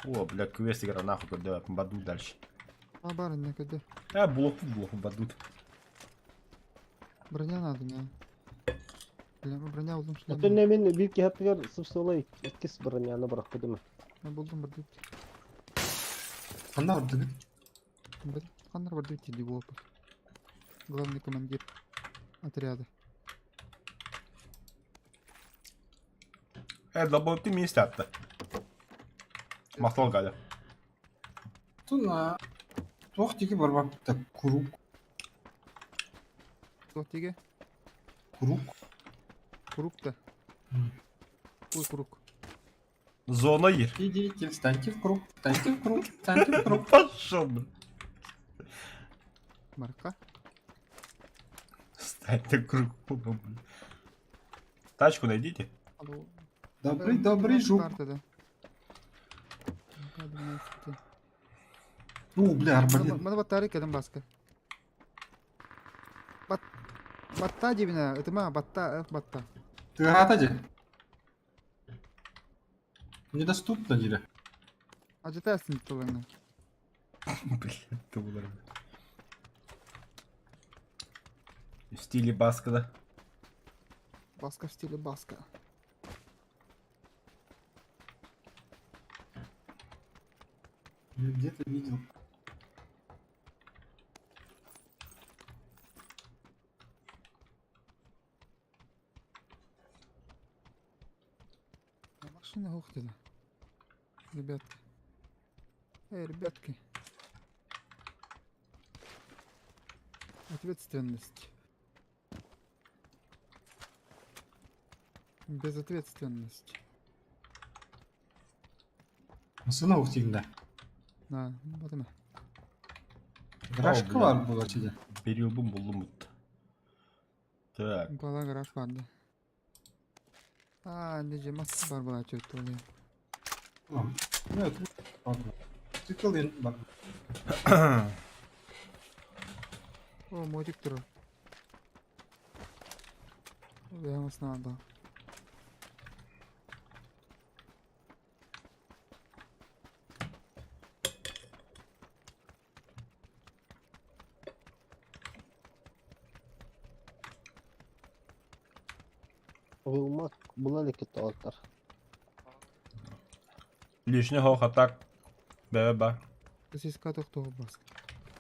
О, бля, квест игра нахуй, когда баду дальше. А бар не көдер. А, блок, блок, бадут. Броня надо, не. Бля, броня булдум шлем. Отон мен бир киһаттыгар сыпсылай иккис броняны бырахпытым. Булдум бир дип. Ханна бардыгыт. Бир ханнар бар дип тиди болуп. Главный командир отряда. Э, долбоеб ты меня атты. Мақтал Галя. Туна. Туох тиги барбап так курук, Туох тиге? курук. Курук та. Ой, курук. Зона ер. Идите, встаньте в круг, встаньте в круг, встаньте в круг. Пошел, блин. Марка. Встань на круг, блин. Тачку найдите. Алло. Добрый, добрый жук. Карта, да. МК-12. Ну, бля, арбалет. Мана батарейка кеден баска. Бат Батта дебина, это ма батта, батта. Ты рада де? Недоступно дире. А жетесин тылыңны. Блин, ты удар. В стиле баска, да? Баска в стиле баска. Я где-то видел. Машина ух ты. Ребятки. Эй, ребятки. Ответственность. Безответственность. Сына ухтигда. Да, вот она. Гаражка бля. бар была сидя. Берилбым булдум Так. Бала гараж бар да. А, не же мас бар была чё-то. Нет, Цикл бар. О, модик тур. Я вас надо. Уйулмак була лекет тоғыттар. Лишний хох атак. Бә-бә. ССК тоқтоғы баска.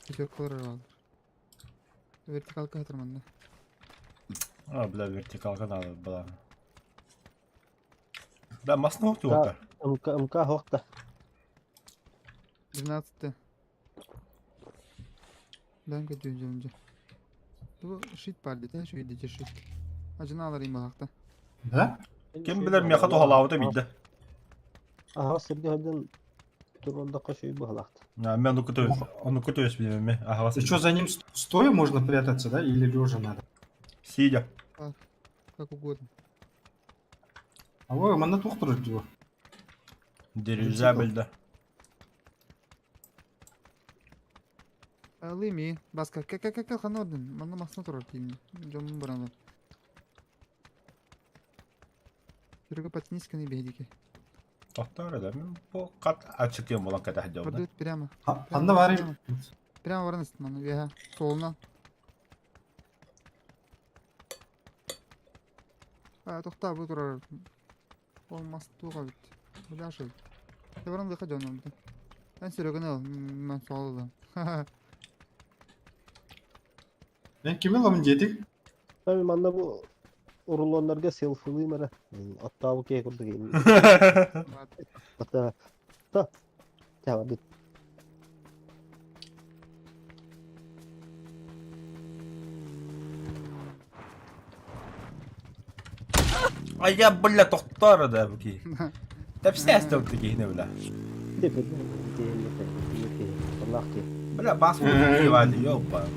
Пятеркалар алыр. Вертикалка хатырман да. А, бля, вертикалка надо была. Да, масны ухты вот. МК МК хоқта. 12 Дай-ка дюнжемже. Бу шит бар дете, şu идете шит. Ажыналар им балакта. Да? Кем билер меха тухалауты билді. Ага, сирге хөдөн Туруордахха үчүгэй быһыылаах. Мен оннукку түбэспитим эмиэ аһаҕас. И что, за ним стоя можно прятаться, да? Или лежа надо? Сидя. Как угодно. А вы, манна туох турар дии. Дирижабль да. Лыми. Баска, кэ-кэ-кэ ханна ордун? Манна махсына турар деймин. Дьоммун баранар. Серега подтянись ка беһдики. Тохтоор да мен бу хат ачыкыам буолан кэтэх дьолна. Продают прямо. Ханна баарый? Прямо баран истин манна үөһэ. Суолунан. А, тохтаа бу турар. Ол мас туох эбит. Бляш эбит. Ты баран лыха дьон ылбытым. Эн Сереганы ыл, мен суол ылам. Мен кими ылабын диэтиҥ? Tabii манна бу рулоннарга селфилыым эрэ. Оттообу киһи курдук Ата та Чаабыт. Айа бля тохтоор да бу киһи. Тэпсээс тылты киһини бля. Бля бас киһи ёпа.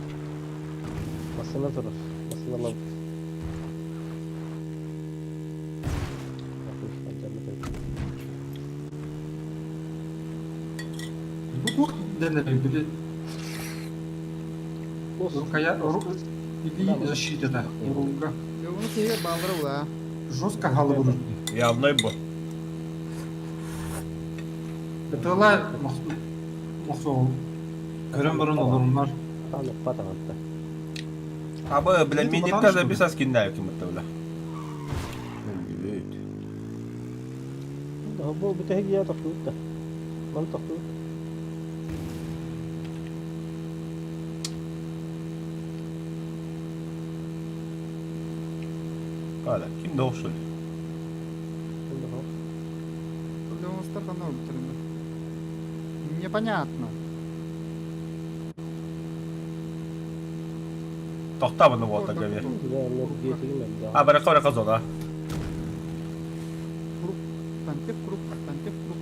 Массына турар. Массыналар. Бу туох дэнэр били рукоя или защита рука. Ону киһи бааллара була. Жестко халыбыр. Явной бу. Кытыла мохсоол. Көрөн баран олоруннар. Абы, бля, миникка записать скиннаю ким-то, бля. Бу бүтэһик дьиэ тохтуут да. Маны тохтуут. Hala, ким да охшул? Леонстар ханна өлтөрүндө. Непонятно. Тохтаа вот так говори. А, барака барака зона. Круг, тантеп круг, тантеп круг.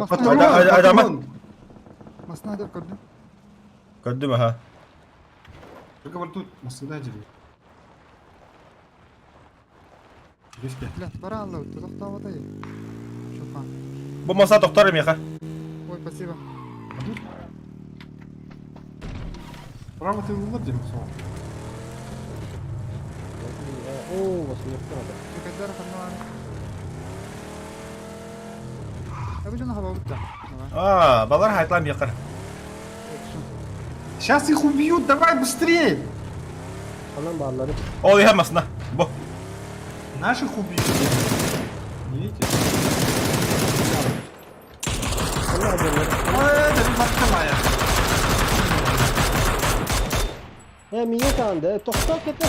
Патрон, Патрон. Масна деп көрдүм. Көрдүм, аха. Договор тут, массыда дели. Бля, бара алла, тохтаа тай. Чопан. Бу маса тохтор меха. Ой, спасибо. Право ты владим, сол. О, вас не надо. Чекайдар ханна. Абы жана хаба бутта. А, балар хайтлам якыр. Сейчас их убьют, давай быстрее! Анан баалары. Ол иһэ масна. Бу. Наших убьют. Не видите? Ой, это баттамая. Э, миңе таанды. Тохтоо кете.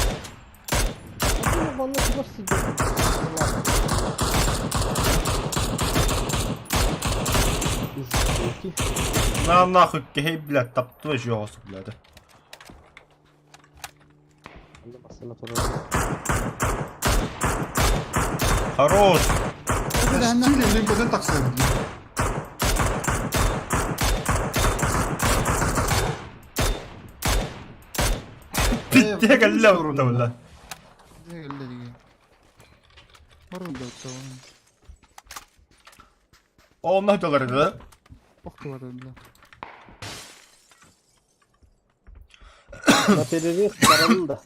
Манна чугас сидит. На нахуй кей, блядь, таптуешь его, блядь. Хорош. Стиле, мен көзін тақсың. Питте кэллэ бля. Онно доллар да? Охтулар бля. На перерыв баралым да.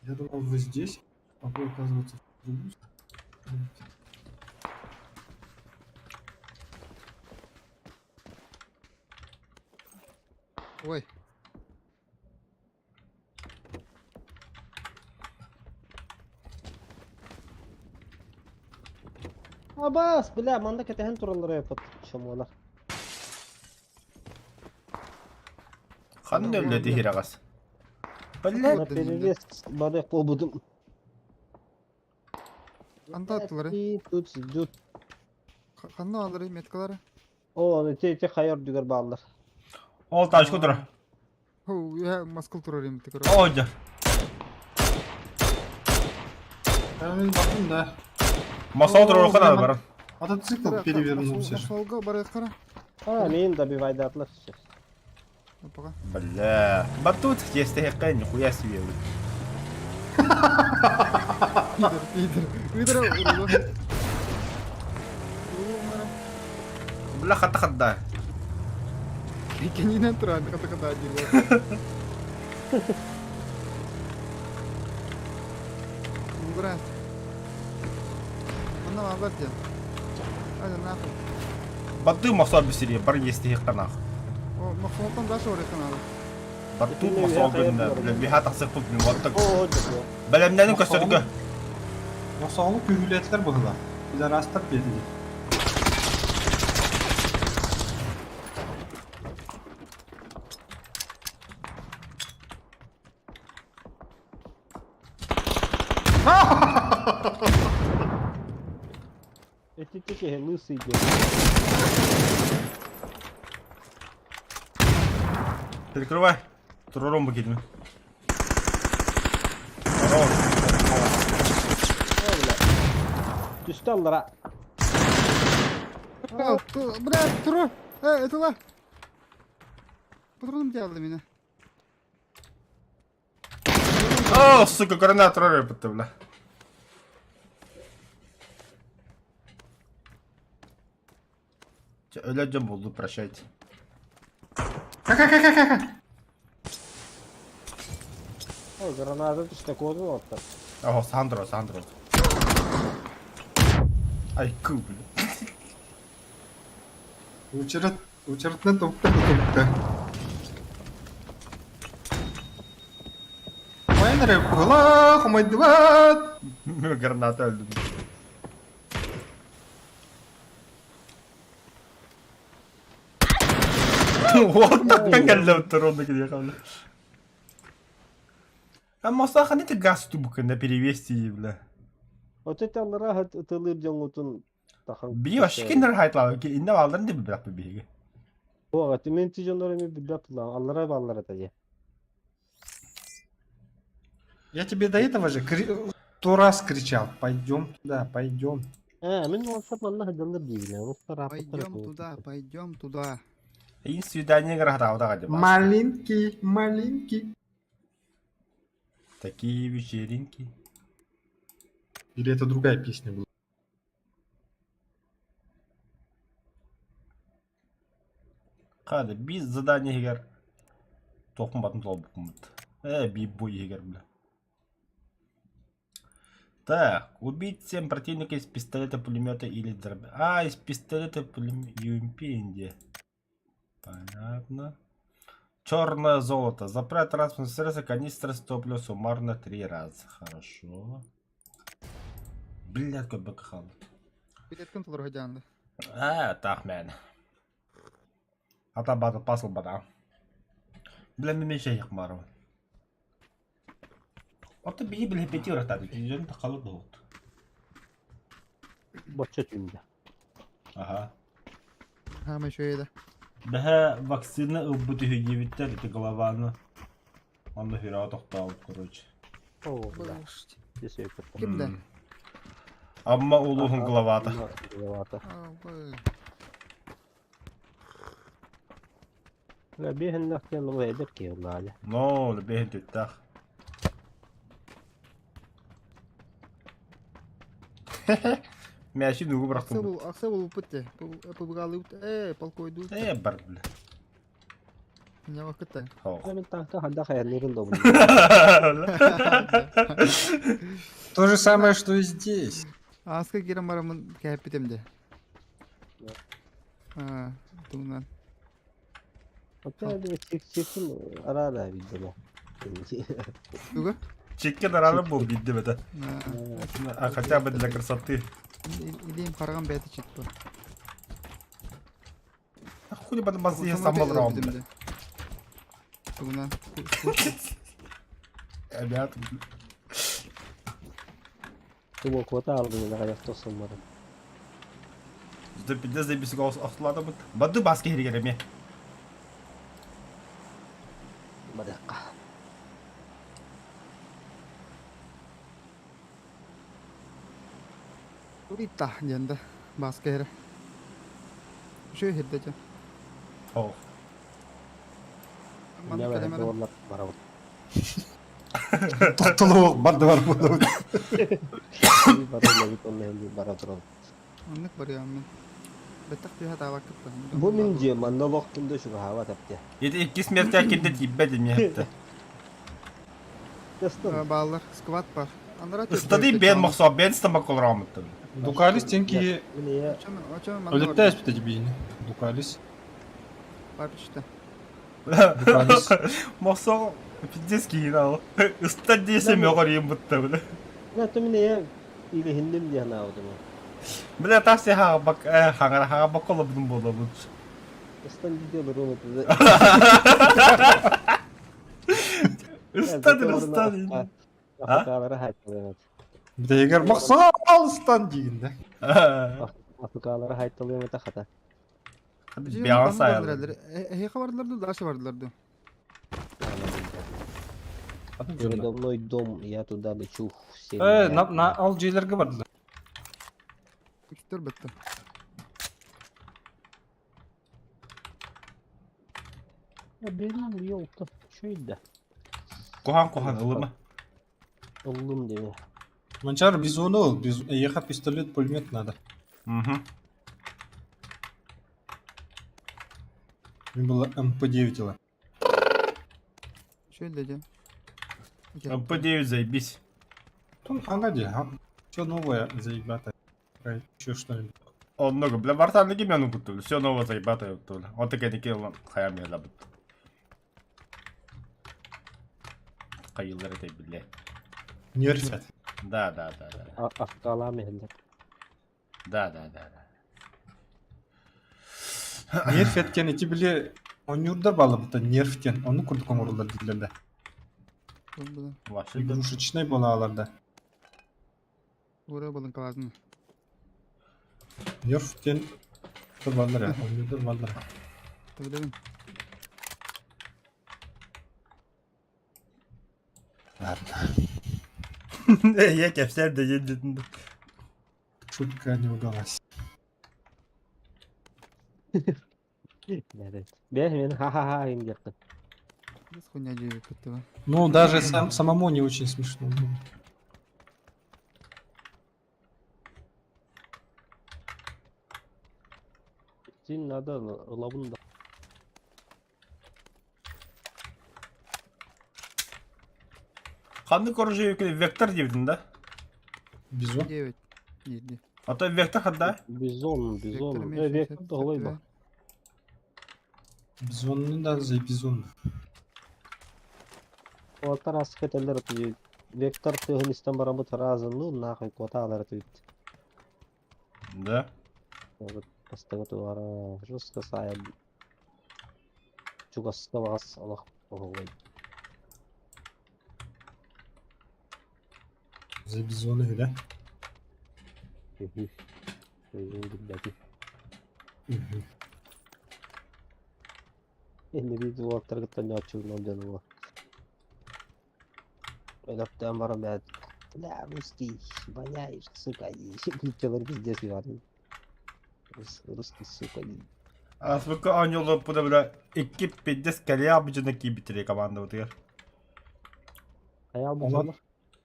Я думал, вы здесь, а вы, оказывается, в другую сторону. Ой. Абас, бля, манда кетehen тураллар япат. Шамуалар. Ханны өллө тихирагас. Бля. На перерез барык болбудум. Анда аттылар. И тут жут. Ханна алары меткалары. О, те те хайыр дүгер баалар. Ол ташку тура. Ху, я маскал турар эми текер. О, жа. Мен бардым да. Масол турар надо баран. Мотоцикл перевернулся же. Солга барыахтара. А, мин добивайдатлар сейчас. Опаға. Бля. Батут, если я нихуя себе. Пидор, пидор. Ыдыр, урулу. Бля, хата хатда. Кенинен туран, хата хата дир. Брат. Онна бар ден. Hadi нахуй. Батты масол бисири, бар если их нах. О, махсултан дальше орыхан алы. Батут масол гынна, бля, биха тахсыр пут мин ваттак. О, дьэ. Бэлэмнэнин көстөргө. Мосоғлы күйгілетлер бұғыла. Пидорастар берді. Эти такие лысые дьэ. Перекрывай. Турором букидми. Хорош. О, бля. Түстэ аллара. Бля, туру. Э, это ла. Патроном делали меня. О, сука, граната турор бутты, бля. Өлө дьон булду, прощайте. О, граната түстэ кодун оттар. О, Сандро, Сандро. Ай, ку, бля. Учарат, учаратна топта топта. Майнеры бұғыла, қомайдыбат. Граната өлдүм. Вот так кэллэ туронна киде калды. А мосаха не ты газ тубка на перевести, бля. Вот это аллара ытылыр дьоҥутун тахан. Би вообще киндер хайтлаа, инне алдын деп бирак биге. О, мен ти дьоннор эми билбэт була. Аллара баллара та дьэ. Я тебе до этого же сто раз кричал. Пойдем туда, пойдем. Э, мин олсап манна дьоннор диибин. Олсар Пойдем туда, пойдем туда. И свидание грахтауда гади. Малинки, малинки. Такие вечеринки. Или это другая песня была? Хады, биз задание егер. Тоқым батын толып букмут. Э, би бой егер, бля. Так, убить 7 противника из пистолета, пулемета или дроби. А, из пистолета, пулемета, UMP инде. Понятно. Черное золото. Заправить транспортное средство, канистра с топливом суммарно 3 раза. Хорошо. Бля, какой бакхан. Билеткин толор хадянды. А, так, мен. Ата бата пасыл бата. Бля, мен меше якмару. Ата бии биле пети урактады. Жөн такалы болот. Боччо түндэ. Ага. Хама еще еда. Бэхэ вакцина ылбыт үһү это голованы. Онно хүрэ токтообут, короче. О, бля. Десе өкөттө. Кимде? Амма улуһун главата. Главата. Бля, биһин нахтен ол эдер ки улаали. Но, бэһин түттах. Мяши нугу бырахтым. Акса бул бутте. Пубгалы э полкойду. Э, бар, бля. Не вакытта. Хо. Бля, мен танка ханда хаянырын добун. То же самое, что и здесь. Аска кирен барамын кәпитемде. А, тумнан. Ота бе чик чикин арара видимо. Туга? Чеккен арары был бидди бета. А хотя бы для красоты. Илим караган бәті чит бу. А хули бы мазы сам был ром. Тугунан. Ребят. Тубо квота алдым мен аяк тосон бар. Зда пиздец заебись голос ахлада бут. Баду баски хиргереме. Бадакка. Турита диэн да бааска иһэрэ. Үчүгэй иһирдэ дьэ. Ол. Манна Бля, кэлэн эрэн. доллар барабыт. Тоттолуох бар да бар буолабыт. Бара онно бара турабыт. Оннук барыам мин. Бэттэх түһэ таабаккыттан. Бу мин дьиэм манна олохтун да чугаһаабат эптэ. Ити иккис смертя кирде тиийбэт эмиэ этте. Бааллар, сквад бар. Анара Ыстады бен мохсоо бен стамак олоромуттун. Дукалис тенки Өлөттө эспите бийини. Дукалис. Бар işte. Дукалис. Мохсоо пиздец киин ал. Ыста десе мөҕөр бутта бile. На то мине илиһинним диэн аудым. Бile тас хаҕа бак хаҥара хаҕа бак олобудум буолабыт. Ыстан видео ролик. Ыстады ыстады. Африкалары хайталыймат. Битегер мохсоо алыстан дигинде. Африкалары хайталыймат хата. Бян сайыл. Эхе бардылар да, даша бардылар да. Передо мной дом, я туда лечу. Э, на на ал жейлерге бардылар. Үстер бітті. Берил ёлка. Чөйдө. Кухан кухан ылыма. Ыллым деме. Манчар бизону, биз еха пистолет, пулемет надо. Угу. Мен было МП9 ила. Шөйле дьэ. МП9 заебись. Тон хана де, а? Все новое заебато. Еще что-нибудь. Оннугу, бля, вартанны ким куттул. Все новое заебато тула. Он таки не кил хаям я лабыт. Кайылар это бля. Нерфят. Да, да, да, да. Африкалар мехилдер. Да, да, да, да. Нерфеткен эти били онюрдар балыбыта нерфтен. Оны курдук оңорлар дилер да. Вообще да. Игрушечный болалар да. Ура болын калазын. Нерфтен баллар я, онюрдар баллар. Табилебин. Ладно. Я кепсер да едет. Шутка не удалась. Бе мен ха-ха-ха им диэхтин. Без хуйня дьэ бітті. Ну, даже сам, самому не очень смешно было. Син надо ылабын да. Ханны коржу вектор дебдин да? Бизон. 9. Иди. А то вектор ханда. Бизон, бизон. Э, вектор долой ба. Бизон, да, за бизон. Олар асык этелер вектор тыгын барамыт разы, ну нахуй коталар тут. Да. Вот бастыгы туара жестко сайын. Чугаска бас Аллах оголой. За бизоны, да? Енді bir duvarlar ne açılmam canıma. Öyle барам бля. Бля, русский, воняешь, сука, и человек пиздец говорит. Русский, сука. Асвыка аньолы пуда бля икки пиздец калия быжына ки битире команда бутыгар. Аял бу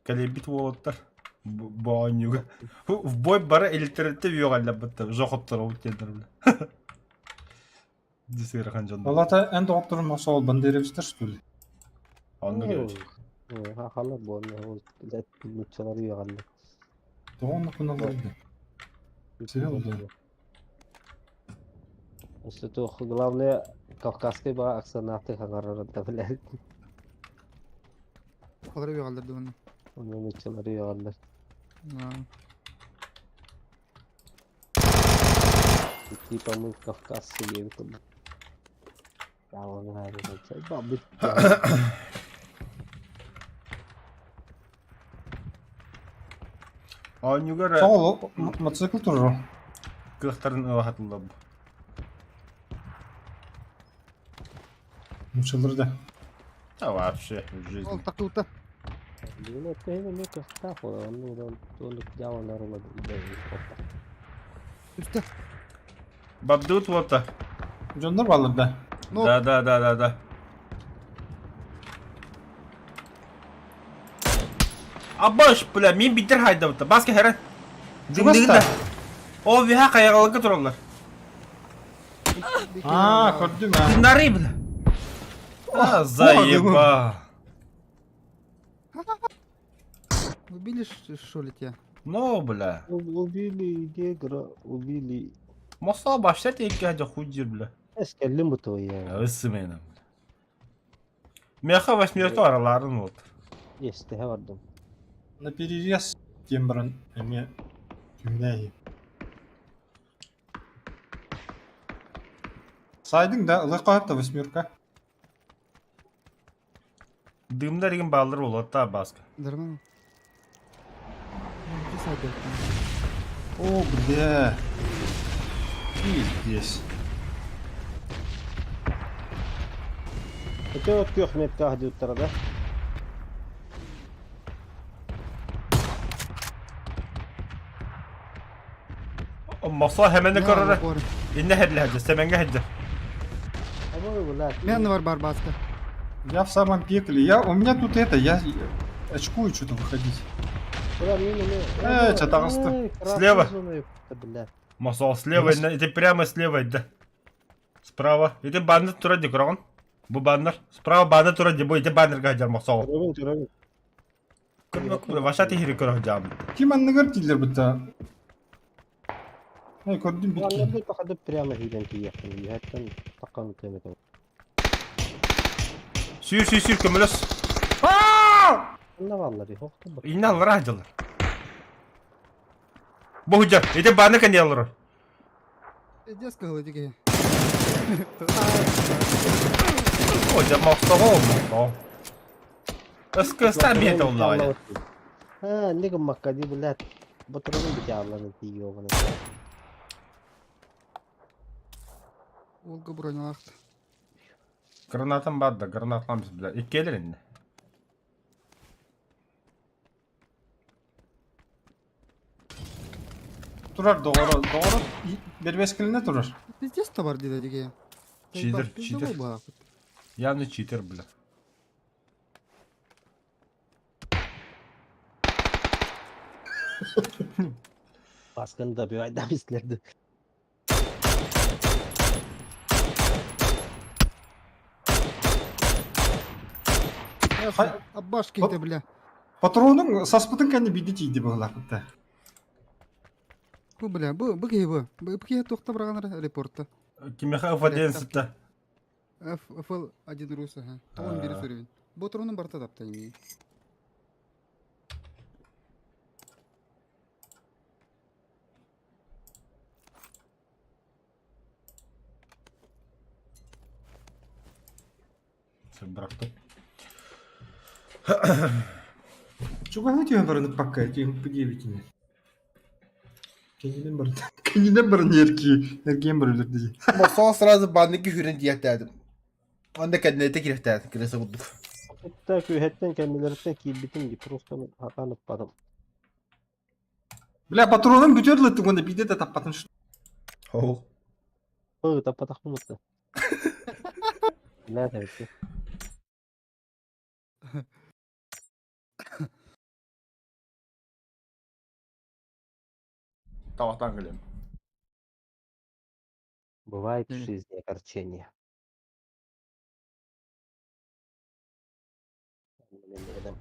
Калия бит волоттар. Бу аньюга. В бой бара электроты вёгалла бытты. Жохоттар ол кендер бля. Дисер ханжан. Алата эн доктор масол бандеревстер что ли? Онну керек. Хахала бу ол блядь, мучалар югалла. Тоғын куналарды. Серьезно? Если то главное кавказский ба аксанаты хангарарда блядь. Алар бегалдырды оны. Оны мучалар югалла. Типа мы кавказцы едем. Да, он нравится. Бабы. Аньюга Сол мотоцикл тоже. кыхтарын ылахатылла. Мучаларды. Да вообще в Ол жизни. тақылта. Билигин өттөһүн эмиэ кыахтаах буолар, оннук оннук дьаалалар ыла оппа. Үстэ. Бабдыт уота. Дьоннор баллар да. Ну. Да, да, да, да, да. Абаш, бля, мин битер хайдабыта. Баска херен. Чугаста. Ол виха хайагалыга тураллар. А, көрдүм а. Дыннары, бля. А, заеба. Убили, что ли тебя? Ну, бля. Убили негра, убили. Моса башта текке хадя хуйдир, бля. Эскеллим бу твоя. Ысымена. Меха восьмерка араларын вот. Естеһэ бардым. На перерез тем баран эме түннәй. Сайдың да ылы восьмерка. Дымдар деген баллар болады да баска. Нормально. Ну, где сайдер? О, бля. Пиздец. Это вот күөх метка диуттара да? Маса хәмәне көрөрө. Инне хәдле хәдже, сәмәнгә хәдже. Мен бар бар баска. Я в самом пекле. Я, у меня тут это, я очкую что-то выходить. Чатагысты. Слева. Маса слева, это прямо слева, да. Справа. Это баннер тура декорон. Бу баннер. Справа баннер тура де, бу это баннер гаджар маса. Көрөбүн, көрөбүн. Көрбөк, ваша тихири көрө жам. Ким анныгар дилер бутта. Ай, көрдүм бит. Баннерды тахады прямо хилен тиякын. Яттан таккан темет. Сүйür, сүйür, сүйür, көмөлөс. Анна валлары, хохту бу. Инне алар хаҗалар. Бу хуҗа, это баннер кәне. Пиздец, сказал, дикие. О, маса, маса. Ыскыста бет оллар. Ha, не гыммакка ди блядь. Батырын бит ялларын тиयोғын. Олга бронялахт. Гранатам бар да, гранатламыз, бля. Иккелер инде. Турар доғыры, доғыры бербескіліне турар. Пиздец товар диде дикие. Читер, читер. Явно читер, бля. Баскын да bir ayda bizlerdi. Аббашки это, бля. Патронун саспытын кәне биди тиди бұғылар бітті. Бу, бля, бу, бу кей бу. Бу кей тоқта барганар репортта. Кимеха F11-та. F, FL1 рус, ага. Тоғын бері сүребін. Бу тронун барта тапта ими. Быракты. Чуга түйен барыны пакка, түйен П9-іне. Кенеден бар. Кенеден бар нерки, неркен бар өлер диye. Маса сразу банники хүрен диятәдим. Анда кәднәтә кирәктә, кирәсе булдык. Hatta күйһәттен кәмиләртен кийбитим ди просто хатанып бадым. Бля, патронун бүтөрлі түгінде биде де таппатын шу. Оу. Ы, таппатах мутты. Бля, тәбитте. Тавақтан кілем. Бывает в жизни огорчение. Мен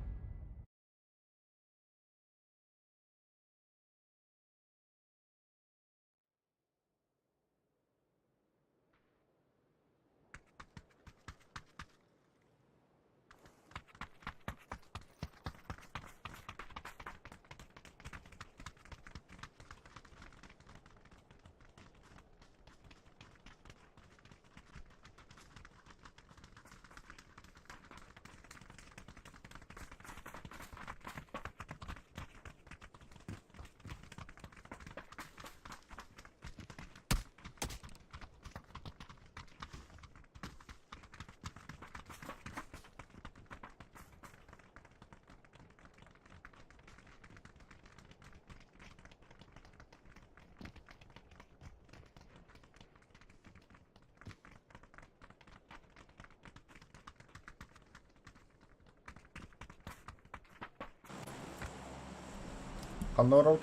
Ханна барабыт?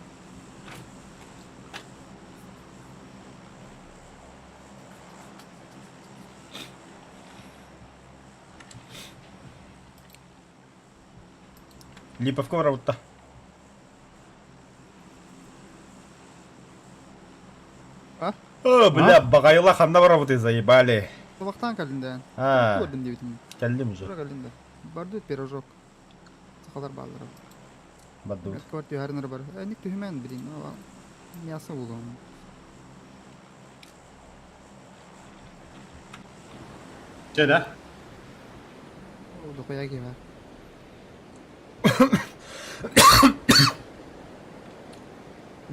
Липовка барабытта. А? О, бля, баҕайыла ханна барабытый, заебали. Табахтаан кэллин да. А, Көрдүм диэбитим. кэллим уже. Тура кэллин да. Бардыбыт пирожок. Сахалар бааллара. Бардыбыт. Квар түһэринэр бар. Эник түһүмэн билин. Мясо булуом. Че, да? Дохуя киһи бар.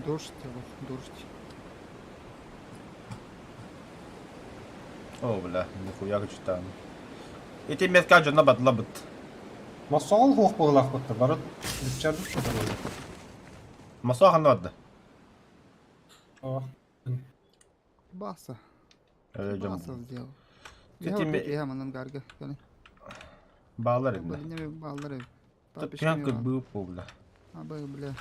Дождь, дождь. О, бля, нихуя читаем. Ити метка дьоно батлабыт. Мосоҕол суох буоллахпыт бары бүччэрбит кытары. Мосоо ханна барда? О, Баса. Э, дьон. Баса сделал. Ити Я я манан гарга. Баалар инде. Блин, баллар. Прям как был, бля. А, бля.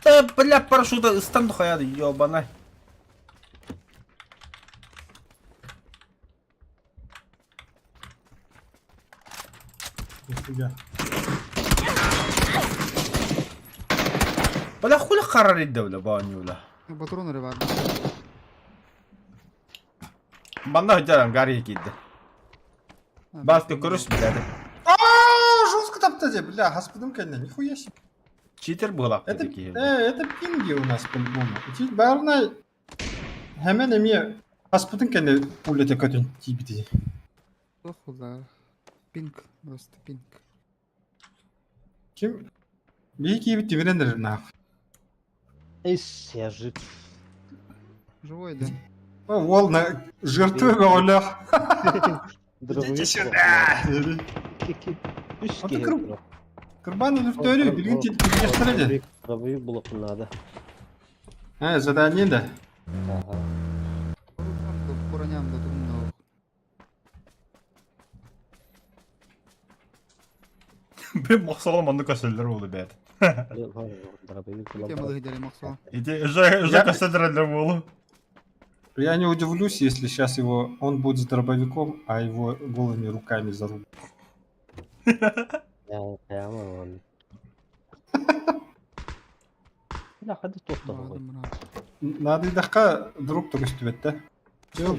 Да, бля, парашюта ыстан дохаяды, ёбана. нихуя. Бля, хули харар идде, бля, баанньу, бля. Патрон эрэ баар. Манна сылдьар гарри киирдэ. Баска көрүс, блядь. А, жестко тапта де, бля, господым кэннэ, нихуя себе. Читер буолаах Это, киһи. это пинги у нас по-любому. Ити баарына хэмэн эмиэ хаспытын кэннэ пуля көтөн тиийбити. Туох да. Пинг, просто пинг. Ким? Биһи киибит тимирэн эрэр наах. Ис, я жив. Живой, да? Уол на жертвы бөҕөлөөх. Дробовик Идите сюда! Үс А ты киһи. Кырбан өлөртөөрү билигин тилиэхтэрэ дии. Дробовик булуохпун наада. Э, задание да. Ага. Кураням да тумна. Бим мохсолом маннык көсөллөр буолу бэт. Дробовик Тем булан. малых мохсо. Ити уже уже көсөллөр буолу. Я не удивлюсь, если сейчас его он будет с дробовиком, а его голыми руками зарубят. Я прямо он. Бля, ходи туох тоҕой. Надо дахка друг түгүстүбэт да. Жок,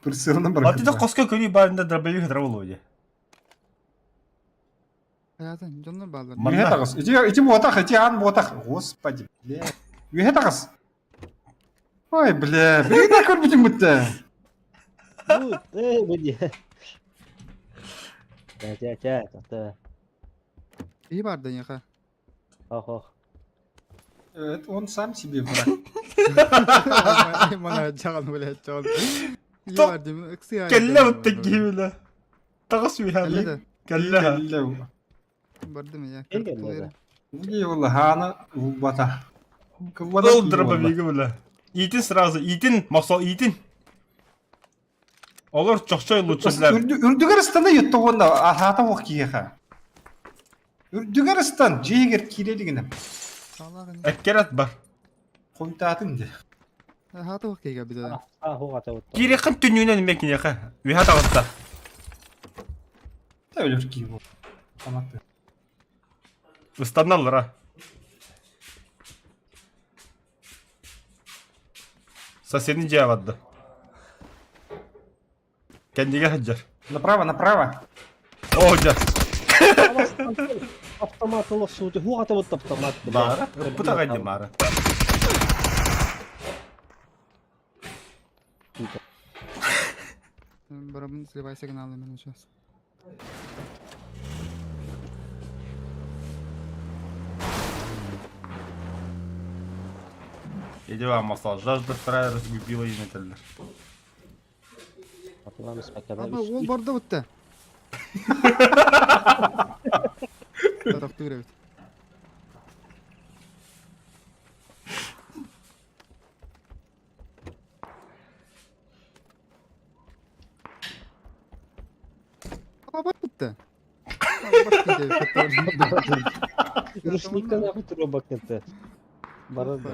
прицелно А ты барган. хоско көрүү баарында дробовик хатара буолу дии. Хаятын, дьоннор бааллар. Үһэ таҕыс. Ити ити буотах, ити аан буотах. Господи, бля. Үһэ таҕыс. Ой, бля, билигин да көрбүтүм бутта. Ну, бля. Чэ, чэ, чэ, тоқта. Киһи бар да ньыха. Ох, ох. Это он сам себе враг. Мана жаган блядь, жаган. Киһи Тоқ. бар деймин, ыксы Кэллэ уттан киһи бля. Таҕыс Кэллэ үһэ. да. Кэллэ. Кэллэ. Бардым я. Ким кэллэ да? Уги ол хаана улбата. Кылбата Ол дробовиги бля. Итин сразу, итин, мохсол итин. Олор чохчой лучшилар. Үрдүгэр ыстана ютта уонна аһаата уох киһиэхэ. Үрдүгэр ыстан дьиэгэр киирэлигинэ Эккерет бар. хойутаатын де. Хаата уох киһигэ бит. А, хуга табыт. Кириэххин түннүнэн эмиэ киниэхэ. Үһэ таҕыста. Та өлөр киһи буол. Тамакты. Ыстанналлара. Соседний дьиэ барда. Кэннигэ сылдьар. Направо, направо. Оо дьэ. Автомат олох суути. Хуга табыт автомат. Баара. Ыппыт аҕай дии маара. Барабын сливай сигналы мен сейчас. Иди вам масал. Жажда вторая разгубила и металлер. Аба ол барда бутта. Тарахтыр эбит. Аба бутта. Рушникка нахуй турбакка-то. Барар да.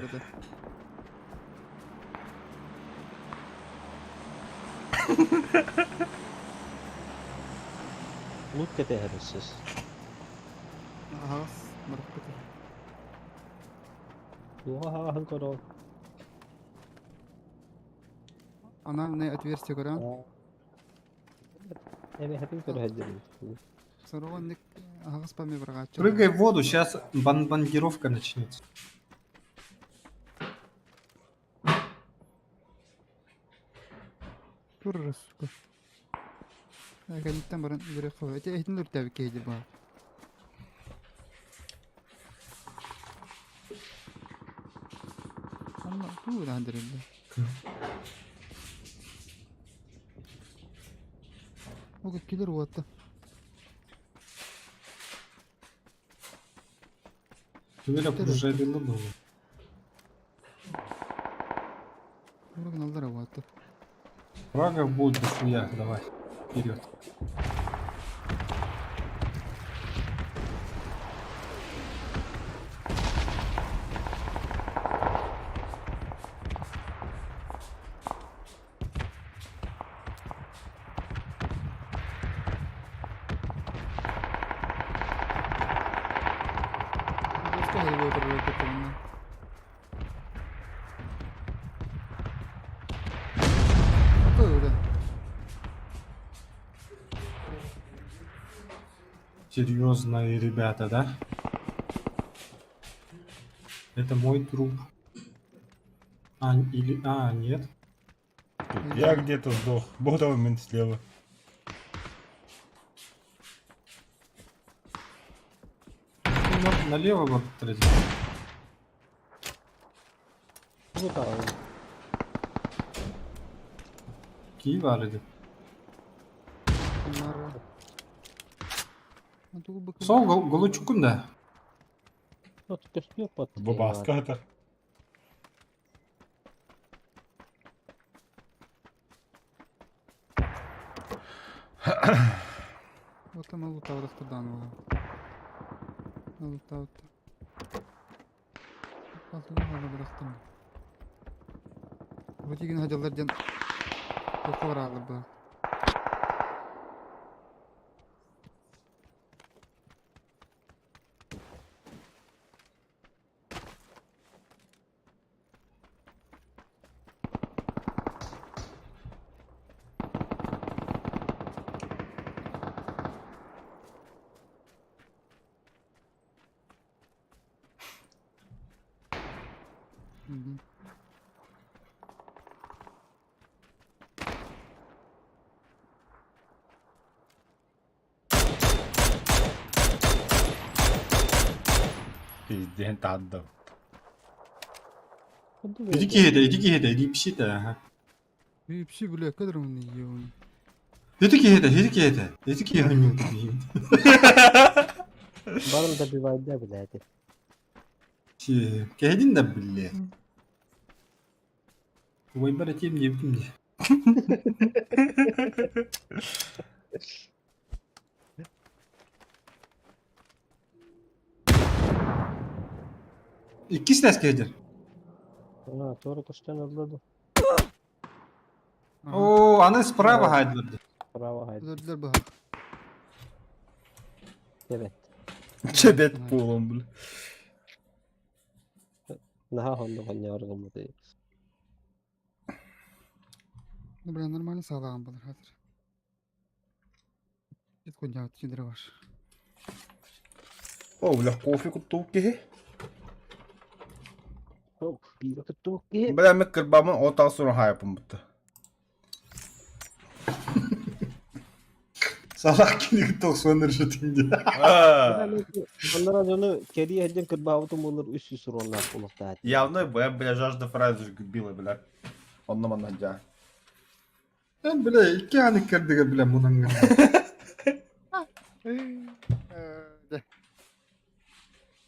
Лут кэтэһэр өссөс. Аһаҕас барыппыт. Туоха аһаҕаһын көрөҕүн. Анальное отверстие көрөҕүн. Эбэһэтин көрө сылдьабын. Сороҕо инник аһаҕас памя быраҕааччы. Прыгай в воду, сейчас бомбардировка начнется. Тур сука. Кэнниттэн баран үөрэх хабы. Эти эһитин үрдээбит киһи дии баар. Анна туу дахан дэриллэ. Ол килер уотта. Түгел окружали было. Урагын уотта. Врагов будет дохуя, давай. Вперед. Серьезные ребята, да? Это мой труп. А, или... А, нет. Тут я где-то сдох. Бог момент слева. Ну, налево вот третий. Ну там. Киев арыды. Сол Голучукун да. Бабаска это. Вот там лутав распаданова. Лутав. Вот деген хадялар ден тоқы ба. Мгм. Пизден тадда. Иди киһи иди киһи иди пиши да. И пси, бля, кадр он ебаный. Иди киһи иди киһи иди киһи Барым добивать да, блядь. Кэһидин да билле. Ой, тем не бим. Икки сәс кэһидер. А, тоже көстөн алды. О, аны справа хайдырды. Справа хайды. Өлдүлөр бу. Evet. Чебет полом, бля. Наха хонду хонньор гыммыты. Ну, бля, нормально саалаан болар хазыр. Ит кунья тидер ваш. О, бля, кофе куттуу киһи. Биир куттуу киһи. Бля, мен кырбамын отал сурун хайапын бутта. Салак киниг токсон решетинде. Оннора дьону кэрии сылдьан кырбаабытым буоллар үс жүз уруоннаах буолуохтаах. Явно, бля, бля, жажда фразы губила, бля. Онно манна дьа. Мен бля, икки аны кирдиге бля мунанга. Да.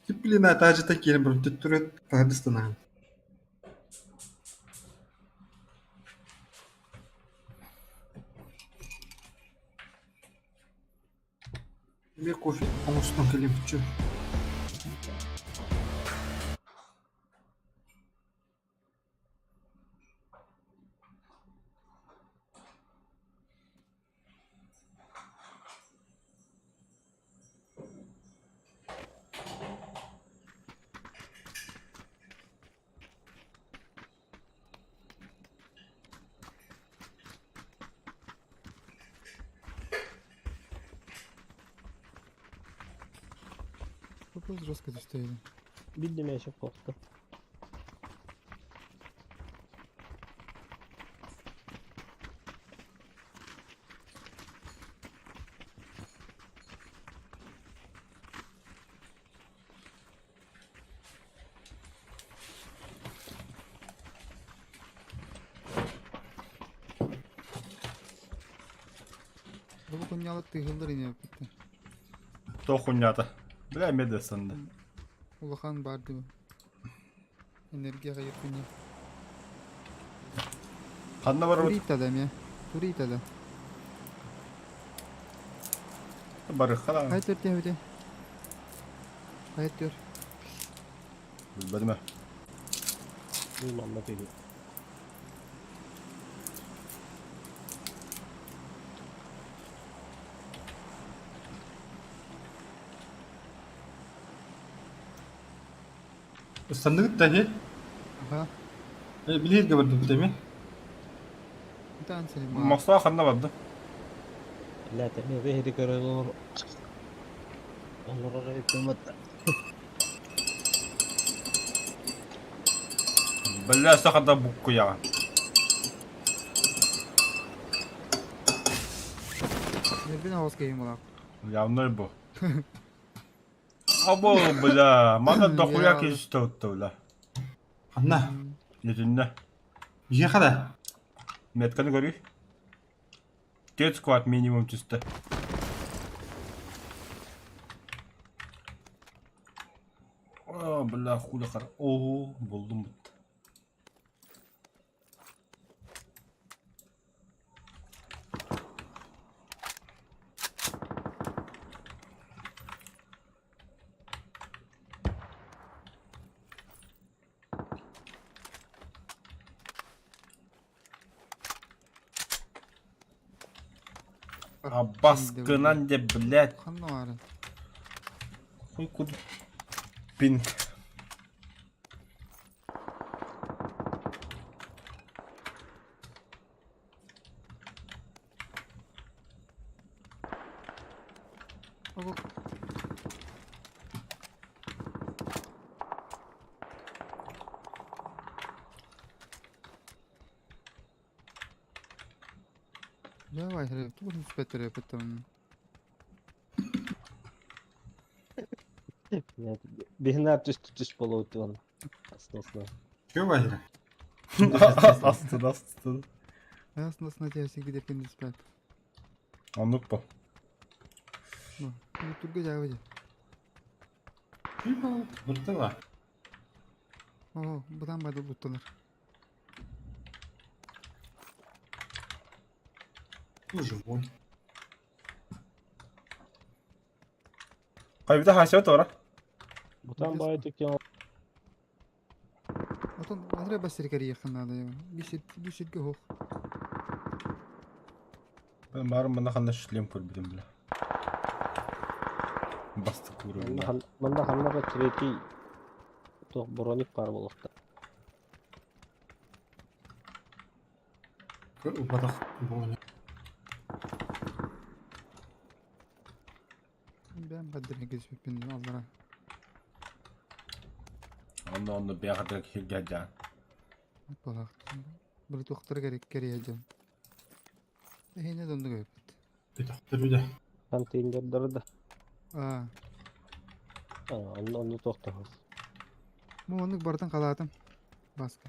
Блин, тажы келин бір түттүрөт тадыстана. Эмиэ кофе оҥостон кэлиэхчэ. Вопрос жестко стояли. Билдим ящик korktu. Бу куннялык тыһыллар ини битте. То хуйнята. Бля, медесанды. Улахан бар диба. Энергия кайыр кунья. Ханна бар Турита да ме. Турита да. Барыхха. Хайт өртен бите. Хайт өр. Билбедим. Bilmem ne dedi. Ыстанныгыт да иһи. Аха. Э, билиһиргэ бардыбыт эми. Ытаан сeni. Москва ханна барды? Блядь, эмиэ бэһири көрөн олор. Олорор эбиппин Бля, сахада буккуяҕа. Нербин оҕус киһим булак. Явно бу. Або, бля, мана дохуя киһи бля. Ханна. Итиннэ. Биһиэхэ да. Метканы көрүй. Тет сквад минимум түстэ. О, бля, хули хар. О, булдум бутта. А баскынан де, блядь, Ханна бары. хуй куд пинг. Ого. Давай, тугун түспэттэр эппиттэн. Биһинээр түс түс болуут Астасына. Чё Вахира? Астын, астын. Аснасына тиэрсин кидеркен түспэт. Оннук бу. Ну, түргө жабы же. Быртыла. Ого, бутан бады бутталар. Живой. Кайбыта хасиот ора. Бутан бай түккен Отон Андре басыр карьер надо его. Бисит, бисит гох. Мен барым мына ханна шлем көрбүтүм бля. Басты көрүм. Мында ханнага третий туох броник бар болуқта. Көр упадах броня. Бәм бадыр гезбеппин аллара. Онно онно бяхата хиггажа. Балак. Бу токтор керек керек жан. Эхине донду көпт. Битахтыр да. Контейнердер да. А, Онно онно тоқтағыз. бу онук бартан калаатым. Баска.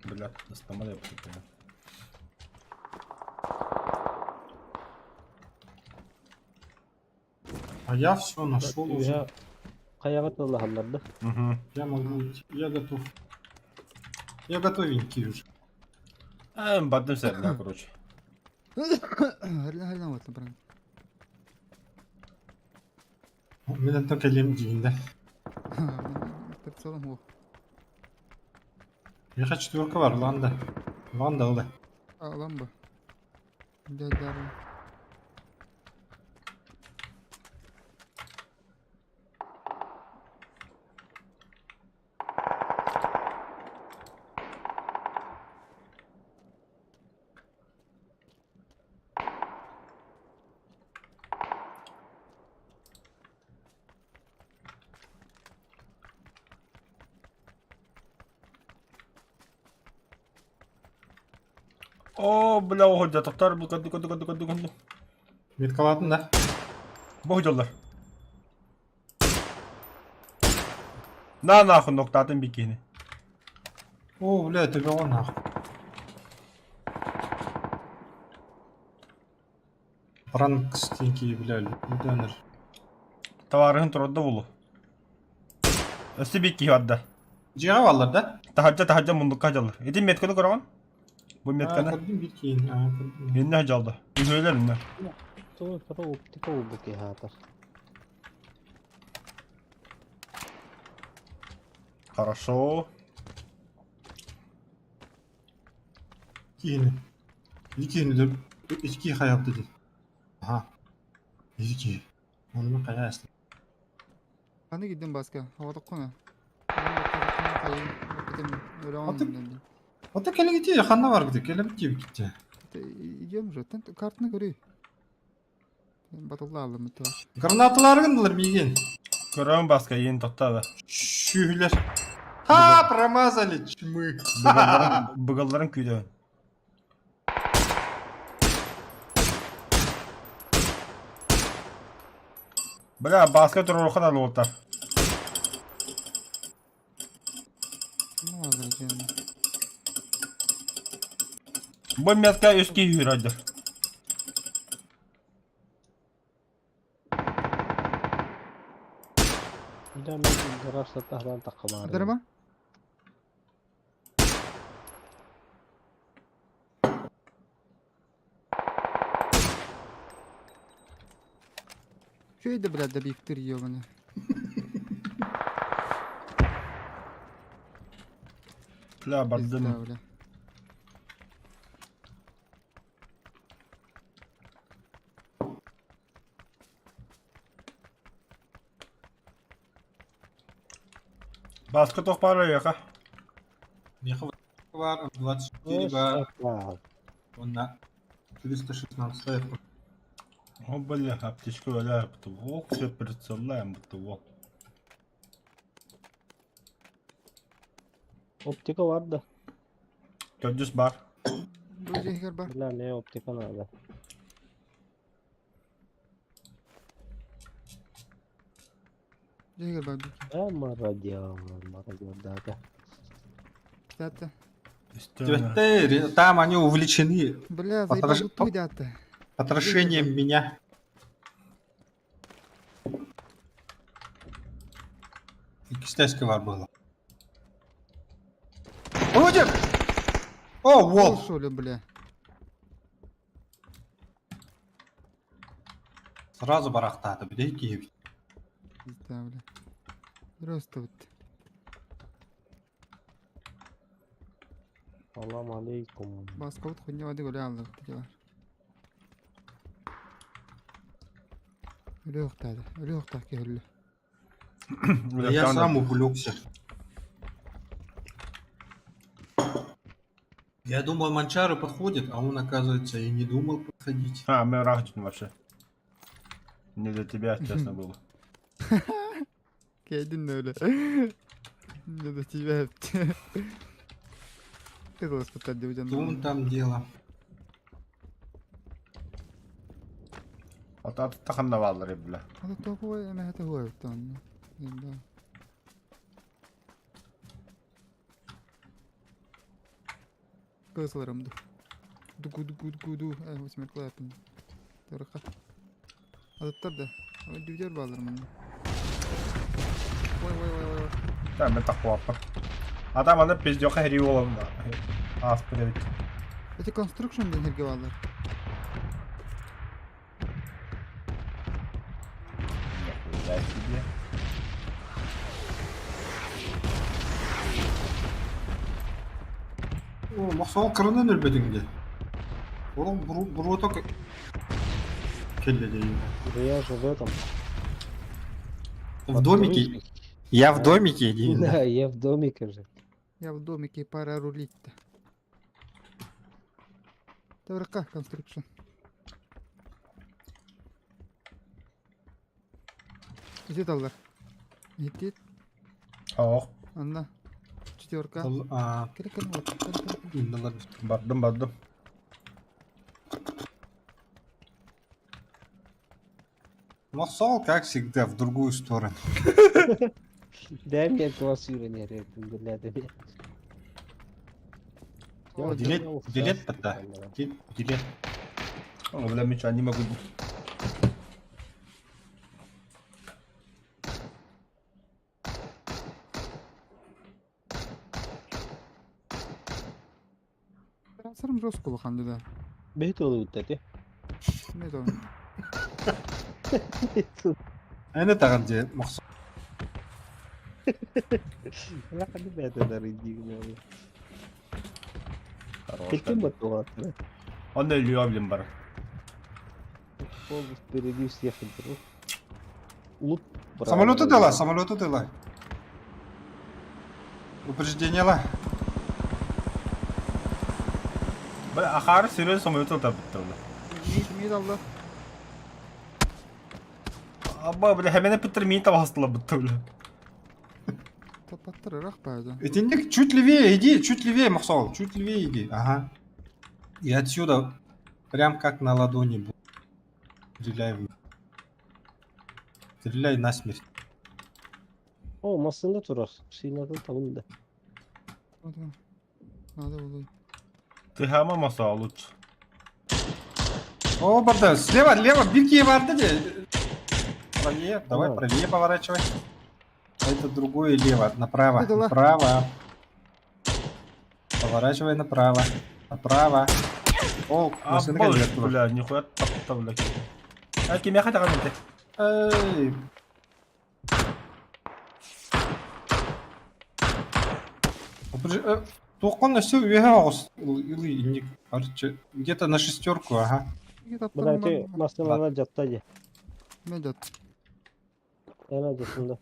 Бля, достамал я. А я все нашел уже. Үһэ хайаҕа тыллаһаллар да. Угу. Я могу идти. Я готов. Я готовенький уже. А, бардым сэрнэ, короче. Харлан харлан вот баран. Мен только кэлиэм диигин да. Прицелом го. Миэхэ четверка бар, Ланда. Ланда ылы. А ламба. Дядя. О, бля, оһо, тоқтар, бұл кәді, кәді, кәді, кәді, кәді. Меткалатын да. Бу дьоллор. На нахуй ноктатын бикини. О, бля, это вела нахуй. Пранкстенькие, бля, донор. Товарыһын турарда булу. Өссө бикки барда. Дьиэҕэ бааллар да? Таһырдьа таһырдьа муннукка дьаллар. Ити метканы көрөҕүн? Бу метканы. Көрдүм биир киһини, аа, көрдүм. Иннэ дьалда. Үһүөлэр иннэ. Тугу кыра оптика буолбут киһи аатар. Хорошо. Киһини. Ити киһини өлөр. Ити киһи хайаабыта дии. Аха. Ити киһи. Ону мин хайаа эстим. Аны гиддин баска. Оҕотоххуна. Аты- Ата кэлигити ханна барбыты кэлэбит диэбиккитэ. Идем же. Картаны көрүй. Батылла алым это. Гранаталары гындылар миигин. Көрөм баска иин тоқтады. Шүүһүлэр. Ха, промазали чмы. Быгалларын, быгалларын күйдөн. Бля, баска турурухан алуоттар. Ну ладно, Бу метка үс киһи үүрәдер. Бля, мен гараж саттаһынан тахха Дарма? Чё это, блядь, добивтыр, ёбаный? Бля, бардым. Пизда, бля. Баска тоқ бар яка. Миэхэ бар, 24 бар, онна 316 О, бля, аптечка бля, бу. Все прицелляем, бу. Оптика бар да. Төрдүс бар. Бу жehер бар. Бля, мне оптика надо. Жehер бар. Э, мародер, мародер, да, да. Дата. Теперь там они увлечены Бля, заебал лутуй дата. потрошением меня. Икстеска бар было. Вроде! О, вол! Что ли, бля? Сразу барахтады, бля, киев. Пизда, бля. Просто вот. Салам алейкум. Баска вот хуйня воды гулял, дела. Өлөөх тады, өлөөх так киһилли. Да я сам увлекся. Я думал, Манчары подходит, а он, оказывается, и не думал подходить. А, мы рахтин вообще. Не для тебя, честно было. Кэйдин öyle. Не до тебя. Ты голос Что он там делал? Ата таханна баалар бля. Hadi topu emehete huoyuttan. Да. Кысыларымды. Дугу дугу дугу ду. Эй, восьмерка лапин. Тырка. Адаттар да. Дүүдэр баалар манна. Ой, ой, ой, ой. Да, мен тахпаппын. Адам аны пиздёха хери уолан ааспыт эбит. Эти construction диэн сиргэ бааллар. Нихуя себе. О, мохсоҕол кыранан өлбөтүҥ дии. Олох буруота кэллэ дии. Да я же в этом. В домике. Я в домике дии. Да, я в домике же. Я в домике пора рулить-то. ТВРК construction. Ити таллар. Ити Ох, анна. Четверка. А, Кere кere вот. Кere кere. инналар. бардым бардым. Мохсоҕол, как всегда, в другую сторону. Дай мне класс юрин, бля, да Делет, делет пота. Делет. О, бля, меча не могу. Сарым жестко улахан да. Бэйт ол үттәти. Не то. Эне тагын же мохсоҕол. Лахады бәтә дигән. Хорош. Кем бат Он өлүө блин бар. Пол впереди всех беру. Лут. Самолеты дала, самолеты дала. Упреждение ла. Бля, ахар серьезно самолет тапты, бля. Мид мид алды. Аба, бля, хәмене питер мин табастыла бутты, бля. Тапаттыр ырах байды. Этинник чуть левее иди, чуть левее, Мохсоҕол, чуть левее иди. Ага. И отсюда, прям как на ладони. Стреляй. Стреляй насмерть. О, масында турар. Сыйнатын табын да. Надо было. Ты хама маса лучше. О, барда, слева, лево, бирки барды де. Правее, давай А. правее поворачивай. Это другое лево, направо, Это ла. направо. Поворачивай направо, направо. О, машина Абба, келет. бля, нихуя тапты, бля. А кем я хотя бы Эй. Тоққан өсі үйе оғыз. Или инник. Короче, где-то на шестерку, ага. Бля, ты масында жатта же. Мен жат. Ана жатында.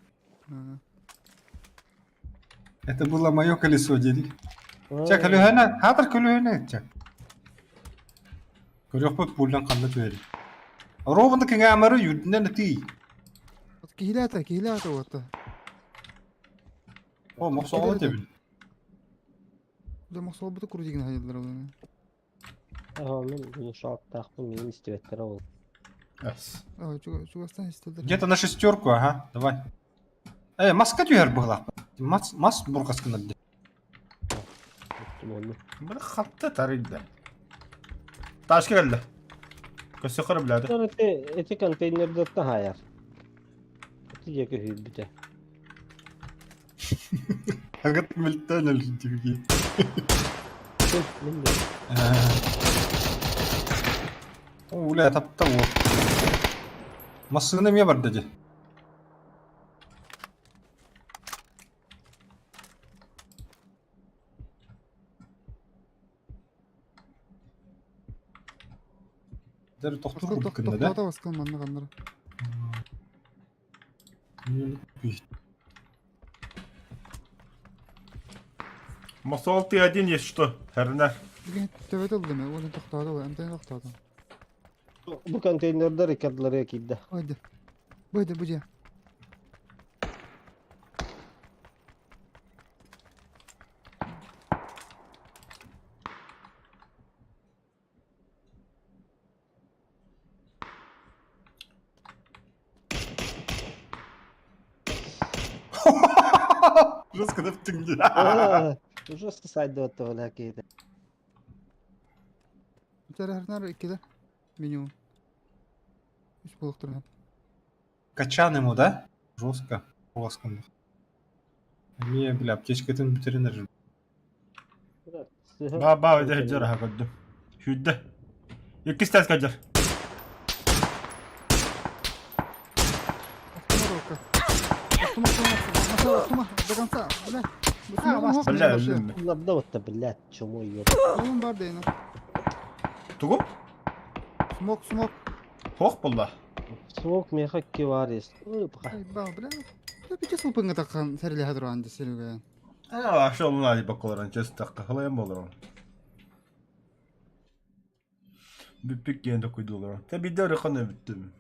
Это было мое колесо, деді. Ча, көлөһөнө, хатыр көлөһөнө, ча. Көрөкпөт пулдан канда түһәри. Ровно кеңе амары юрдинен ти. Кихилята, кихилята вот. О, мохсоҕол тебин. Да мохсол буту кур деген хайдылар ол. Ага, мен бу шаттақпын, мен истебеттер ол. Эс. А, чугастан истелдер. Где-то на шестерку, ага, давай. Э, маска түһәр быһылаах. Мас, мас бурҕаскынар ди. Бля, хатты тарыйды. Ташка келді. Көсі қыры бляды. Эти эти контейнерде тахаяр. Эти жеке хүбүтэ. Агат мөлтөн өлтүрги. Мен де. О, уля, тапта о. Массыны ме бар деди. Дәр тоқтур Тоқтата курдук да? баскан манна каннар. Мосол ты один есть что? Херня. Билген төбөт алды ме, оны тоқтады ол, әмтен тоқтады. Бу контейнердер иккардылар кийде. Ойды. Бойды, бу же. Жестко да птыңды. Ужасно сайды оттола кейде. Үтәрі хернар иккиде. Минимум. Үч болук турган. Качан ему, да? Жестко. Жестко. Эмиэ, бля, аптечкатын бүтэрэн эрэр. Ба ба өйдө сылдьар аха көрдүм. Сүүрдэ. Иккис таас кэлдьэр. Автомат рука. Автомат, автомат, автомат, до конца, бля. Бля, өллүм. Лабда вот блядь, чмо ёб. Oğlum бар дейін. Тугу? Смок, смок. Хох булла. Смок меха киварис. Ой, пока. Ай, ба, бля. Бля, биче сылпыңы таққан сәрілі хадыр селюге. А, вообще onun adi bakıyorlar, честно, кахалаyan болар. Бүппүк диэн докуйдулар. Та бидде өрөхөн бүттүм.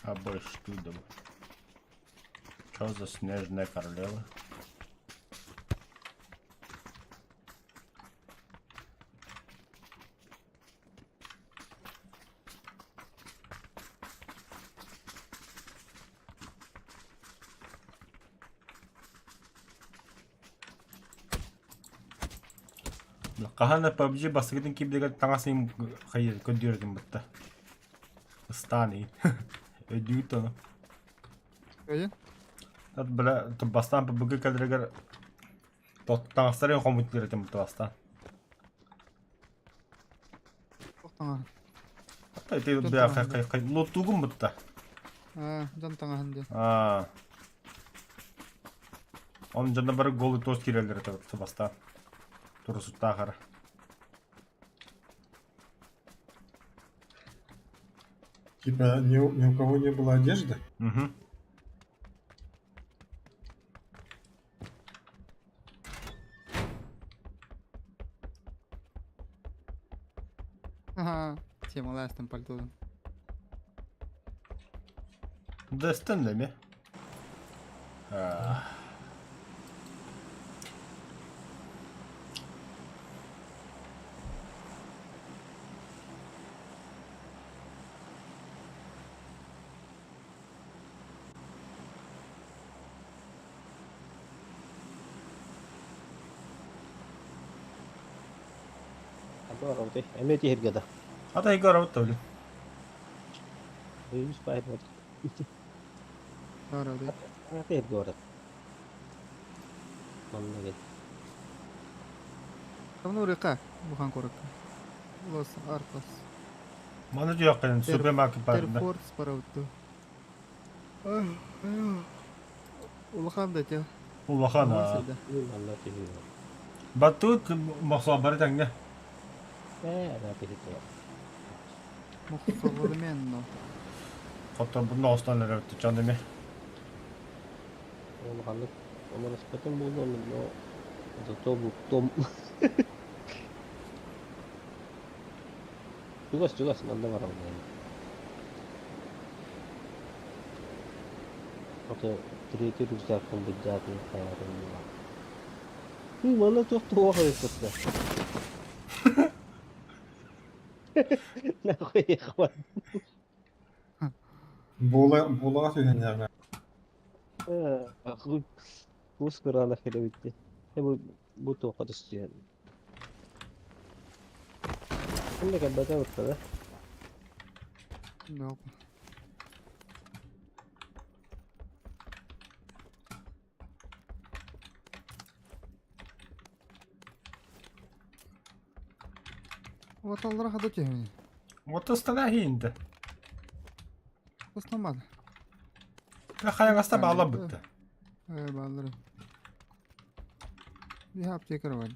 А больше что думаю? Что за снежная королева? Хаһан PUBG бастакытын киирдигэр таҥас хайыр көрдүөрдүм бытта. Ыстаан өйдүүт ону. Өйін? Тат бля бастаан PUBG кэлэригэр таҥастарын хомуйтулар этим бытта бастаан. Тоқтаңа. Ата ити бля хай хай хай лоттугум бытта. А, жан таңаһын де. Аа. Onun canına бары голый тост кирелер это бастаан. Турусуттаахара. Типа ни у кого не было одежды? Угу. Ага, тема ластым пальто. Дэстен ми? Аа. Эмиэ тиһиргэ да. Ата игора вот толи. Үс бай вот. Бар алды. Ата город. Манна кет. Давно река бухан корок. Лос Аркос. Маны жок супермаркет барында. Терфорс барабытту. Улахан да те. Улахан. Манна тиһиргэ. Батут мохсо бары таңна. Э, ана тиһиргэ. Мохсоғырменно. Хотон бу ностан өрөттү чандыме. Улаханнык оманаспатын буолуом, но зато буктом. Чугас, чугас, манна барабын. Ото третий рюкзакпын быддаатын хаярын. Манна туох туох ыппытта. Нахуй ехват. Буола, буолаҕа түһэн наверное. Кус кырана хелебитти. Бу бу туохха түстүөн. Ким да кэлбэтэ бытта да. Yok. Оталлара хада түһэбин. Вот остана хинді. Тостамады. Хайаңаста баала бытты. Э, баалары. Bir аптекарь бар.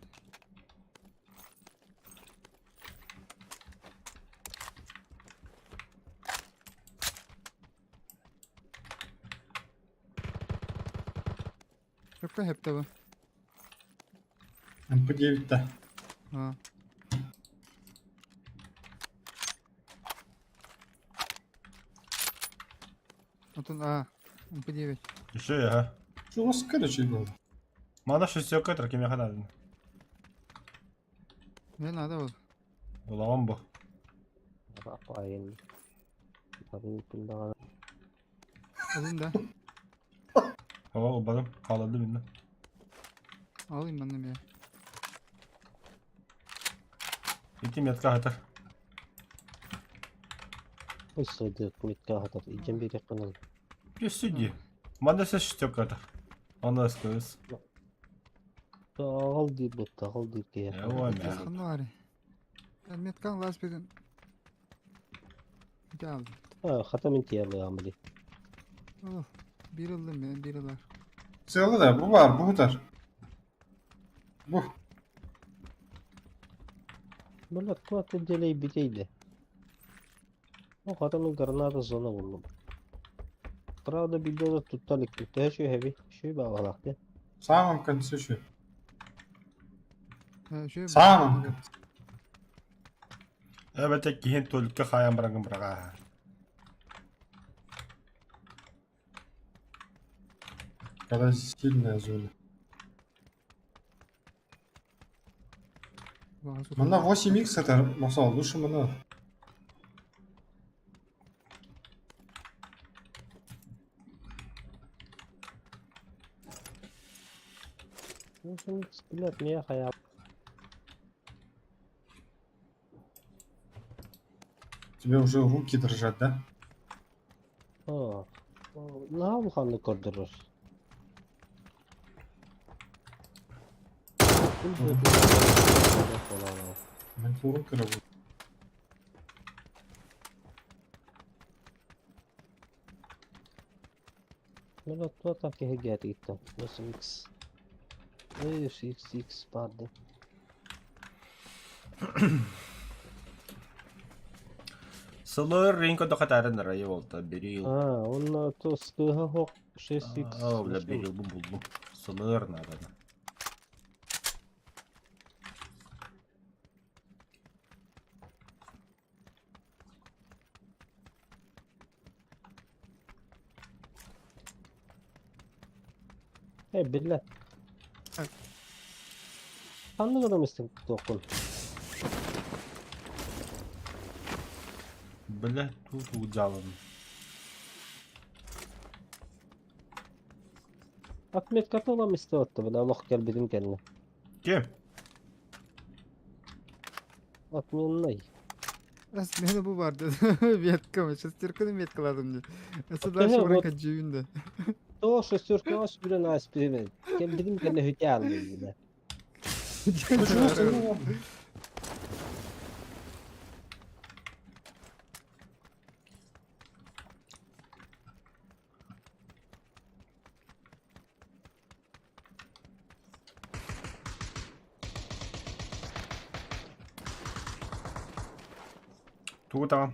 Хөпкө хепте bu. МП9-то. Ha. Отон а МП9. Еще я. Что у вас короче было? Мана шестерка тракеме ханадын. Ne надо был? Улаган бу. Апайын. Табын даҕаны. Alayım da. О, барым. Қалады мине. Alayım ben de bir. Ити метка хатар. Ой, сылдык метка хатар. Иджен бери кынан. Плюс суди. Мана все шестерка хатар. Ана СКС. Ағал дейт бутта, ағал дейт кия. Эва мә. Ханна var. Меткан лас беден. Bir aldım. Хата мен тиялы амали. Oh, bir aldım ben bir alar. Целый да, bu var, bu kadar. Bu. Бля, куда делей битейде. Ну, хата мен граната зона булдум. Правда, билдер тутталык. Төһө шөһөби, шөй бағалақты. В самом конце еще. Ha, şöyle В самом конце. Эбете кихин төлүккө хаян барагын бирага. Когда сильная зона. Мана 8х это, Махсал, лучше мана. Ну, блядь, меня хая. У тебя уже руки дрожат, да? А, наһаа улаханнык көрдөрөр. Монитор работает. Бля, туа киһи 8x. Эй, XX барды. Сылыр ринко дохатарын райы болта берил. А, он то скыха хок 6x. О, бля, берил бу булдум. Сылыр надо. Эй, бля. Ханнык адам истин токун. Бля, тут удалым. Отметка тола исти отты, бля, лох келбидим кенне. Кем? Отменный. Әс мені bu vardı. Метка mı? Шестерканы меткаладым diye. Әсі дальше вот. баран каджуюнда. То шестерка ас билен ас билен. Келбидим кенне хөтә алды, бля. Почему Тугу там.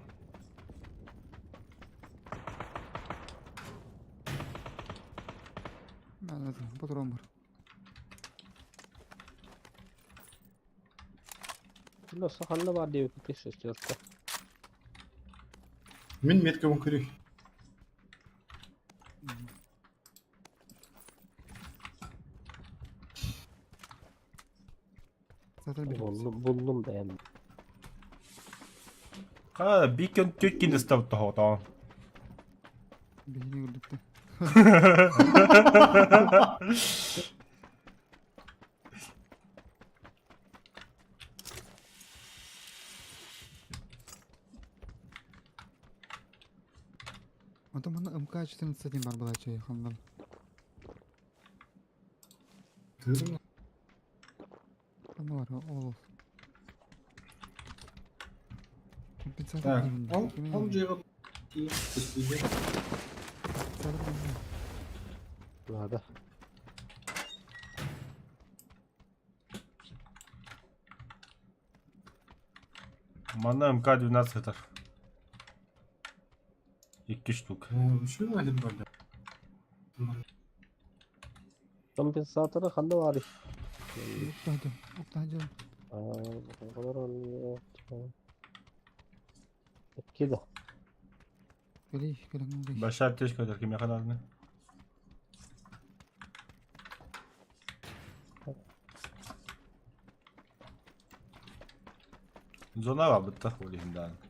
Патрон бар. Бля, саханна бар дип ките шестерка. Мин метка вон көрей. Zaten bir. Булдум, булдум бәм. Ха, бикен төткін став того там. Бейні көрдікті. Онтон манна МК-14 диэн бар буолааччы ханна. Тырна. Ханна бар ол. Компенсатор Так, диэн. ол Кимин ол ол? дьиэҕэ тиийэн көстүүгэ. Компенсатор диэн. Надо. Манна МК-12 сытар. Икки штук. Үчүгэй один барда. Компенсаторы ханна баарый? Уктаһдым, уктаһдым. Кида. Кэлий, кэлэн ылый. Большая аптечка өтөр кимиэхэ нааданы? Зона бабытта ол иһин даҕаны.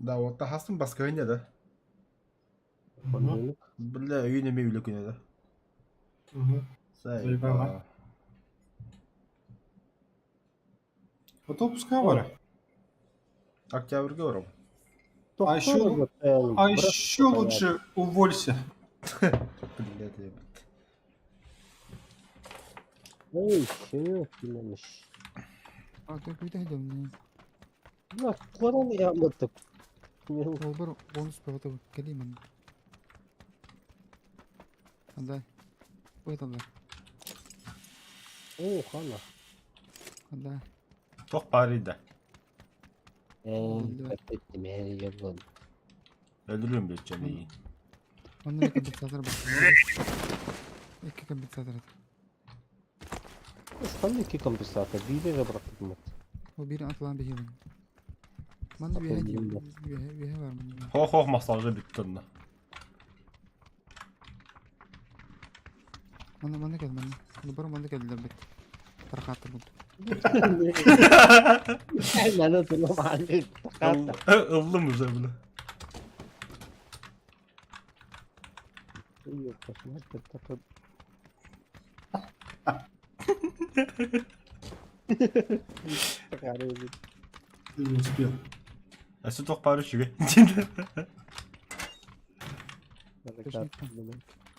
Да, вот тахастын баскайын да. Бля, үйін еме үйлі күні да. Мгм. Заебала. Вот пускай бара. Октябрьге барам. А еще, а еще лучше уволься. Блядь, ебать. Ой, şey bilmemiş. А, ты күйдәһдем. Bak Kur'an yapmadık. Ол бар бонус бөҕөтө кэлий манна. Андай. Быйталар. Oh хана. Андай. Тох парида. Kaybettim her yılın. Öldürürüm bir çeneyi. Манна bir компенсатор бар. Икки компенсатор. Ханна iki компенсатор. Bir de bıraktım. Ол бири атылан бихилин. Манна биһэ биһэ биһэ бар манна. Хох хох массажы бітті онна. Манна манна кэл манна. Бар манна кэлдилэр бит. Тархаттыр бут. Ben de mahalle. Ыллым уже бля. Yok, takı. Ты не успел. Әсі тох пары шүге.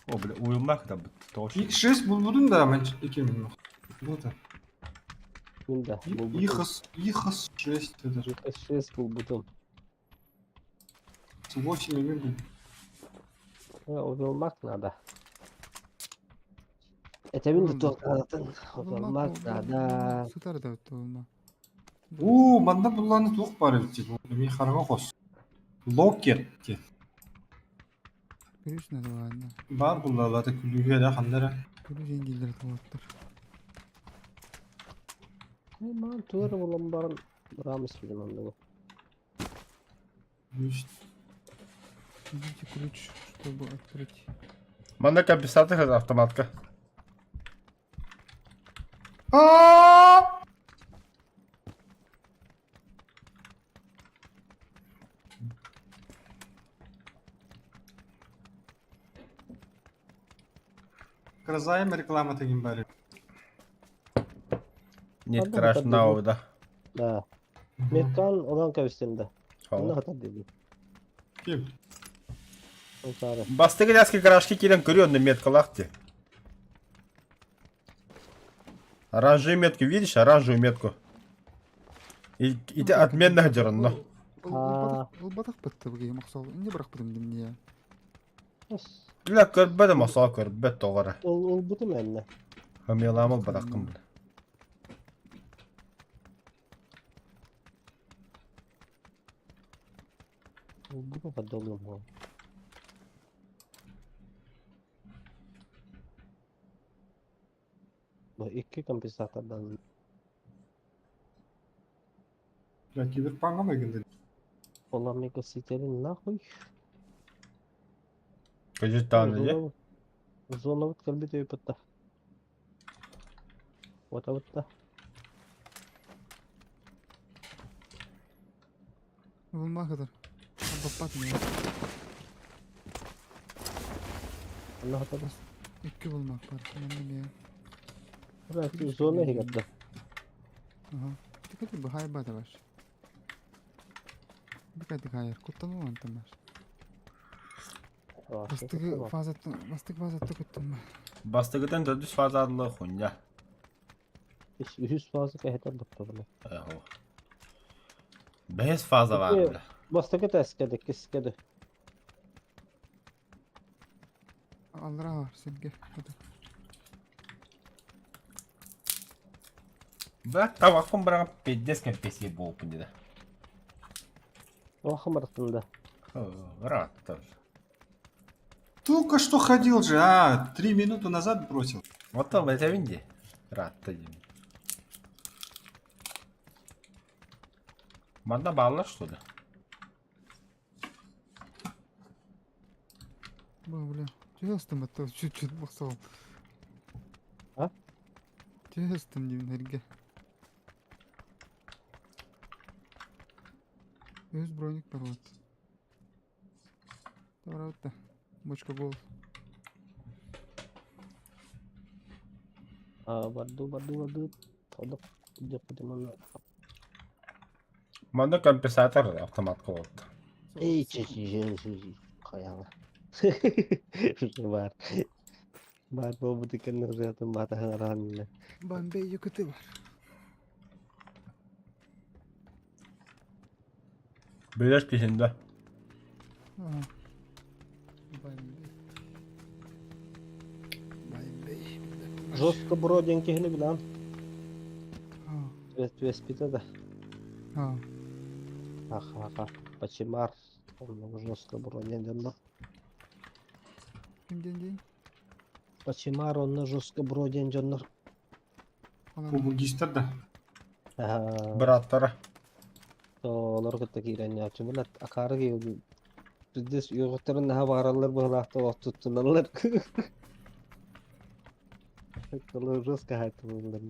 О, бля, уйылмақ да бітті. Тош. X6 булбудун да мен эки Вот это. Bunda. Ихос, Ихос 6 это же. 6 bulbudum. С 8 минут. Olmak nada. Etemin de tuğratın. Olmak nada. Сытар да туолма. О, манда булланы туох бар эбит диэн. Ми хараҥа хос. Локер диэн. Күлүс надо ладно. Бар буллалата күлүүгэ да ханнара. Күлүс эңгилдер туолаттар. Hemen tuğra bulan barın. Ramis bilim anladı. Күлүүс. Идите ключ, чтобы открыть. Манда компенсатор автоматка. А! Кразайм реклама деген бар. Нет, Анда краш хатар нау да. Да. Mekkan olan kavistinde. Хау. Bunu hatar dedim. Ким? Onları. Бастығы ляски гаражки келен көрі метка лахти. Оранжевую метку видишь? Оранжевую метку. И, и ты отменно дерн, А. Ол батах бітті бұге мақсал. Инде бірақ бітім не. Бля, көрбеді масал көрбет тоғары. Ol, ol butum enne. Хамеламыл бараққым. Ol butum kadar Bu iki kompensatordan. Бля, киберпанка выгоден. Olan megasiterin нахуй. Кажет таны, не? Зона вот kalbi de yuputta. Вот вот да. Булма kadar. Баппат не. Allah hatırlasın. Икки булмак бар. Манна эмиэ. Зона иһигэр да. Аха. Тикати бахай бата бар. Бикати хайар. Куттану антан бар. Бастыгы фазаттан, бастык фазатта куттан бар. Бастыгытын төрдүс фазаллы хуйня. Үһүс фаза кэһэтэр баттабына. Эхо. Бэһис фаза бар бля. Бастакы тэскэдэ, кискэдэ. Аллара бар сиргэ. Бля, табақпын бірақ пиздец кәппеске буолпун деді. Олох барытын да. Рад тоже. Только что ходил же, а, 3 минуты назад бросил. Вот там это винди. Рад деймін. Манна баллар что ли? Бу бля. Түһэстим батта чуть-чуть бақсал. А? Түһэстим деймин эрге. Өз броник бар вот. Тавара Бочка гол. А, барду, барду, барду. Тодок. Дьоппутуманна. Манна компенсатор автоматка болды. Эй, че, че, че, хайаҥа. Бар. Бар буолбут иккэн ырыатын баатаһын Бомбей юкыты бар. Билеш кисинде. Ага. Бомбей. Бомбей. Жестко бро диэн киһини билэн. А. Түөспитэ да. А. Аха, аха. Почемар. Онно жестко бро диэн дьоннор. Ким ден ден? Почемар онно жестко бро диэн дьоннор. Побугистер да. Аха. Браттара. Олор кытта киирэн яачы булат акаары киһи Биздес үөҕүттэрин наһаа баараллар быһылаахта туттуналлар. Олор жестко хаайтылаллар.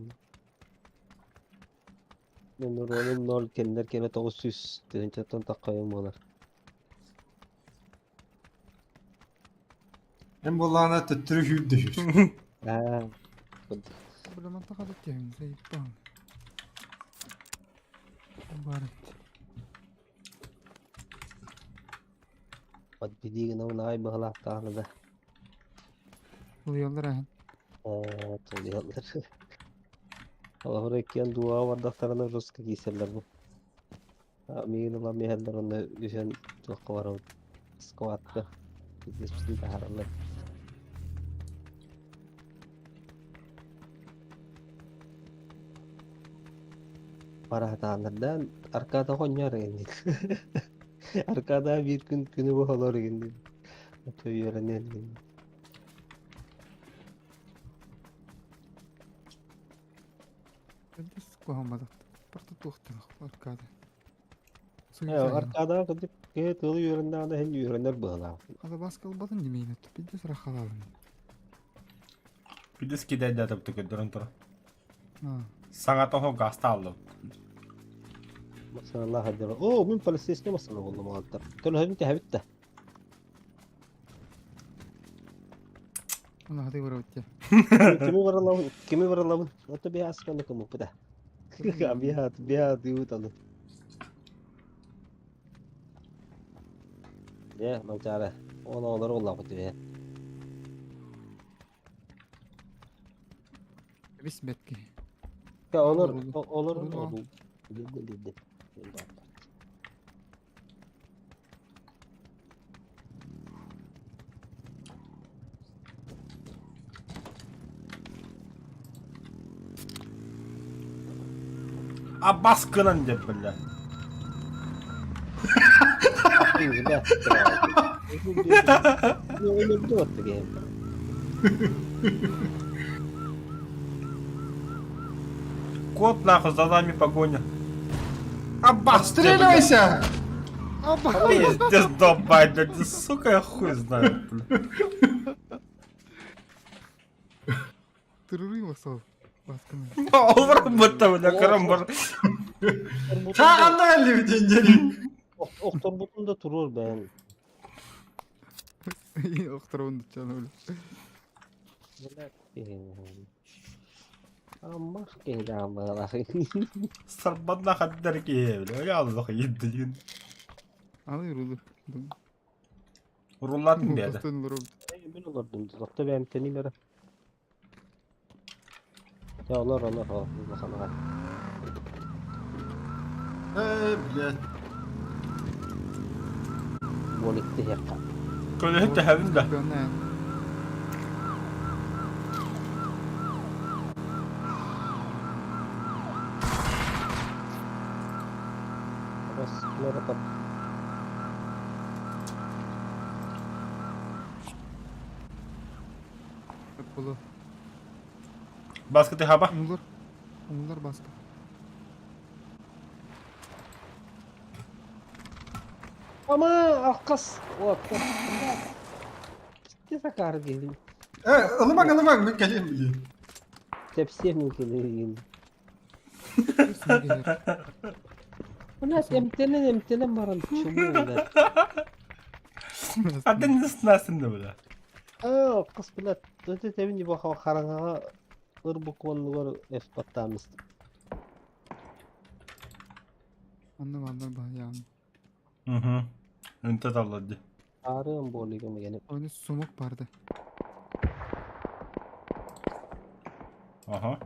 Мен уронум ноль кеннер кене 900 тыһынчаттан таххайым буолар. Эм буллаана төттөрү хүүрдү. Аа. Бля, мантаха да тиһин, заебал. Бар. Подбеди гына аай быһылаахтаахна да. Улуйаллар аһын. Аа, тулуйаллар. Олор иккиэн дуоҕа бардахтарына жестко киисэллэр бу. Миигин ылан иһэллэр онно үһүөн туохха барабыт сквадка. Биздеспитин таһаараллар. Бараһатааннардаан аркада хонньоор гэннит. Аркада биир күн күнү бу олор гэннит. Төйөрөнөн гэннит. Элдес куһаммадат. Барта туохтан аркада. Аркада кырдьык киһи тылы үөрэннэҕинэ иһин үөрэнэр быһылаах. Ада баскал батын немейне. Пиздец рахалалым. Пиздец кидайда тып түкөдөрөн тур. А. Саңа toho гаста алды. Масалла хаддара. Оо, мин полицейский масала боллум ааттар. Төлөһөбүн тэһэбит да. Уна хаты бар өттө. Кими баралабын, кими баралабын. Ото биһа асканы кымыппыта. Биһа, биһа дыыбыт аны. Дьэ, Манчаары. Ол оҕолор оллаабыт биһа. Бис бетки. Олор, Олор. олор, Олор. билди, билди. А баскынан деп бля. Ребят, өлөрдү отты киһи. Кот нахуй за нами погоня. А бас Отстреливайся! Пиздец долбай, блядь, сука, я хуй знаю, бля. Тырырый басал. Басканы. Олар бытта, бля, карам бар. Хаанна элли ден. Охторбутун да туруор бэйэн. Охторбун дуччан өлө. Аммах киһи даамалах. Сарбанна хаддар киһи бile. Öyle aldı yeddi. Аны рулы. Руллатын бэйэтэ. Мин олордум. Тохто бэйэм тэнилэрэ. Дьэ олор олор ол улаханаҕа. Э, блядь. Буол иттиһиэххэ. Көлөһүн тэһэбин да. Бас лоротор. Булу. Баскыты хаба. Умулар. Умулар баскы. Ама алкас. Вот. Ти сакар гелин. Э, ылымаҥ, ылымаҥ, мин кэлиэм билиэм. Тепсиэ мин кэлиин. Блядь, эмтэнэн эмтэнэн баран чумуу блядь. А ты не снасен да бля. Ээ, алкас блядь. Өтө тэбин дибаха хараҥаҕа ырбык оннугар эспаттаамыст. Онно мандар баһыйаан. Угу. Үнтэ таллади. Аарыам буолугум гени. Оны сумок барды. Ага.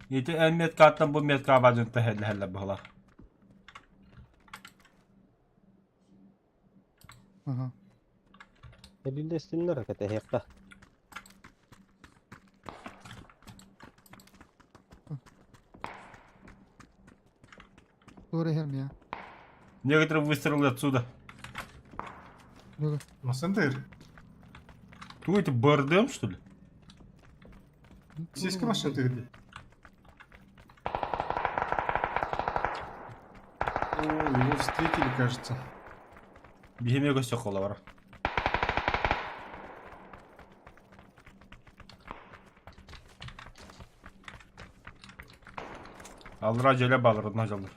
Ити эн меткаттан бу метка бажын тэһэллэ быһла. Ага. Эбиллэстиннэр кэтэһиэххэ. Туора иһэр мия. Некоторые выстрелы отсюда. Дуга. Массентыр. Ту это БРДМ, что ли? Сиська машина где? О, его встретили, кажется. Биһиме көстө холовар. Алра желе балырына жалыр.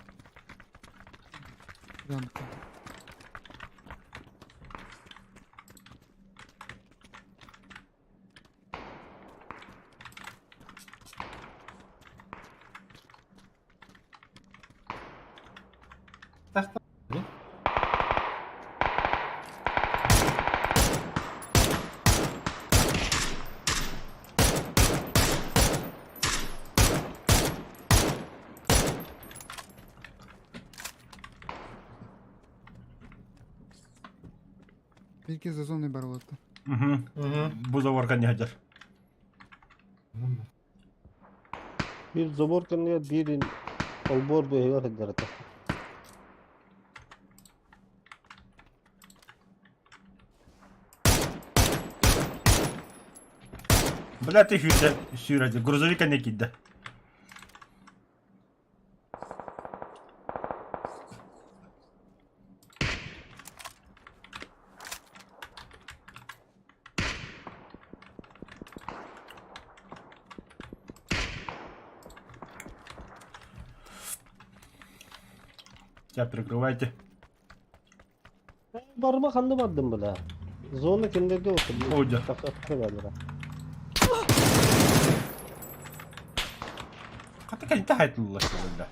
Биир зазонный бар буолта. Угу. Бу заборга не хадер. Биир забор кэннигэр биир олбуор быыһыгар сылдьар этэ. Бля, ты сүүрэ, сүүрэ, грузовик не кидде. Тебя прикрывайте. Барыма ханна бардым бля. Зона кинилэргэ отурдум. О, дьэ. Тахсар Хата кэлитэ хайтылла бля.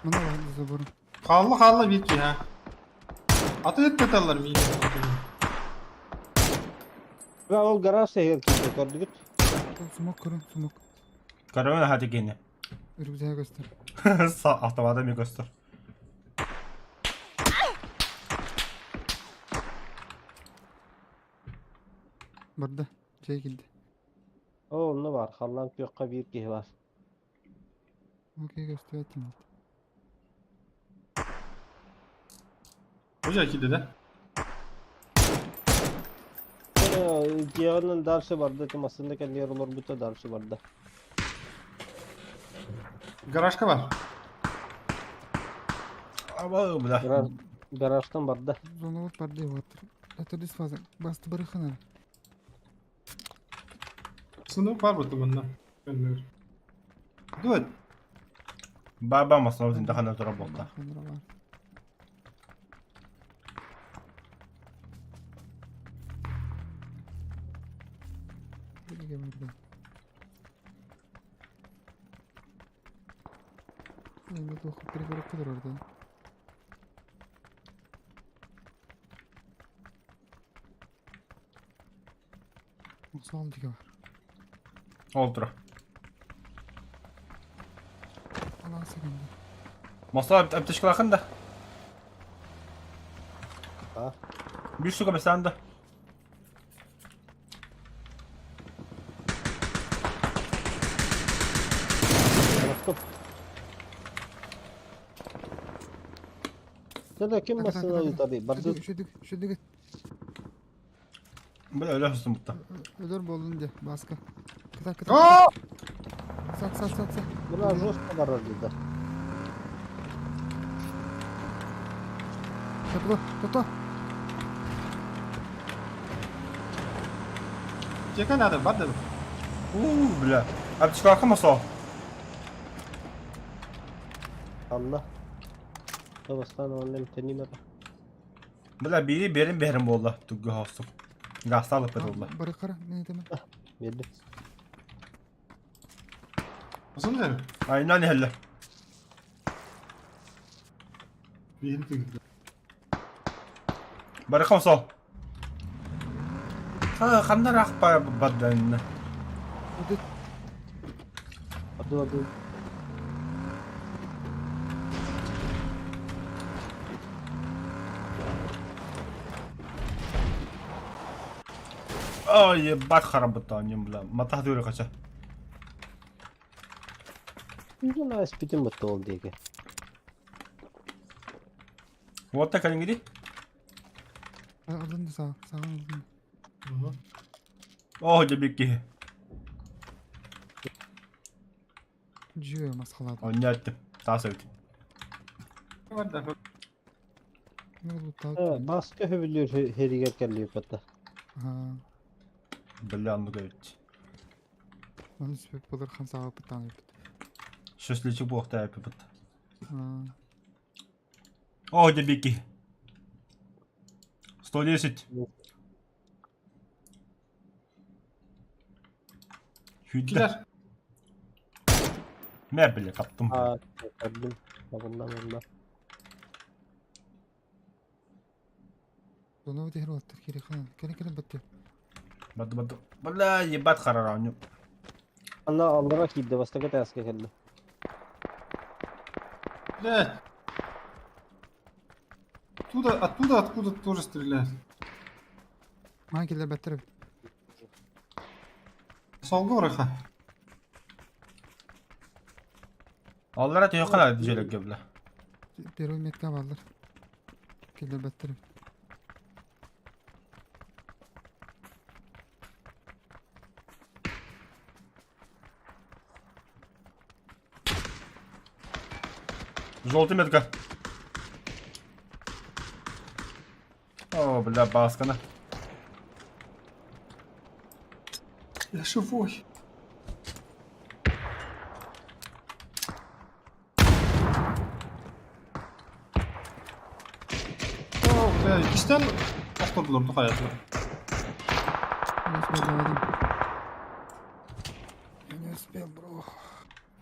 Мына бар забору. Хаалла хаалла биир киһи ha. Аты ыттаталлар миигин. Бля, ол гараж иһигэр киирдэ көрдүгүт. Сумок көрүн, сумок. Корона хати кини. Рюкзак көстөр. Автомата ми көстөр. Барда. Чэй килде. Оо, онно бар. Халлаан күөххэ биир киһи бар. Окей, көстүбэт этим. Бу киирдэ да? Дьиэҕинэн дальше барда, ити массыына кэлиэр олорбута дальше барда. Гаражка бар. Аба, бля. Гараж. Гаражтан барда. Зоновод барды вот. Это дис фаза. Басты барыхана. Сынок бар бу манна. Көннөр. Дуэт. Баба маслов дахана тура болта. Енді тоқып переговорка тұрар да. Сол деген бар. Ол тура. Алан секенде. Маслов аптечкалахын да. А? Bir штука бесанда. Стоп. Да ким басына tabi. Барды. Шүдүк, шүдүк. Бля, öyle hızlı mutta. Өлөр болдун де, баска. Кыта, кыта. Сат, сат, сат, сат. Бuna жестко барар dedi. Тото, тото. Чека надо, бар да. Ууу, бля. Аптечкалахын маслов. Allah. Бастан annem tenime. Бля, бири берин берин болла. Тугга хостук. Гасталып бер болла. Бары кара, не теме. Берdi. Осун дер. Айнан хелле. Бейін тігді. Барыхам сол. Ха, қандар ақ бадан. Өдө Adı adı. Ой, ебать харабатаним, бля. Матах дөрі қаша. Yüzün spitim bitti oldu diye. Вот так кәдімгідей. алынды сага, сага алынды. О, дебекки. Жүйө масхалады. Ойнаттым. Тас өт. Бар да. Не лутал. Baskı hövülür heriger kelli patta. Ага. Бля, ну говорит. Оны себеп болар хан сага бытан бит. Шөслечік боқты әпі бұт. А, О, дебекки. 110. Хүдді. Килер. Мә, бля, таптым. Ha, gördüm. Bundan bundan. Зоновод ихер болаттар керек хана. Келе келе битти. Бады, бады. Бля, ебать харараню. Anna alarak giddi. Bastaka taska keldi. Блядь. Оттуда, оттуда, откуда тоже стреляют. Мага келе беттер. Солга ораха. Аллара түйе қана желекке, бля. Первый метка барлар. Келе беттер. Желтый метка. О, бля, баскана. Я живой. О, бля, кистен охтордулар бу хаятына. Не успел, Вадим. Я не успел, бро.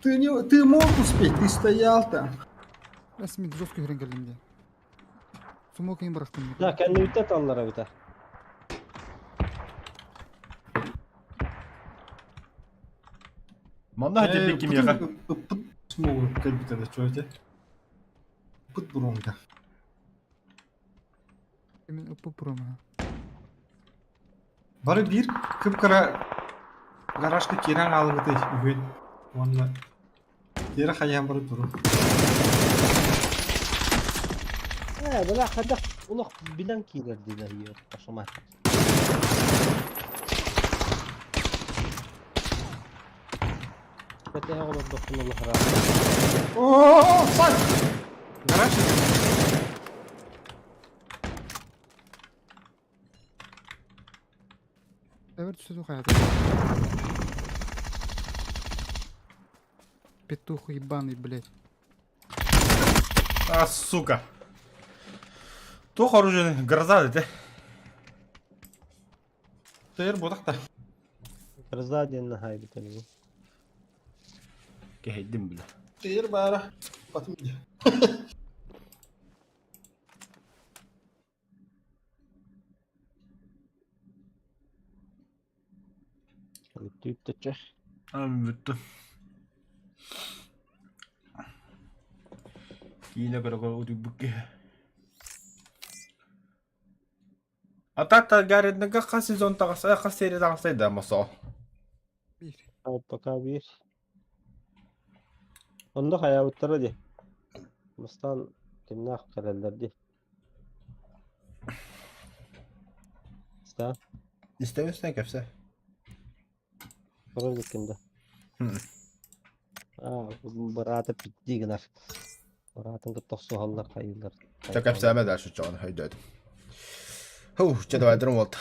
Ты не, ты мог успеть, ты стоял там. Расми жестко хүрен келдим де. Сумок ең бырақтым. Da kendi bitti allara biter. Манда дебекки меха. Смогу кэлбит это что это? Пыт бронга. Мен ұппы бұрам. Бары бир кып-кара гаражка киран алыгыты үгөн. Онна тери хаян бары туру. He, bula kadar ulak bilen kiler dedi yiyor. Başıma. Fethiye olur dokunulu herhalde. О, сай! Гараж. Дьиэбэр түсэ тухайата. Петух ебаный, блядь. А, сука. Туох оружие гроза дете. Тыйыр ботах та. Гроза диэн наһаа эбит эбит. Кэһэйдим бile. Тыйыр баара. Батым дии. Түүттөччө. Ам бүттү. Киинэ көрө-көрө утуйбут киһи. А так Таргариеннарга хас сезон таҕыста, хас серия таҕыста да мосо. Биир. Пока биир. Онно хайаабыттара дии. Бастаан кимнээх кэлэллэр дии. Ста, Истэбин кэпсэ. көрө иликкин да. Хм. Аа, быраата питтии гынар. Быраатын кытта охсуһаллар хайыыллар. Чэ кэпсээмэ дальше чоҕун өйдөөтүм. Ху, чэ давай дурун болт.